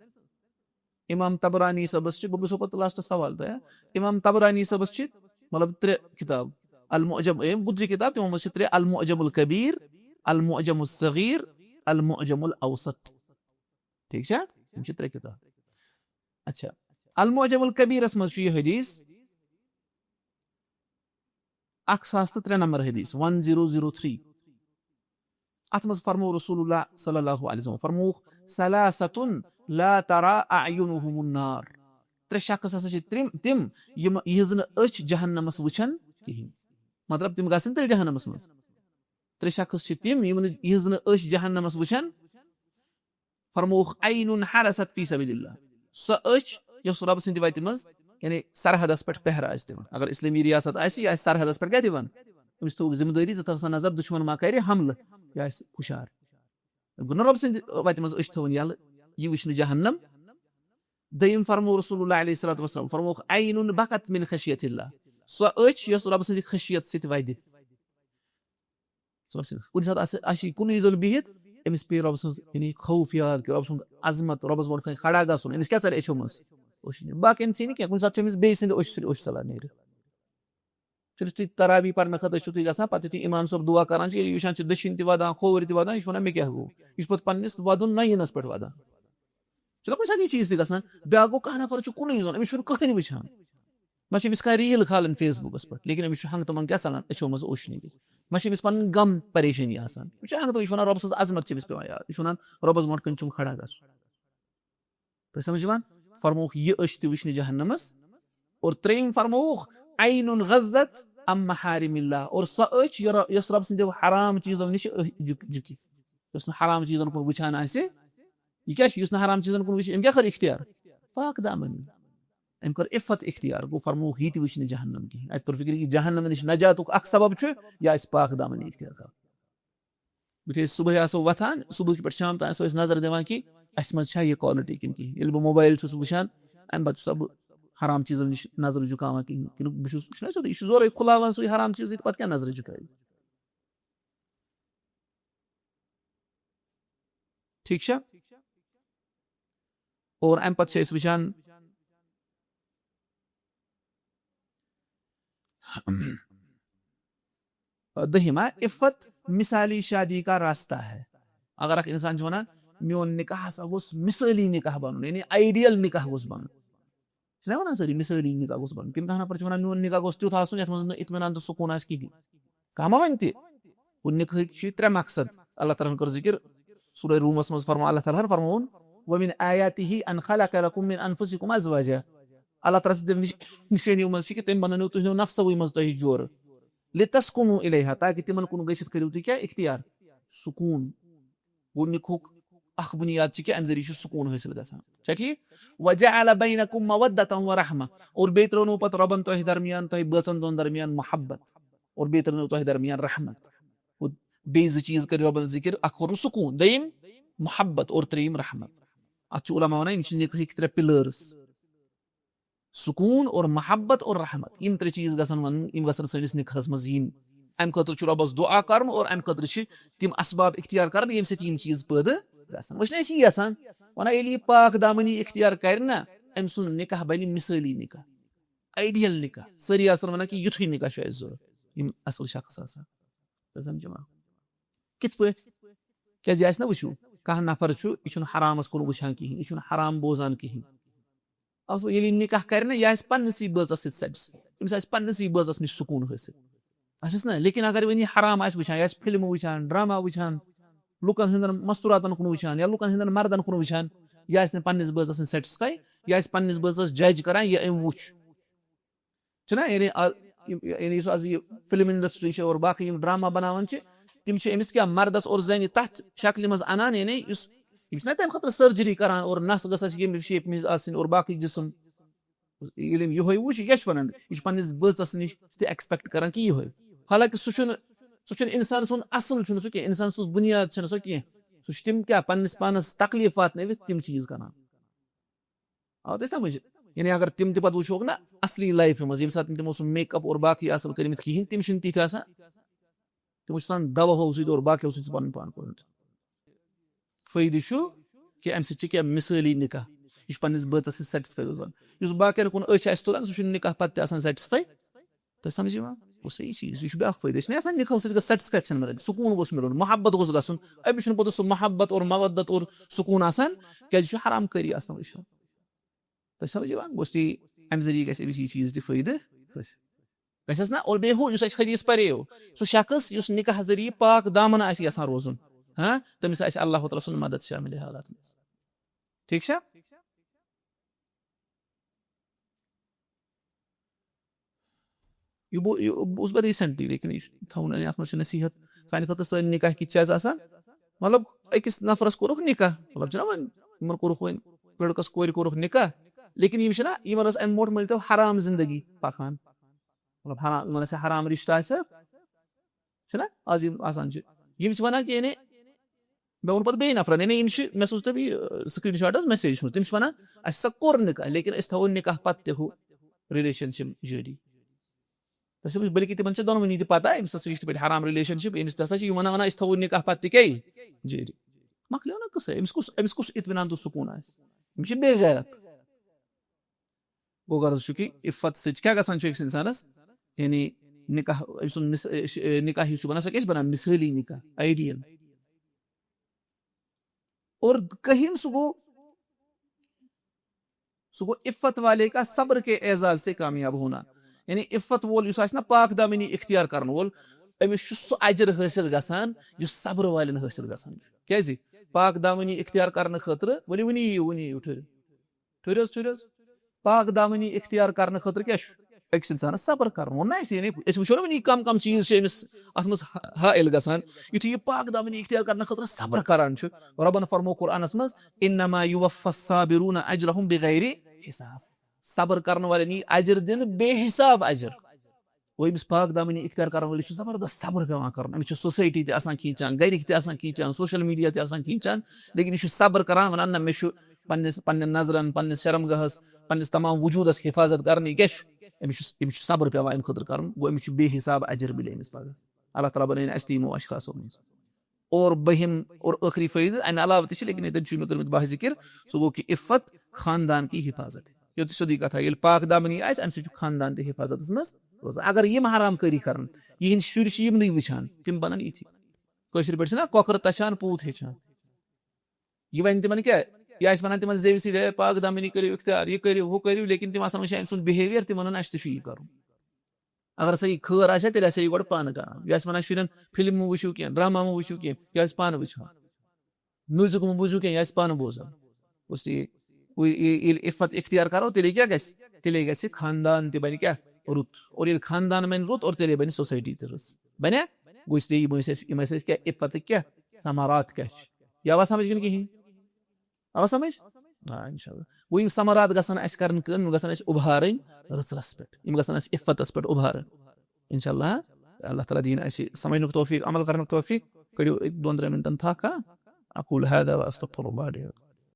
امام طبرانی صٲبس چھِ، بہٕ پرٛژھو پتہٕ لاسٹس سوال تۄہہِ۔ امام طبرانی صٲبس چھِ مطلب ترٛےٚ کِتاب، المعجم، یِم گُتجہِ کِتاب، تِمو منٛز چھِ ترٛےٚ، المعجم الکبیر، المعجم الصغیر، المعجم الاوسط۔ ٹھیٖک چھا؟ یِم چھِ ترٛےٚ کِتاب۔ اچھا، المعجم الکبیرس منٛز چھُ یہِ حدیث، اکھ ساس تہٕ ترٛےٚ نمبر حدیث، ون زیٖرو زیٖرو تھری۔ اتھ منٛز فرموو رسول اللہ صلی اللہ علیہ وسلم، فرمووُکھ، "ثلاثة لا ترى أعينهم النار۔" ترٛےٚ شخص ہسا چھِ تِم، تِم یِم، یِہٕنٛز نہٕ أچھ جہنمس وٕچھن کِہینۍ۔ مطلب، تِم گژھن تیٚلہِ جہنمس منٛز۔ ترٛےٚ شخص چھِ تِم، یِم نہٕ، یِہٕنٛز نہٕ أچھ جہنمس وٕچھن۔ فرمووُکھ، "عين حرست في سبيل الله۔" سۄ أچھ یۄس رۄب سٕنٛدِ وَتہِ منٛز، یعنی سرحدس پٮ۪ٹھ پہرٕ آسہِ دِوان۔ اگر اسلٲمی ریاست آسہِ، یہِ آسہِ سرحدس پٮ۪ٹھ کیٛاہ دِوان؟ أمِس تھوٚوُکھ ذمہٕ دٲری زِ تَتھ آسان نظر، دُشمن ما کرِ حملہٕ، یہِ آسہِ ہُشار۔ گوٚو نہ رۄب سٕنٛدِ وَتہِ منٛز أچھ تھاوٕنۍ یَلہٕ، یہِ وٕچھنہٕ جہنم۔ دوٚیِم فرموو رسول اللہ علیہ الصلوۃ والسلام، فرمووُکھ، "عين بكت من خشية الله۔" سۄ أچھ یۄس رۄب سٕنٛدِ خشیت سۭتۍ وَدِ۔ صلی اللہ علیہ وسلم۔ کُنہِ ساتہٕ آسہِ، آسہِ یہِ کُنُے زوٚن بِہِتھ، أمِس پیٚیہِ رۄب سٕنٛز، یعنی، خوف یاد کہِ رۄب سُنٛد عظمت، رۄبَس برونٛٹھ کَنہِ کھڑا گژھُن۔ أمِس کیٛاہ ژَلہِ أچھو منٛز؟ أچھ نہٕ۔ باقیَن ژھیٚنہِ کینٛہہ، کُنہِ ساتہٕ چھُ أمِس بیٚیہِ سٕنٛدِ أچھ سۭتۍ أچھ ژَلان نیٖرِتھ۔ چھُنہٕ تُہۍ تراویح پَرنہٕ خٲطرٕ چھُو تُہۍ گژھان، پَتہٕ یُتھُے اِمام صٲب دُعا کَران چھُ، ییٚلہِ یہِ وٕچھان چھِ دٔچھِنۍ تہِ وَدان، کھووُر تہِ وَدان، یہِ چھُ وَنان، "مےٚ کیٛاہ گوٚو؟" یہِ چھُ پَتہٕ پَنٕنِس وَدُن نہ یِنَس پٮ۪ٹھ وَدان۔ چھُنہ کُنہِ ساتہٕ یہِ چیٖز تہِ گژھان، بیٛاکھ گوٚو کانٛہہ نفر چھُ کُنُے زوٚن، أمِس چھُنہٕ کٕہٕنۍ وٕچھان۔ نہ چھِ أمِس کانٛہہ ریٖل کھالٕنۍ Facebook-س پٮ۪ٹھ، لیکن أمِس چھُ ہنٛگہٕ تہٕ منٛگہٕ کیٛاہ ژَلان أچھو منٛز اوٚش نیٖرِتھ۔ نہ چھِ أمِس پَنٕنۍ غم پریشٲنی آسان۔ یہِ چھُ ہنٛگہٕ تہٕ، یہِ چھُ وَنان رۄبہٕ سٕنٛز عظمت چھِ أمِس پٮ۪وان یاد، یہِ چھُ وَنان رۄبَس برونٛٹھ کَنہِ چھُم کھڑا گژھُن۔ تۄہہِ سمجھ یِوان؟ فرمووُکھ، یہِ أچھ تہِ وٕچھنہِ جہنمس۔ اور ترٛیٚیِم فرمووُکھ، "عين غضت عن محارم الله۔" اور سۄ أچھ یۄ-، یۄس رۄب سٕنٛدیو حرام چیٖزو نِش أ-، جُک-، جُکہِ، یۄس نہٕ حرام چیٖزن کُن وٕچھان آسہِ۔ یہِ کیٛاہ چھُ؟ یُس نہٕ حرام چیٖزن کُن وٕچھِ، أمۍ کیٛاہ کٔر اختیار؟ پاک دامنی۔ أمۍ کٔر عفت اختیار، گوٚو فرمووُکھ، یہِ تہِ وٕچھنہِ جہنم کِہیٖنۍ۔ اَتہِ توٚر فِکرِ، یہِ جہنم نِش نجاتُک اکھ سبب چھُ، یہِ آسہِ پاک دامنی اختیار کرُن۔ یُتھُے أسۍ صُبحٲے آسو وۄتھان، صُبحٕکہِ پٮ۪ٹھ شام تام آسو أسۍ نظر دِوان کہِ اَسہِ منٛز چھا یہِ quality کِنہٕ کِہیٖنۍ۔ ییٚلہِ بہٕ موبایل چھُس وٕچھان، اَمہِ پَتہٕ چھُسا بہٕ حرام چیٖزَن نِش نظر جُکاوان کِہیٖنۍ؟ کِنہٕ بہٕ چھُس، چھُنہ سیوٚدُے، یہِ چھُ زورَے کھُلاوان سُے حرام چیٖزٕے، تہٕ پَتہٕ کیٛاہ نظرِ جُکاوِ؟ ٹھیٖک چھا؟ اور اَمہِ پَتہٕ چھِ أسۍ وٕچھان، دٔہِم، عفت مثالی شادی کا راستہ ہے۔ اگر اکھ انسان چھُ ونان، "میون نکاح ہسا گوٚژھ مثٲلی نکاح بنُن، یعنی ideal نکاح گوٚژھ بنُن۔" چھِنہ وَنان سٲری، مثٲلی نِکاح گوٚژھ بَنُن۔ تِم کانٛہہ نفر چھِ وَنان، "میون نِکاح گوٚژھ تیُتھ آسُن، یَتھ منٛز نہٕ اطمینان تہٕ سکوٗن آسہِ کِہیٖنۍ۔" کانٛہہ ما وَنہِ تہِ؟ گوٚو نِکاحٕکۍ چھِ ترٛےٚ مقصد۔ اللہ تعالیٰ ہَن کٔر ذِکِر سورہ روٗمَس منٛز، فرموو اللہ تعالیٰ ہَن، فرمووُن، "وَمِنْ آيَاتِهِ أَنْ خَلَقَ لَكُمْ مِنْ أَنْفُسِكُم أَزْوَاجًا۔" اللہ تعالیٰ سٕنٛدِ نِش-، نِشٲنیو منٛز چھِ کہِ تٔمۍ بَنٲونو تُہٕنٛدیو نفسوٕے منٛز تۄہہِ جورٕ۔ "لِتَسْكُنُوا إِلَيْهَا"، تاکہِ تِمَن کُن گٔژھِتھ کٔرِو تُہۍ کیٛاہ اختیار؟ سکوٗن۔ گوٚو نِکاحُک اکھ بُنیاد چھِ کہِ اَمہِ ذٔریعہٕ چھُ سکوٗن حٲصِل گژھان۔ چھا ٹھیٖک؟ "وَجَعَلَ بَيْنَكُمْ مَوَدَّةً وَرَحْمَةً"، اور بیٚیہِ ترٛٲونو پَتہٕ رۄبَن تۄہہِ درمیان، تۄہہِ بٲژَن دۄن درمیان محبت، اور بیٚیہِ ترٛٲونو تۄہہِ درمیان رحمت۔ گوٚو بیٚیہِ زٕ چیٖز کٔرۍ رۄبَن ذِکِر، اکھ کوٚرُن سکوٗن، دوٚیِم محبت اور ترٛیٚیِم رحمت۔ اَتھ چھِ علماء وَنان، یِم چھِ نِکاحٕکۍ ترٛےٚ pillars۔ سکوٗن اور محبت اور رحمت، یِم ترٛےٚ چیٖز گژھن وَنٕنۍ، یِم گژھن سٲنِس نِکاحَس منٛز یِنۍ۔ اَمہِ خٲطرٕ چھُ رۄبَس دُعا کَرُن اور اَمہِ خٲطرٕ چھِ تِم اسباب اختیار کَرٕنۍ، ییٚمہِ سۭتۍ یِم چیٖز پٲدٕ گژھن۔ وۄنۍ چھِنہ أسۍ یی یَژھان، وَنان، ییٚلہِ یہِ پاک دامنی اختیار کَرِ نہ، أمۍ سُنٛد نِکاح بَنہِ مثٲلی نِکاح، ideal نِکاح۔ سٲری آسَن وَنان کہِ یُتھُے نِکاح چھُ اَسہِ ضوٚرَتھ، یِم اَصٕل شخص آسَن۔ تُہۍ سَمجھِو ما؟ کِتھ پٲٹھۍ؟ کیٛازِ یہِ آسہِ نہ، وٕچھِو، کانٛہہ نفر چھُ، یہِ چھُنہٕ حرامَس کُن وٕچھان کِہیٖنۍ، یہِ چھُنہٕ حرام بوزان کِہیٖنۍ۔ اَصٕل، ییٚلہِ یہِ نِکاح کَرِ نہ، یہِ آسہِ پنٛنِسٕے بٲژَس سۭتۍ satisfy، أمِس آسہِ پنٛنِسٕے بٲژَس نِش سکوٗن حٲصِل۔ اَسہِ ٲس نہ، لیکن اگر وۄنۍ یہِ حرام آسہِ وٕچھان، یہِ آسہِ فِلمہٕ وٕچھان، ڈرٛاما وٕچھان، لُکَن ہٕنٛدٮ۪ن مستوٗراتَن کُن وٕچھان یا لُکَن ہٕنٛدٮ۪ن مردَن کُن وٕچھان، یہِ آسہِ نہٕ پنٛنِس بٲژَس نِش satisfy، یہِ آسہِ پنٛنِس بٲژَس judge کَران، یہِ أمۍ وٕچھ۔ چھُنہ، یعنی آ-، یِم، یعنی یُس آز یہِ فِلم industry چھِ اور باقٕے یِم ڈرٛاما بَناوان چھِ، تِم چھِ أمِس کیٛاہ مردَس اور زَنہِ تَتھ شکلہِ منٛز اَنان، یعنی یُس، یِم چھِنہ تَمہِ خٲطرٕ surgery کَران اور نَس گٔژھ اَسہِ ییٚمہِ shape منٛز آسٕنۍ اور باقٕے جسم۔ ییٚلہِ أمۍ یِہوٚے وٕچھ، یہِ کیٛاہ چھُ وَنان؟ یہِ چھُ پنٛنِس بٲژَس نِش تہِ expect کَران کہِ یِہوٚے۔ حالانکہِ سُہ چھُنہٕ، سُہ چھُنہٕ اِنسان سُنٛد اَصٕل چھُنہٕ سُہ کینٛہہ، اِنسان سٕنٛز بُنیاد چھَنہٕ سۄ کینٛہہ۔ سُہ چھُ تِم کیٛاہ پنٛنِس پانَس تکلیٖف واتنٲوِتھ تِم چیٖز کَران۔ آو تۄہہِ سمجھ؟ یعنی اگر تِم تہِ پتہٕ وٕچھوکھ نہ اصلی life منٛز، ییٚمہِ ساتہٕ تِم تِمو سُہ make up اور باقٕے اصل کٔرمٕتۍ کِہیٖنۍ، تِم چھِنہٕ تِتھۍ آسان۔ تِم چھِ آسان دوہو سۭتۍ اور باقیو سۭتۍ چھِ پنُن پان کوٚرمُت۔ فٲیدٕ چھُ کہِ امہِ سۭتۍ چھِ کینٛہہ مثٲلی نکاح، یہِ چھُ پننِس بٲژس سۭتۍ satisfy روزان۔ یُس باقین کُن أچھ آسہِ تُلان، سُہ چھُنہٕ نکاح پتہٕ تہِ آسان satisfy۔ تۄہہِ سمجھ یِوان؟ گوٚو صحیح چیٖز، یہِ چھُ بیٛاکھ فٲیدٕ۔ یہِ چھُنہٕ آسان نِکاح سۭتۍ گژھِ satisfaction میلُن، سکوٗن گوٚژھ میلُن، محبت گوٚژھ گژھُن۔ أمِس چھُنہٕ پوٚتُس سُہ محبت اور مودت اور سکوٗن آسان، کیٛازِ یہِ چھُ حرام کٲری آسان وٕچھان۔ تۄہہِ چھِ سمجھ یِوان؟ گوٚژھ تہِ اَمہِ ذٔریعہٕ گژھِ أمِس یہِ چیٖز تہِ فٲیدٕ حٲصِل۔ گژھٮ۪س نہ؟ اور بیٚیہِ ہُہ یُس اَسہِ حدیث پَریو، سُہ شخص یُس نِکاح ذٔریعہٕ پاک دامن آسہِ یژھان روزُن، ہاں، تٔمِس آسہِ اللہ تعالیٰ سُنٛد مدد شامل حالات منٛز۔ ٹھیٖک چھا؟ یہِ بو-، یہِ اوس بہٕ recently، لیکن یہِ چھُ تھاوُن، یعنی اَتھ منٛز چھِ نصیٖحت سانہِ خٲطرٕ، سٲنۍ نِکاح کِتھ چھِ اَسہِ آسان؟ مطلب، أکِس نفرَس کوٚرُکھ نِکاح، مطلب، چھُنہ وۄنۍ یِمَن کوٚرُکھ وۄنۍ لٔڑکَس کورِ کوٚرُکھ نِکاح، لیکن یِم چھِنہ، یِمَن ٲس اَمہِ برونٛٹھ مٲلۍ تو حرام زندگی پَکان، مطلب، حرام، یِمَن ٲسۍ حرام رِشتہٕ آسہِ، چھُنہ آز یِم آسان چھِ، یِم چھِ وَنان کہِ یعنی مےٚ ووٚن پَتہٕ بیٚیہِ نفرَن، یعنی یِم چھِ، مےٚ سوٗز تٔمۍ یہِ، آ، screenshot حظ message منٛز۔ تٔمۍ چھِ وَنان، اَسہِ ہسا کوٚر نِکاح، لیکن أسۍ تھاوو نِکاح پَتہٕ تہِ ہُہ relationship جٲری۔ تۄہہِ چھُو، بلکہِ تِمَن چھِ دۄنوٕنی تہِ پَتہ، أمِس ہسا چھِ یِتھ پٲٹھۍ حرام relationship، أمِس تہِ ہسا چھِ یِم وَنان، وَنان، أسۍ تھاوو نِکاح پَتہٕ تہِ کیٛاہ یہِ جٲری۔ مۄکلیو نہ قٕصَے، أمِس کُس، أمِس کُس اطمینان تہٕ سکوٗن آسہِ؟ یِم چھِ بے غیرت۔ گوٚو غرض چھُ کہِ عفت سۭتۍ کیٛاہ گژھان چھُ أکِس اِنسانَس؟ یعنی نِکاح، أمۍ سُنٛد مِس-، اے، ش-، اے، نِکاح یُس چھُ بَنان، سُہ کیٛاہ چھُ بَنان؟ مثٲلی نِکاح، ideal۔ اور کٔہِم سُہ گوٚو، سُہ گوٚو عفت والے کا صبر کے اعزاز سے کامیاب ہونا۔ یعنی عفت وول یُس آسہِ نہ، پاک دامنی اختیار کَرَن وول، أمِس چھُ سُہ اجر حٲصِل گژھان یُس صبر والٮ۪ن حٲصِل گژھان چھُ۔ کیٛازِ؟ پاک دامنی اختیار کَرنہٕ خٲطرٕ، ؤلِو، ؤنِو یِیِو، ؤنِو یِیِو، ٹھٔہرِو۔ ٹھٔہرِو حظ، ٹھٔہرِو حظ۔ پاک دامنی اختیار کرنہٕ خٲطرٕ کیٛاہ چھُ؟ أکِس اِنسانَس صبر کرُن۔ ووٚن نہ اَسہِ، یعنی أسۍ وٕچھو نہ وٕنی کم کم چیٖز چھِ أمِس اَتھ منٛز حا-، حٲیِل گژھان۔ یُتھُے یہِ پاک دامنی اختیار کرنہٕ خٲطرٕ صبر کران چھُ، رۄبَن فرموو قرآنَس منٛز، "انما یوفی الصابرون اجرہم بغیر حساب۔" صبر کرن والٮ۪ن یی اجر دِنہٕ بے حساب اجر۔ گوٚو، أمِس پاک دامنی اختیار کرن وٲلِس چھُ زبردست صبر پٮ۪وان کرُن۔ أمِس چھِ society تہِ آسان کھینچان، گرِکۍ تہِ آسان کھینچان، social media تہِ آسان کھینچان، لیکن یہِ چھُ صبر کران، ونان، نہ، مےٚ چھُ پننِس، پننٮ۪ن نظرن، پننِس شرمگاہس، پننِس تمام وجودس حفاظت کرٕنۍ۔ یہِ کیٛاہ چھُ؟ أمِس چھُ، أمِس چھُ صبر پٮ۪وان امہِ خٲطرٕ کرُن۔ گوٚو، أمِس چھُ بے حساب اجر مِلہِ أمِس پگاہ۔ اللہ تعالیٰ بنٲیِن اسہِ تہِ یِمو اشخاصو منٛز۔ اور بٔہِم اور ٲخری فٲیدٕ، امہِ علاوٕ تہِ چھِ، لیکن ییٚتٮ۪ن چھُ مےٚ کٔرمٕژ بحث ذکر، سُہ گوٚو کہِ عفت، خاندان کی حفاظت۔ یوٚت سیوٚدُے کتھا، ییٚلہِ پاک دامنی آسہِ، امہِ سۭتۍ چھُ خاندان تہِ حفاظتس منٛز روزان۔ اگر یِم حرام کٲری کرن، یِہنٛدۍ شُرۍ چھِ یِمنٕے وٕچھان، تِم بنن یِتھی۔ کٲشِر پٲٹھۍ چھِنہ کۄکرٕ تَچھان، پوٗت ہیٚچھان۔ یہِ وَنہِ تِمن کیٛاہ؟ یا ٲسۍ وَنان تِمن زیوِ سۭتۍ، "ہے، پاک دامنی کٔرِو اختیار، یہِ کٔرِو، ہُہ کٔرِو"، لیکن تِم آسان وٕچھان أمۍ سُنٛد behaviour، تِم وَنان، "اَسہِ تہِ چھُ یی کَرُن۔" اگر ہسا یہِ خٲر آسہِ ہا، تیٚلہِ آسہِ ہا یہِ گۄڈٕ پانہٕ کران۔ یہِ آسہِ وَنان شُرٮ۪ن فِلم مہٕ وٕچھِو کینٛہہ، ڈرامہ مہٕ وٕچھِو کینٛہہ، یہِ آسہِ پانہٕ وٕچھان۔ میوٗزِک مہٕ بوٗزِو کینٛہہ، یہِ آسہِ پانہٕ بوزان۔ اس لیے وۄنۍ یہِ-، ییٚلہِ عفت اختیار کرو، تیٚلے کیٛاہ گژھِ؟ تیٚلے گژھِ خاندان تہِ بنہِ کیٛاہ؟ رُت۔ اور ییٚلہِ خاندان بنہِ رُت، اور تیٚلے بنہِ society تہِ رٕژ۔ بنیٛا؟ گوٚو اس لیے یِم ٲسۍ اَسہِ، یِم ٲسۍ اَسہِ کیٛاہ عفتٕکۍ کیٛاہ ثمرات کیٛاہ چھِ؟ یہِ آوا سمجھ کِنہٕ کِہیٖنۍ؟ آوا سمجھ؟ آ، انشاءاللہ۔ گوٚو یِم ثمرات گژھن اَسہِ کرٕنۍ کٲم، یِم گژھن اَسہِ اُبھارٕنۍ رٕژرَس پٮ۪ٹھ، یِم گژھن اَسہِ عفتَس پٮ۪ٹھ اُبھارٕنۍ۔ انشاءاللہ، اللہ تعالیٰ دِیِن اَسہِ سمجھنُک توفیق، عمل کرنُک توفیق۔ کٔڑِو أکۍ دۄن ترٛٮ۪ن مِنٹَن تھکھ، ہا؟ اقول هذا واستغفر الله لي ولكم۔